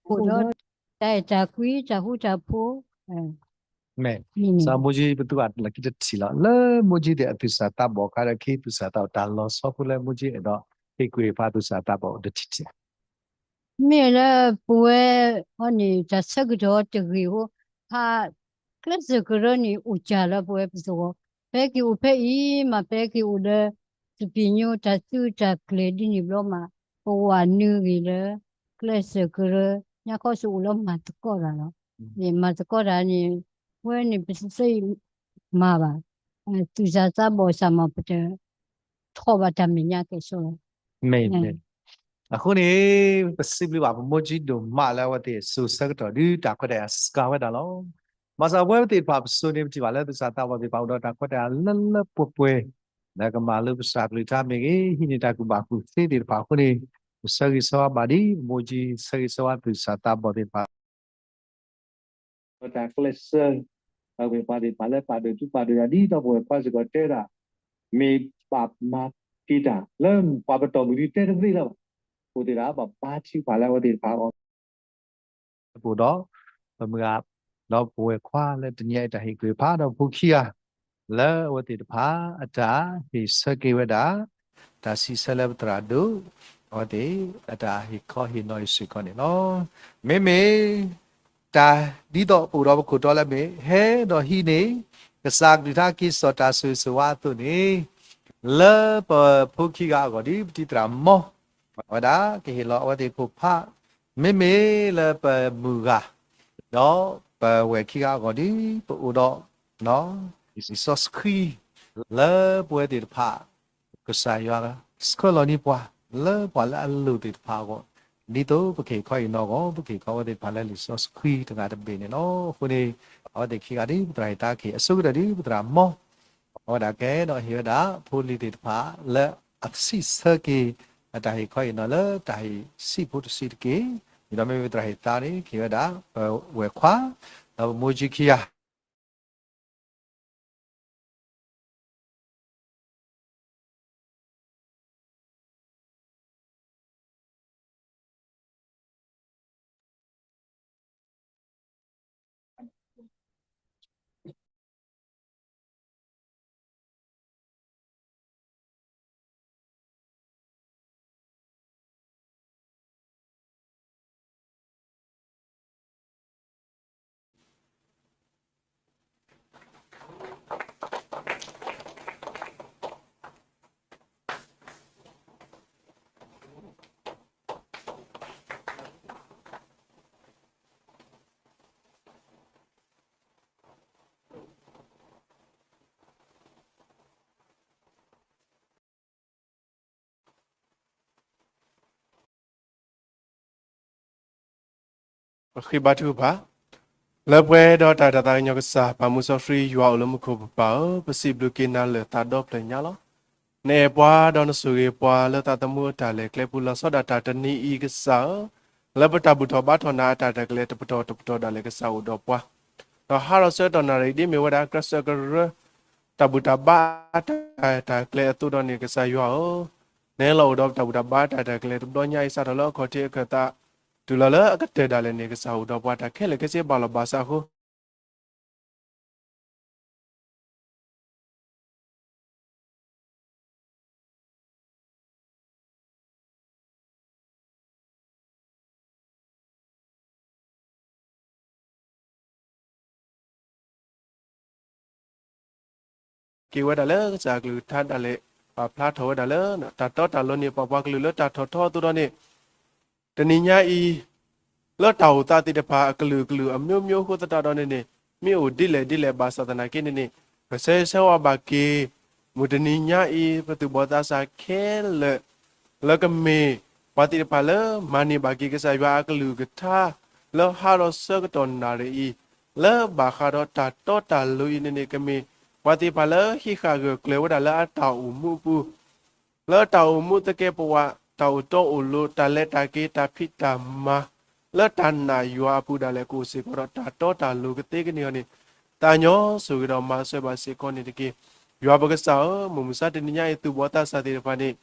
အိၣ်ဒီး တၢ်အဲၣ်တၢ်ကွံ တၢ်ဃူတၢ်ဖိး, မ့ၢ် စီၤမိၢ်ကၠံ ပသူအလီၢ်ခံတထံၣ်လီၤ လၢမိၢ်ကၠံသ့ၣ်အသူၣ်စၢ်သးဘီၣ်ခါဒီး ခံသူၣ်စၢ်သးဘီၣ်တၢ်လီၤဆီဖိလၢမိၢ်ကၠံအဲၣ်ဒိး ဟ့ၣ်ကူၣ်ဟ့ၣ်ဖးသူၣ်စၢ်သးဘီၣ်တထံၣ်ထံၣ် မ့ၢ်လၢပဝဲအံၤန့ၣ် တၢ်ဆၢကတီၢ်တဂ့ၤအဃိ ဟးကျဲးစၢးကရၢန့ၣ် အိၣ်ကၢ်လၢပဝဲပသဝီ, ဖဲက့ၤအိၣ်ဖဲအံၤမး ဖဲက့ၤအိၣ်လၢ သပ့ၤညိ တၢ်စုတၢ်ကျဲၤဒ်န့ၣ်ဘျီမး, ပဝၤနုာ်ဂ့ၤလၢ ကျဲးစၢးကရၢ ညါခီဆူးအိၣ်လၢမၤသကိးတၢ်လီၤ. မၤသကိးတၢ်န့ၣ် ဝဲန့ၣ်ပစံးဆၢအံၤမၤဘၣ်, သူၣ်စၢ်သးဘီၣ်စၢ်မး ပတထီၣ်ဘၣ်တၢ်မဲာ်ညါကဲၣ်ဆိးလီၤ. မ့ၢ် အဃိန့ၣ် ပစံးဘျုးဘၣ်ပမိၢ်ကၠံဒိၣ်မးလၢအဝဲသ့ၣ်စိၤဆၢကတီၢ်ဒုး တၢ်ခွဲးတၢ်ယာ်စှၤဝဲဒၣ်လီၤ. ဘၣ်ဆၣ်ပဝဲသ့ၣ်တဖၣ်ပစိၤန့ၣ် ပထံၣ်ဘၣ်လၢသူၣ်စၢ်သးဘီၣ်သ့ၣ်တဖၣ်အိၣ်ဒီးတၢ်ခွဲးတၢ်ယာ်လၢလၢပှဲၤပှဲၤ လၢကမၤလိကစၢ်ကလုၢ်ကထါမ့ၢ်ဂ့ၤ ဟံးန့ၢ်တၢ်ကူၣ်ဘၣ်ကူၣ်သ့သ့ၣ်တဖၣ်အဃိန့ၣ် ပဆၢဂ့ၤဆၢဝါဘၣ်ဒ်ပမိၢ်ကၠံဆၢဂ့ၤဆၢဝါသူၣ်စၢ်သးဘီၣ်သ့ၣ်တဖၣ် ပတၢ်ကျဲးစၢး ပှၤပှၤသ့ၣ်ပာ်ဒိၣ်ယၤဒ်သိးပဝဲၢ်ခွါစ့ၢ်ကီးတဲဒၣ် မ့ၢ်ဘၣ်မၤက့ၤတၢ်လၢပှၤပတီၢ်မုၢ်ဒုတဲတသ့လၢၤဘၣ်. အဃိသတးဒီး ဘၣ်ဘါထုကဖၣ်လၢအဝဲသ့ၣ်တဖၣ်အဂီၢ် ပအိၣ်ဒီး ပမုၢ်ဂၤ ဒီးပဝဲၢ်ခွါလၢတနံၤအံၤတၢ်ဟ့ၣ်ကွံာ်ဖးဒီးဖိခံဂၤ လၢအဝဲသ့ၣ်တဖၣ်အတၢ်ဟ့ၣ်ဆၢက့ၤဝဲဒၣ် တၢ်စံးဆၢလၢပသရၣ်ဒိၣ် အဝဲသ့ၣ်အတၢ်ဟ့ၣ်ခီဟ့ၣ်နီၤအံၤစ့ၢ်ကီးန့ၣ်လီၤ. မ့မ့ၢ် တၢ်ဒ်သိးပအိၣ်ဒီးပခိၣ်တီလၢမ့ၢ် ဟဲဒီးဟံးန့ၢ် ကစၢ်ကလုၢ်ကထါက့ၤစိာ်တၢ်ဆိၣ်ဂ့ၤဆိၣ်ဝါအသိးန့ၣ် လၢပဖိခံဂၤအဂီၢ်ဒ်ပတံၤသရၣ်မီ ဝဲဒၣ်ကဟ့ၣ်လီၤအဝဲသ့ၣ်ခိၣ်ဖး မ့မ့ၢ်လၢပမုၢ်ဂၤ ဒီးပဝဲၢ်ခံဂၤအဂီၢ်ဒ်ပအိၣ်ဒီး လံာ်စီဆှံ လၢပဝဲသ့ၣ်တဖၣ် ကစၢ်ယွၤဆှၢလီၤန့ၢ်ပှၤ လၢပှၤလၢအလိၣ်သ့ၣ်တဖၣ်အဂီၢ် ဒ်သိးပကဟ့ၣ်ခီဟ့ၣ်နီၤအဂီၢ် ပကဟ့ၣ်ခီအဝဲသ့ၣ်တဖၣ်လၢလံာ်စီဆှံတဂၤတဘ့ၣ်န့ၣ်လီၤ. အဃိန့ၣ် အဝဲသ့ၣ်ခံဂၤဒ်ပသရၣ်ဟ့ၣ်သါကဟ့ၣ် အဆိကတၢၢ်ဒ်ပသရၣ်မီ အဝဲဒၣ်ကဲဒီးဟ့ၣ်ဝဲဒၣ် ဖိလံၤသ့ၣ်တဖၣ်လၢအစံးဆၢက့ၤ အတၢ်ဟ့ၣ်ခီဟ့ၣ်နီၤလၢတၢ်ဟ့ၣ်ဆံးဖိတဆံးတက့ၢ်. ဒီးမ့မ့ၢ်ပသရၣ်ဟ့ၣ်သါန့ၣ် ကဟ့ၣ်ဝဲဒၣ် ပဝဲၢ်ခွါ ဒီးပမိၢ်ကၠံခံဂၤ ပဃ့ဘါထုကဖၣ်, လၢပှဲၤဒီးတၢ်အဲၣ်တၢ်သးကညီၤကစၢ် ပၢ်မူစီဆှံယွၤအိၣ်လၢမူခိၣ်ပပၢ်ဧၢ, ပစံးဘျုးက့ၤနၤလၢာ်သးဒီဖျၢၣ်ညါလီၤ. နအဲၣ်ပှၤဒီးနဆိၣ်ဂ့ၤပှၤလၢသးသမူအတၢ်လဲၤကျဲပူၤ လီၤဆီဒၣ်တၢ်တနံၤအံၤကစၢ်ဧၢ, လၢပတၢ်ဘူၣ်ထီၣ်ဘါထီၣ်နၤအတၢ်ရဲၣ်တၢ်ကျဲၤတပတီၢ်တပတီၢ်ဒၣ်လဲာ်ကစၢ်အိၣ်ဒီးပှၤ, ဒီးဟးထီၣ်ဆၢကတီၢ်နၣ်ရံၣ်ဒ်မ့ၢ်ဝဲဒၣ် ကြၢးစၢးကရၢ တၢ်ဘူၣ်တၢ်ဘါတၢ်ရဲၣ်တၢ်ကျဲၤအသိးဒီးန့ၣ် ကစၢ်ယွၤဧၢ, နဟဲလီၤအိၣ်ဒီးတၢ်ဘူၣ်တၢ်ဘါတၢ်ရဲၣ်တၢ်ကျဲၤတဘျီညါအံၤ စးထီၣ်လၢအခီၣ်ထံးအခၢၣ်သး တုၤလီၤလၢအကတၢၢ်ဒၣ်လဲာ်န့ၣ် ကစၢ်အိၣ်ဒီးပှၤတၢ်ခဲလၢာ်ခဲဆ့ဘၣ်လီၤ. ဘၣ်ဆၣ်အဃိ က့ၤဝဲဒၣ်လၢကစၢ်အကလုၢ်ကထါဒၣ်လဲာ် ပာ်ဖျါထီၣ်ဝဲဒၣ်လၢ တၢ်တီတၢ်လိၤန့ၣ် ပှၤပှၤကလုာ်လၢတၢ်ထီၣ်ထီအသိးဒီးန့ၣ် တနံၤညါအံၤ လၢတၢ်အိၣ်သးသ့ၣ်တဖၣ် အကလုာ်ကလုာ်အမျိုးမျိုးအဃိသတးဒီးန့ၣ်န့ၣ် မ့ၢ်အိၣ်ဒ်လဲၣ်ဒ်လဲၣ်ဘၣ်ဆၣ်သနာ်က့န့ၣ်န့ၣ် ပဆၢဂ့ၤဆၢဝါဘၣ်က့ၤ မုၢ်တနံၤညါအံၤ ပသူၣ်ဘီၣ်သးစၢ်ခဲလၢာ် လၢကမ့ၢ်ပှၤသ့ၣ်တဖၣ်လၢမၤန့ၢ်ဘၣ်က့ၤကစၢ်ယွၤအကလုၢ်ကထါ လၢဟးထီၣ်ဆၢကတီၢ်နၣ်ရံၣ်အံၤ လၢဘၣ်ဃးဒီးတၢ်တီတၢ်လိၤအံၤန့ၣ်န့ၣ် ကမ့ၢ်ပှၤသ့ၣ်တဖၣ်လၢဟံးဃာ်ဂၢၢ်ကျၢၤဝဲဒၣ်လၢအတၢ်အိၣ်မူအပူၤ လၢတၢ်အိၣ်မူသကဲးပဝး တၢ်အိၣ်တီအိၣ်လိၤ တၢ်လဲၤတၢ်က့ၤ တၢ်ဖံးတၢ်မၤ လၢတၢ်နာ်ယွၤအပူၤဒၣ်လဲာ်ကအိၣ်စ့ၢ်ကီးဒီး တၢ်တီတၢ်လိၤကသ့ကန့ၢ်အီၤန့ၣ် သးညီဆိၣ်ဂ့ၤဒီးမၤစၢၤဘၣ်စ့ၢ်ကီးန့ၣ်တက့ၢ်. ယွၤပကစၢ်ဧၢ, မုၢ်မဆါတနံၤညါအံၤ သူၣ်ဘီၣ်သးစၢ်သ့ၣ်တဖၣ်န့ၣ်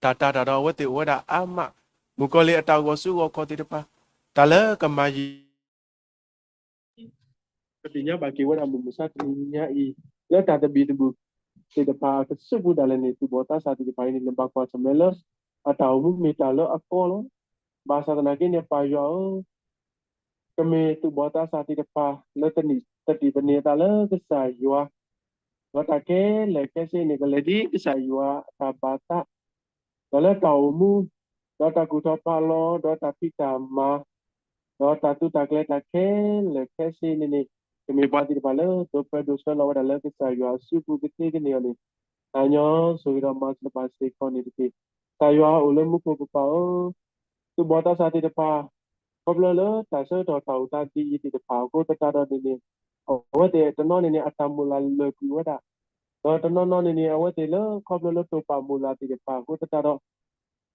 တၢ်တာ်တၢ်ဒီးအဝဲသ့ၣ်အိၣ်ဝဲဒၣ်အါမး, မုၣ်ကီၤလံၢ်အတၢ်ဂီၤဆူဂီၤခီၣ်သ့ၣ်တဖၣ်, တၢ်လၢကမၤယံၤ ပသ့ၣ်ညါဘၣ်က့ၤဝဲဒၣ်မုၢ်မဆါတနံၤညါအံၤ လၢတၢ်သဘံၣ်သဘုၣ်သ့ၣ်တဖၣ်အကစၢၢ်ပူၤဒၣ်လဲာ်န့ၣ် သူၣ်ဘီၣ်သးစၢ်သ့ၣ်တဖၣ်အံၤန့ၣ် နဘၣ်ကွၢ်ဆၢၣ်မဲာ်လၢ အတၢ်အိၣ်မူမ့ၢ်တၢ်လၢအကီလီၤ. ဘၣ်ဆၣ်သနာ်က့န့ၣ် ပၢ်ယွၤဧၢ, ကမ့ၢ်သူၣ်ဘီၣ်သးစၢ်သ့ၣ်တဖၣ် လၢသန့ၤသန့ၤအသးလၢကစၢ်ယွၤ, ဒီးတၢ်ခဲလၢာ်ခဲဆ့န့ၣ် ကလဲၤဒ်ကစၢ်ယွၤအတၢ်ဘၣ်သး, ဒီးလၢတၢ်အိၣ်မူ ဒီးတၢ်ကူၣ်ထီၣ်ဖးလီၤ, ဒီးတၢ်ဖံးတၢ်မၤ, ဒီးတၢ်သူတၢ်ကျဲၤတၢ်ခဲလၢာ်ခဲဆ့န့ၣ်န့ၣ်, ကမ့ၢ်ပှၤသ့ၣ်တဖၣ်လၢ ဒိးပၢဒိးဆှၢလီၤဝဲဒၣ်လၢကစၢ်ယွၤအစုပူၤကသ့ကန့ၢ်အီၤန့ၣ်, သးညီဆိၣ်ဂ့ၤဒီးမၤစၢၤဘၣ်စ့ၢ်ကီးန့ၣ်တက့ၢ်. ကစၢ်ယွၤအိၣ်လၢမူခိၣ်ကပၤဧၢ, သူၣ်ဘီၣ်သးစၢ်သ့ၣ်တဖၣ် ခီဖျိလၢတၢ်ဆၢကတီၢ်တၢ်အိၣ်သးဒ်အံၤသ့ၣ်တဖၣ်အဃိသတးဒီးန့ၣ်န့ၣ်, အဝဲသ့ၣ်တနီၤန့ၣ်န့ၣ် အတၢ်မုၢ်လၢ်လၢာ်ကွံာ်ဝဲဒၣ်, ဒီးတနီၤနီၤန့ၣ်န့ၣ် အဝဲသ့ၣ်လၢခီဖျိလၢတိာ်ပာ်မုၢ်လၢ်သ့ၣ်တဖၣ်အဃိသတးဒီး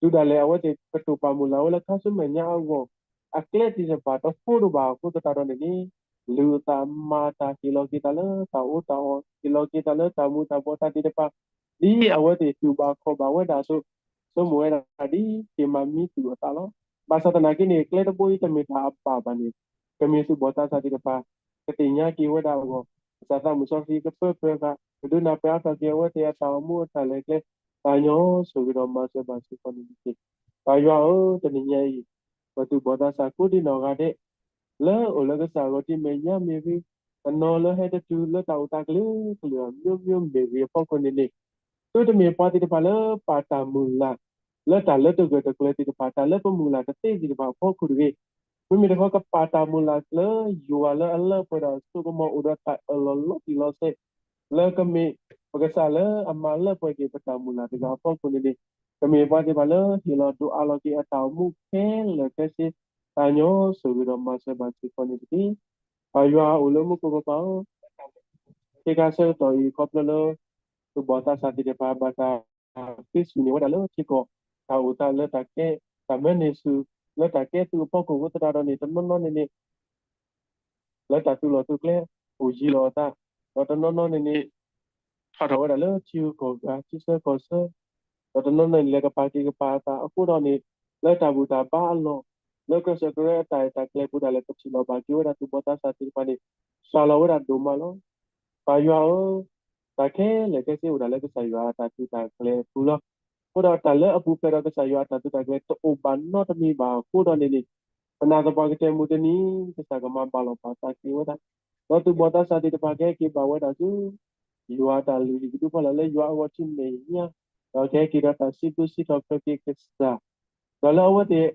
တုၤဒၣ်လဲာ်အဝဲသ့ၣ်ကတိာ်ပာ်မုၢ်လၢ်ဝဲလၢခါဆူမဲာ်ညါအဂီၢ်, အကျဲသ့ၣ်တဖၣ်တဟိဒိၣ်ဘၣ်အဃိသတးဒီးန့ၣ်န့ၣ်, လုၢ်အသးမၤတၢ်ဟ့ၣ်လီၤက့ၤသးလၢတၢ်အီၣ်တၢ်အီ, ဟ့ၣ်လီၤက့ၤသးလၢတၢ်မူၤတၢ်ဘှီးတၢ်သ့ၣ်တဖၣ်, ဒ်အဝဲသ့ၣ်တူၢ်ဘၣ်ခီၣ်ဘၣ်ဝဲဒၣ်အသိး, ဆိကမိၣ်ဝဲဒၣ်ဒ်က့ၤမၤမံသူၣ်အသးလီၤ. ဘၣ်ဆၣ်သနာ်က့န့ၣ် ကျဲတဘိအံၤတမ့ၢ်တၢ်အဘၣ်ဘၣ်န့ၣ်, ကမ့ၢ်သူၣ်ဘီၣ်သးစၢ်သ့ၣ်တဖၣ် ကသ့ၣ်ညါက့ၤဝဲဒၣ်အဂီၢ်, ကစၢ်သးမုၢ်စီဆှံကပၢပၢဃာ် ကဒုးနၢ်ပၢၢ်အါထီၣ်က့ၤအဝဲသ့ၣ်အတၢ်အိၣ်မူအတၢ်လဲၤကျဲ, သးညီဆိၣ်ဂ့ၤဒီးမၤစၢၤဘၣ်စ့ၢ်ကီးန့ၣ်တက့ၢ်. ပၢ်ယွၤဧၢ, တနံၤညါအံၤ, ပသူၣ်ဘီၣ်သးစၢ်ကိးဒံနီၢ်ဂၤဒဲး လၢအိၣ်လၢကစၢ်အဂီၢ်ဒ်မဲာ်ညါမ့ၢ်ဂ့ၤ, တနီၤလၢဟဲတတုၤလၢတၢ်အိၣ်သးကလုာ်ကလုာ်အမျိုးမျိုးမ့ၢ်ဂ့ၤအဖီခိၣ်န့ၣ်န့ၣ်, သုတမ့ၢ်ပှၤသ့ၣ်တဖၣ်လၢပာ်တၢ်မုၢ်လၢ် လၢတၢ်လၢတဂၢၢ်တကျၢၤသ့ၣ်တဖၣ်, တၢ်လၢပမုၢ်လၢ်တသ့သ့ၣ်တဖၣ်အဖီခိၣ်တဂ့ၤ. မ့မ့ၢ်တခီကပာ်တၢ်မုၢ်လၢ်လၢယွၤလၢအလၢပှဲၤဒီးအစိကမီၤအိၣ်ဒီးတၢ်အၢၣ်လီၤလီၤတံၢ်လီၤဆဲး, လၢကမ့ၢ်ပကစၢ်လၢအမၤလၢပှဲၤက့ၤပတၢ်မုၢ်လၢ်တဂၤအဖီခိၣ်န့ၣ်န့ၣ်, ကမ့ၢ်ပှၤသ့ၣ်တဖၣ်လၢဟ့ၣ်လီၤဒိးအးလီၤက့ၤအတၢ်အိၣ်မူခဲလၢာ်ခဲဆ့, သးညီဆိၣ်ဂ့ၤဒီးမၤစၢၤဘၣ်စ့ၢ်ကီးန့ၣ်တက့ၢ်. ပၢ်ယွၤအိၣ်လၢမူခိၣ်ကပၤဧၢ, ခ့ခါဆၢကတီၢ်အံၤခီဖျိလၢ သူၣ်ဘီၣ်သးစၢ်သ့ၣ်တဖၣ်ဘၣ်တၢ်ဃ့ဆူၣ်န့ၢ်ဝဲဒၣ်လၢထံကီၢ်, တၢ်အိၣ်သးလၢတၢ်ကဲ, တၢ်မၢန့ၢ်ဆူၣ် လၢတၢ်ကဲသုးအဖီခိၣ်အဃိသတးဒီးန့ၣ် တနီၤနီၤန့ၣ်န့ၣ် လၢတၢ်သုးလီၢ်သုးကျဲ အိၣ်ယံၤလီၤအသး, ဒီးတနီၤနီၤန့ၣ်န့ၣ် ထီၣ်ထီၣ်ဝဲဒၣ်လၢထံဂုၤကီၢ်ဂၤ ထံဆၢကီၢ်ဆၢ, ဒီးတနီၤနီၤန့ၣ် လဲၤကပၤက့ၤကပၤအသးအဃိဒီးန့ၣ်, လၢတၢ်ဘူၣ်တၢ်ဘါအလီၢ်, လၢကြၢးစၢးကရၢအတၢ်အဲၣ်တၢ်ကျဲပူၤဒၣ်လဲာ် ပထံၣ်လီၤဘၣ်က့ၤဝဲဒၣ်သူၣ်ဘီၣ်သးစၢ်သ့ၣ်တဖၣ်န့ၣ် စှၤလီၤဝဲဒၣ်ဒိၣ်မးလီၤ. ပၢ်ယွၤဧၢ, တၢ်ခဲလၢာ်ခဲဆ့အိၣ်ဒၣ်လၢကစၢ်ယွၤအတၢ်သုးတၢ်ကျဲၤအပူၤလီၤ. အဃိဒီးတၢ်လၢအပူၤဖျဲးဒီးကစၢ်ယွၤအတၢ်သုးတၢ်ကျဲၤတအိၣ်ဘၣ်နီတမံၤဘၣ်အဃိဒီးန့ၣ်န့ၣ်, ပနာ်သပှၢ်ကတၢၢ်မုၢ်တနံၤ ကစၢ်ကမၤဘၣ်လီၤပာ်သးက့ၤဝဲဒၣ်, ဒီးသူၣ်ဘီၣ်သးစၢ်သ့ၣ်တဖၣ်ကဟဲက့ၤဘၣ်ဝဲဒၣ်ဆူ ယွၤအတၢ်လုၢ်ဟံၣ်ကဒုဖီလာ်လၢယွၤအဂီၢ်ထံမဲာ်ညါ, ဒီးကဟဲက့ၤဒီးတၢ်စံးဘျုးစံးထီၣ်ပတြၢၤက့ၤကစၢ် ဒီးလၢအဝဲသ့ၣ်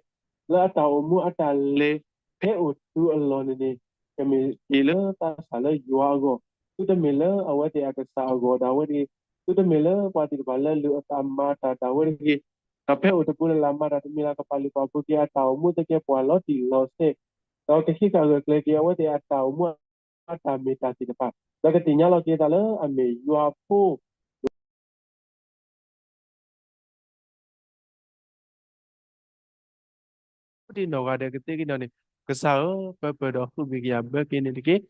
လၢအတၢ်အိၣ်မူအတၢ်လဲၤ ဖဲအိၣ်တုၤအလီၢ်န့ၣ်န့ၣ်, ကမ့ၢ်က့ၤလၢသးစၢ်လၢယွၤအဂီၢ်, သုတမ့ၢ်လၢအဝဲသ့ၣ်အကစၢ်အဂီၢ်ဒၣ်ဝဲတဂ့ၤ, သုတမ့ၢ်လၢပှၤသ့ၣ်တဖၣ်လၢလုၢ်အသးမၤတၢ်ဒၣ်ဝဲတဂ့ၤ, ဒီးဖဲအိၣ်တပူၤလၢ်လၢ်မၤတၢ်တမံၤလၢ် ကပာ်လုၢ်ပာ်ပှ့ၤက့ၤအတၢ်အိၣ်မူသကဲးပဝးလီၤတံၢ်လီၤဆဲး, ဒီးကဟံးဃာ်ဂၢၢ်ကျၢၤက့ၤအဝဲသ့ၣ်အတၢ်အိၣ်မူအတၢ်မ့ၢ်တၢ်သ့ၣ်တဖၣ်, ဒီးကသ့ၣ်ညါလီၤက့ၤသးလၢအမ့ၢ်ယွၤအဖိ ဒ်နီၢ်ဂၤဒဲးကသ့က့ၤနီၢ်န့ၣ်, ကစၢ်ဧၢ, ပၢပၢၢ်ဒီးဟုၣ်ဘံၣ်ကယၤဘၢက့ၤန့ၣ်တက့ၢ်.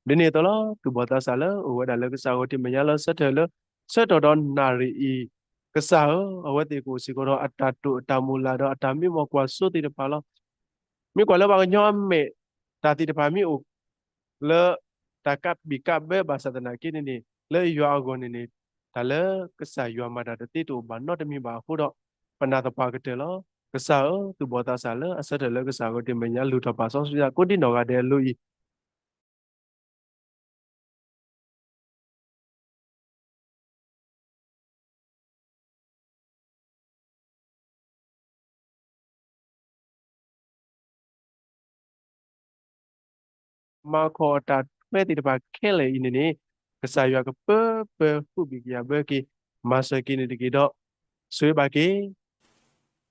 ဒ်န့ၣ်အသိးလီၤ, သူၣ်ဘီၣ်သးစၢ်လၢအိၣ်ဝဲဒၣ်လၢကစၢ်အဂီၢ်ထံမဲာ်ညါလၢဆၢထၢၣ်လၢ ဆၢကတီၢ်ဒီးနၣ်ရံၣ်အံၤ, ကစၢ်ဧၢ, အဝဲသ့ၣ်ကအိၣ်စ့ၢ်ကီးဒီးအတၢ်တိာ်အတၢ်မုၢ်လၢ်ဒီးအတၢ်မံမီၢ်ကွၢ်စိသ့ၣ်တဖၣ်လီၤ. မ့ၢ်ကွၢ်လၢပှၤကညီအမဲာ်, တၢ်သ့ၣ်တဖၣ်မ့ၢ်အိၣ် လၢတၢ်ကးဘံၣ်ကးဘၢဘၣ်ဆၣ်သနာ်က့န့ၣ်န့ၣ်, လၢယွၤအဂီၢ်န့ၣ်န့ၣ်, တၢ်လၢကစၢ်ယွၤမၤတၢ်တသ့တအိၣ်ဘၣ်နီတမံၤဘၣ်အဃိဒီး, ပနာ်သပှၢ်ကတၢၢ်လီၤ. ကစၢ်ဧၢ, သူၣ်ဘီၣ်သးစၢ်လၢအဆၢထၢၣ်လၢကစၢ်အဂီၢ်ထံမဲာ်ညါ လုၢ်ထီၣ်ပာ်စီဆှံကိးဒ်နီၢ်ဂၤဒဲးအလိၤအံၤ မၤခီၣ်အတၢ်ထွဲသ့ၣ်တဖၣ်ခဲလၢာ်အံၤန့ၣ်န့ၣ်, ကစၢ်ယွၤကပၢပၢဟုၣ်ဘံၣ်ကယၤဘၢက့ၤ, မၤစၢၤက့ၤန့ၣ်တက့ၢ်ဒီး, ဆိၣ်ဂ့ၤဘၣ်က့ၤ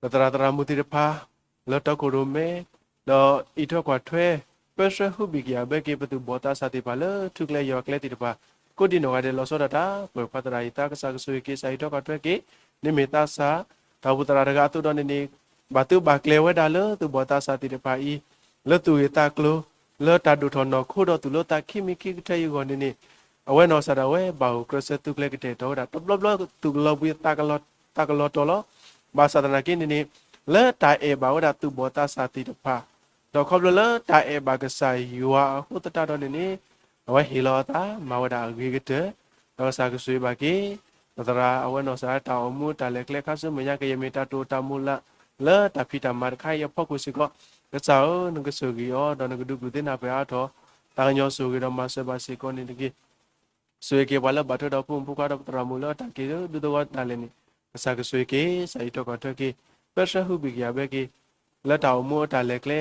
ပသရၣ်သရၣ်မုၣ်သ့ၣ်တဖၣ် လၢတီခိၣ်ရိၣ်မဲ, ဒီးအံးထွဲကွၢ်ထွဲ, ပၢဆှၢဟုၣ်ဘံၣ်ကယၤဘၢက့ၤ ပသူၣ်ဘီၣ်သးစၢ်သ့ၣ်တဖၣ်လၢထူကျဲယွၤကျဲသ့ၣ်တဖၣ်, ကိးဒ်နီၢ်ဂၤဒဲးလီၤဆီဒၣ်တၢ်, ပၢ်ခွါသရၣ်အံၤသးကစၢ်ကဆိၣ်ဂ့ၤက့ၤ ကစၢ်အံးထွဲကွၢ်ထွဲက့ၤ, န့ၣ်မ့ၢ်သးစၢ်, တၢ်အိၣ်ဖှိၣ်သရၣ်တဂၤအသိးဒီးန့ၣ်န့ၣ်, ဘၣ်သုဘၣ်ကျဲၤဝဲဒၣ်လၢသူၣ်ဘီၣ်သးစၢ်သ့ၣ်တဖၣ်အံၤ, လၢသူၣ်ဂ့ၢ်သးကျိၤ, လၢတၢ်ဒိၣ်ထီၣ်နီၢ်ခိဒီးသူၣ်လၢသးခံမံၤခံကတၢၢ်အံၤအဂီၢ်န့ၣ်န့ၣ်, အဝဲနီၢ်ကစၢ်ဒၣ်ဝဲဘၣ်အိၣ်ကြၢးဆၢသုကျဲကတဲာ်ကတီၤဝဲဒၣ် တဘျီဘျီသူၣ်ကလီၤဘှံးသးကလီၤတီၤလီၤ. ဘၣ်ဆၣ်သနာ်က့န့ၣ်န့ၣ်, လၢတၢ်အဲၣ်ဘၣ်ဝဲဒၣ်သူၣ်ဘီၣ်သးစၢ်သ့ၣ်တဖၣ်, ဒီးခီဖျိလၢတၢ်အဲၣ်ဘၣ်ကစၢ်ယွၤအဃိသတးဒီးန့ၣ်န့ၣ်, အဝဲဟ့ၣ်လီၤအသးမၤဝဲဒၣ်အဂ့ၤကတၢၢ်, ဒီးကစၢ်ကဆိၣ်ဂ့ၤဘၣ်က့ၤ ပသရၣ်အဝဲနီၢ်ကစၢ်တၢ်အိၣ်မူတၢ်လဲၤကျဲခါဆူမဲာ်ညါ ကယဲၢ်မ့ၢ်တၢ်တိာ်တၢ်မုၢ်လၢ် လၢတၢ်ဖံးတၢ်မၤတခါအံၤအဖီခိၣ်စ့ၢ်ကီး, ကစၢ်ဧၢ, နကဆိၣ်ဂ့ၤအီၤဒီးနကဒုးကူၣ်သ့နၢ်ပၢၢ်အါထီၣ်, သးကညီၤဆိၣ်ဂ့ၤဒီးမၤစၢၤဘၣ်စ့ၢ်ကီးန့ၣ်တက့ၢ်. ဆိၣ်ဂ့ၤက့ၤပှၤလၢဘၣ်ထွဲဒီးဖိမုၣ်ဖိခွါဒီးပသရၣ်မုၣ်လၢတၢ်က့ၤဒုးသဝီဒၣ်လဲာ်န့ၣ်, ကစၢ်ကဆိၣ်ဂ့ၤက့ၤ ကစၢ်အံးထွဲကွၢ်ထွဲက့ၤ, ပၢဆှၢဟုဘံၣ်ကယၤဘၢက့ၤ လၢတၢ်အိၣ်မူအတၢ်လဲၤကျဲ,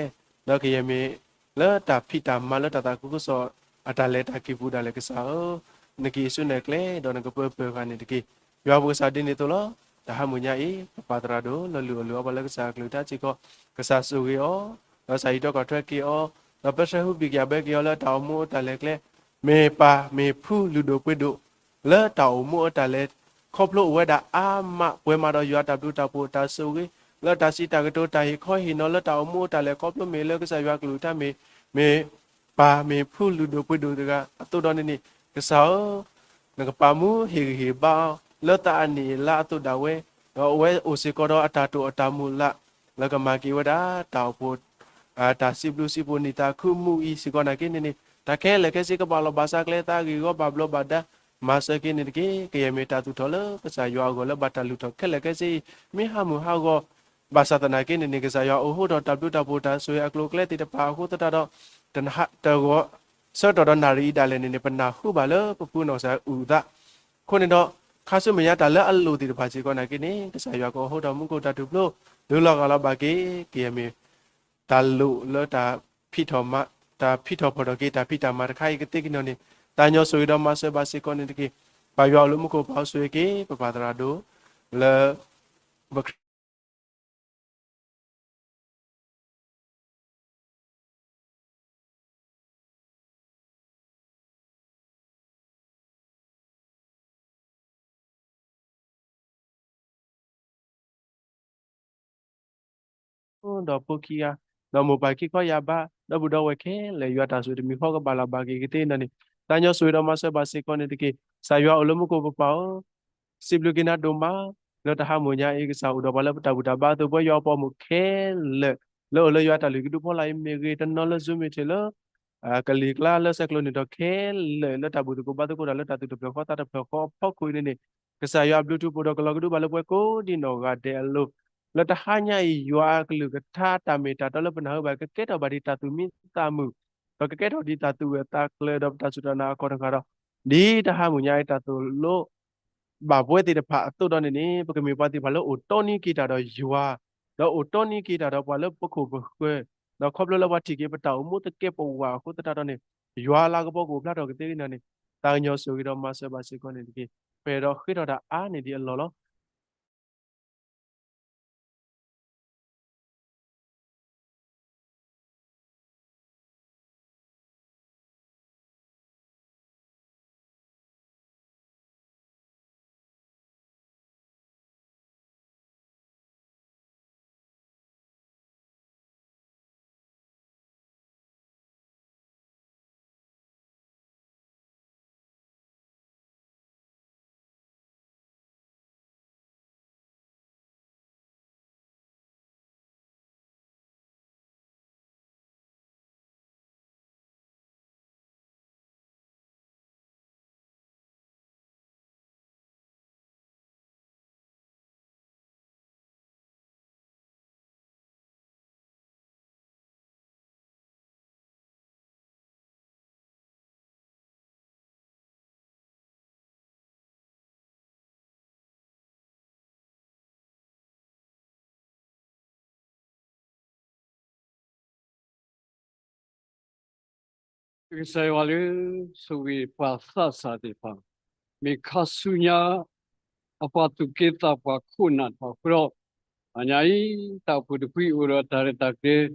ဒီးကယဲၢ်မ့ၢ်လၢတၢ်ဖံးတၢ်မၤလၢတၢ်သးခုကစီၣ်အတၢ်လဲၤတၢ်က့ၤပူၤဒၣ်လဲာ်ကစၢ်ဧၢ, နကဟ့ၣ်ဆူၣ်နဲၣ်ကျဲ ဒီးနကပၢပၢၤဃာ်န့ၣ်တက့ၢ်. ယွၤပကစၢ်ဒ်န့ၣ်အသိးလီၤ. တၢ်ဟါမုၢ်ညါအံၤ ပပၢ်သရၣ်ဒိၣ်လၢလုၢ်အီၣ်လုၢ်အီပှၤလၢကစၢ်အကလုၢ်ကထါစ့ၢ်ကီး ကစၢ်ဆိၣ်ဂ့ၤအီၤ, ဒီးကစၢ်ဟံးထီၣ်ကွၢ်ထွဲက့ၤအီၤ, ဒီးပၢဆှၢဟုဘံၣ်ကယၤဘၢက့ၤအီၤလၢတၢ်အိၣ်မူအတၢ်လဲၤကျဲ, မ့ၢ်ပၢ်မ့ၢ်ဖုလုၢ်ဒိၣ်ပှ့ၤဒိၣ် လၢတၢ်အိၣ်မူအတၢ်လဲၤ ခီဖျိအိၣ်ဝဲဒၣ်အါမး ပှဲၤမးဒီးယွၤတၢ်ဘျုးတၢ်ဖှိၣ်တၢ်ဆိၣ်ဂ့ၤ လၢတၢ်စံးတၢ်ကတိၤတၢ်ဟ့ၣ်ခီဟ့ၣ်နီၤလၢတၢ်အိၣ်မူအတၢ်လဲၤခီဖျိမ့ၢ်လၢကစၢ်ယွၤကလုၢ်ကထါမ့ၢ် မ့ၢ်ပၢ်မ့ၢ်ဖုလုၢ်ဒိၣ်ပှ့ၤဒိၣ်တဂၤအသိးဒီးန့ၣ်န့ၣ် ကစၢ်ဧၢ, နကပာ်မူဟ့ၣ်ဂံၢ်ဟ့ၣ်ဘါအီၤ လၢသးအနံၣ်အလါအသိးဒၣ်ဝဲ, ဒီးအဝဲအိၣ်စ့ၢ်ကီးဒီးအတၢ်တိာ်အတၢ်မုၢ်လၢ် လၢကမၤက့ၤဝဲဒၣ်တၢ်အိၣ်ဖှိၣ် တၢ်စံးဘျုးစံးဖှိၣ်နံၣ်သးခုမူးအံၤစ့ၢ်ကီးနာ်က့န့ၣ်န့ၣ် တၢ်ခဲလၢာ်ခဲဆ့ကဘၣ်လီၤဘၣ်စးကျဲသးဂ့ၢ်ဂီၤဘၣ်ဘျီးဘၣ်ဒါ မၤစၢၤက့ၤန့ၣ်တက့ၢ်. ကယဲၢ်မ့ၢ်တၢ်သူၣ်ထီၣ်လၢကစၢ်ယွၤအဂီၢ်လၢဘၣ်တၢ်လုၢ်ထီၣ်ခဲလၢာ်ခဲဆ့အံၤ မ့ၢ်ဟါမုၢ်ဟါဂီၤ ဘၣ်ဆၣ်သနာ်က့န့ၣ်န့ၣ် ကစၢ်ယွၤအိးထီၣ်တၢ်ဘျုးတၢ်ဖှိၣ်တၢ်ဆိၣ်ဂ့ၤအကျိၤအကျဲသ့ၣ်တဖၣ်အဃိသတးဒီး တဂီၤ ဆၢကတီၢ်ဒီးနၣ်ရံၣ်အံၤဒၣ်လဲာ်န့ၣ်န့ၣ် ပနၢ်ဟူဘၣ်လၢပဖုနီၢ်ကစၢ်အုၣ်အသး အဃိန့ၣ်ဒီး ခါဆူမဲာ်ညါတၢ်လၢအလိၣ်သ့ၣ်တဖၣ်စ့ၢ်ကီးနာ်က့န့ၣ် ကစၢ်ယွၤကအိးထီၣ်မူခိၣ်တၢ်ထူၣ်ဖျိ ဒုးလီၤဂာ်လီၤဘၣ်က့ၤ ကယဲၢ်မ့ၢ် တၢ်လိၣ်လၢတၢ်ဖံးထီၣ်မၤ တၢ်ဖံးထီၣ်ဖီၣ်ထီၣ်က့ၤ တၢ်ဖံးတၢ်မၤတခါအံၤကသ့ကန့ၣ်န့ၣ် သးကညီၤဆိၣ်ဂ့ၤဒီးမၤစၢၤဘၣ်စ့ၢ်ကီးန့ၣ်တက့ၢ်. ပၢ်ယွၤအိၣ်လၢမူခိၣ်ပၢ်အိၣ်ဆိၣ်ဂ့ၤက့ၤ ပပၢ်သရၣ်ဒိၣ် လၢ ပ ဒီးဖိခံဂၤ ဒီးမိၢ်ပၢ်ခံခီယၤဘါ ဒီပုၢ်ဒီဝဲၢ်ခဲလၢာ် ယွၤတၢ်ဆိၣ်တမံၤဃီကဘၣ်လၢ်ဘၣ်က့ၤကသ့န့ၣ်န့ၣ် သးကညီၤဆိၣ်ဂ့ၤဒီးမၤစၢၤဘၣ်စ့ၢ်ကီးန့ၣ်တက့ၢ်. ကစၢ်ယွၤအိၣ်လၢမူခိၣ်ပၢ်ပၢ်ဧၢ စံးဘျုးက့ၤနၤဒိၣ်မး လၢတၢ်ဟါမၢ်ညါအံၤ ကစၢ်အိၣ်ဒီးပှၤလၢပတၢ်ဘူၣ်တၢ်ဘါအသိး ပဝဲယွၤအပှၤမုၣ်ခဲလၢာ် လၢအိၣ်လၢယွၤတၢ်လုၢ်ကဒုဖီလာ်အံၤ မ့ၢ်ဂ့ၤတနီၤလၢ Zoom မ့ၢ်ထဲလၢ ကလံၤကျါလၢဆဲးကျိးန့ၣ်ဒီးခဲလၢာ် လၢတၢ်ဘူၣ်တၢ်ဘါသကိးတၢ်လၢတၢ်သူၣ်တဖျၢၣ်ဃီသးတဖျၢၣ်ဃီအဖီခိၣ်အံၤန့ၣ်န့ၣ် ကစၢ်ယွၤအဘျုးထူးဖိဒီးကလီၤကဒုဘၣ်လၢပှၤကိးဒံးနီၢ်ဂၤဒဲးအလိၤ လၢတဟါညါအံၤ ယွၤအကလုၢ်ကထါတၢ်မ့ၢ်တၢ်တီလၢပနၢ်ဟူဘၣ် ကကဲထီၣ်ဘၣ်ဒ်တၢ်သူၣ်မံသးမုာ် ဒီးကကဲထီၣ်ဒ်တၢ်သူၣ်ဂၢၢ်သးကျၢၤ ဒီးပတၢ်စူၢ်တၢ်နာ်အခီၣ်တဃာ်ဒီး ဒ်တဟါမုၢ်ညါအံၤတၢ်သိၣ်လိ ဘၣ်ပဝဲသ့ၣ်တဖၣ်အသိးဒီးန့ၣ်န့ၣ် ပကမ့ၢ်ပှၤသ့ၣ်တဖၣ်လၢအိၣ်တီနံက့ၤတၢ်ဒီးယွၤ, ဒီးအိၣ်တီနံက့ၤတၢ်ဒီးပှၤလၢပခိၣ်ပဃၢၤ, ဒီးခီဖျိလၢပှၤထံၣ်က့ၤပတၢ်အိၣ်မူသကဲးပဝးအဃိသတးဒီးန့ၣ် ယွၤလၤကပီၤကအိၣ်ဖျါထီၣ်ကသ့န့ၣ်န့ၣ် သးကညီၤဆိၣ်ဂ့ၤဒီးမၤစၢၤဘၣ်စ့ၢ်ကီးန့ၣ်တက့ၢ်. ပအဲၣ်ဒိးဃ့ထီၣ်တၢ်အါန့ၢ်ဒံးအလီၢ်လီၤ. ကစၢ်ယွၤလၢ ဆိၣ်ဂ့ၤပှၤသးစၢ်သ့ၣ်တဖၣ် မ့ၢ်ခါဆူညါ အပှၤသူၣ်က့သးပှၢ်ခိၣ်နၢ်တဖၣ်အဃိဒီး တဟါညါအံၤ တၢ်အိၣ်ဖှိၣ်တဖုအံၤ အိၣ်ဒီးတၢ်ရဲၣ်တၢ်ကျဲၤ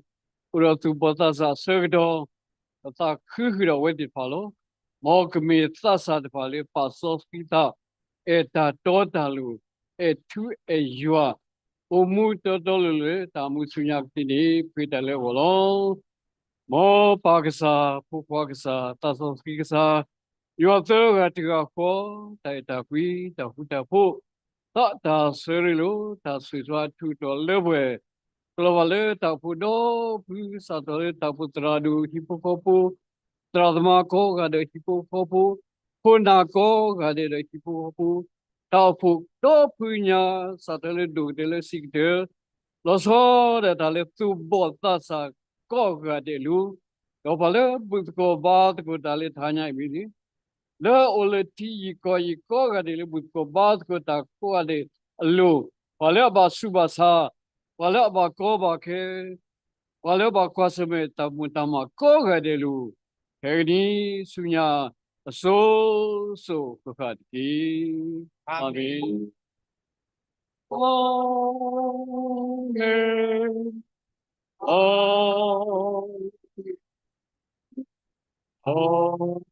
အိၣ်ဒီးသူၣ်ဘီၣ်သးစၢ်အဆၢကတီၢ် ပသးခုဃုာ်ဒီးအဝဲသ့ၣ်တဖၣ်လီၤ. မ်ကမ့ၢ်သးစၢ်တဖၣ်လၢပာ်စီဆှံသး အဲၣ်တၢ်တီတၢ်လိၤ အဲၣ်ထူအဲၣ်ယွၤ အိၣ်မူတီတီလိၤလိၤလၢတၢ်မူဆူညါကသ့န့ၣ် ပဃ့တၢ်လၢအဂီၢ်လီၤ. မ်ပၢ်ကစၢ်, ဖိခွါကစၢ်, သးစီဆှံကစၢ်, ယွၤသၢဂၤတဂၤဃီ, တၢ်အဲၣ်တၢ်ကွံ, တၢ်ဃူတၢ်ဖိး, သးတၢ်ဆၢရ့လိာ်, တၢ်ဆိၣ်ဂ့ၤအထူးအတီၤလၢပှဲၤ ကလီၤဘၣ်လၢတၢ်အိၣ်ဖှိၣ်ဒီဖု စးထီၣ်လၢတၢ်အိၣ်ဖှိၣ်သရၣ်ဒိၣ်ဟံၣ်ဖိဃီဖိ, သရၣ်သမါကိးဂၤဒဲးဟံၣ်ဖိဃီဖိ, ခိၣ်နၢ်ကိးဂၤဒဲးဒီးဟံၣ်ဖိဃီဖိ, တၢ်အိၣ်ဖှိၣ်ဒီဖုညါ စးထီၣ်လၢဒိၣ်ကတၢၢ်လၢဆံးကတၢၢ် လီၤဆီဒၣ်တၢ်လၢသူၣ်ဘီၣ်သးစၢ်ကိးဂၤဒဲးအလိၤ, ဒီးပှၤလၢဘူၣ်သကိးဘါသကိးတၢ်လၢတဟါညါအံၤမ့ၢ်ဂ့ၤ, လၢအအိၣ်လၢထံယံၤကီၢ်ယံၤကိးဂၤဒဲးလၢဘူၣ်သကိးဘါသကိးတၢ်ကိးဂၤဒဲးအလိၤ, ပှၤလၢအဘၣ်ဆူးဘၣ်ဆါ ပှၤလၢအဘၣ်ကီဘၣ်ခဲ, ပှၤလၢအဘၣ်ကွၢ်ဆၢၣ်မဲာ်တၢ်မုၢ်တၢ်မၤကိးဂၤဒဲးလီၤ. ဖဲအံၤန့ၣ်ဆူညါ အစိၤစိၤဃၣ်ဃၣ်တက့ၢ်. အၤမ့ၣ်. အၤမ့ၣ်, အၤမ့ၣ်.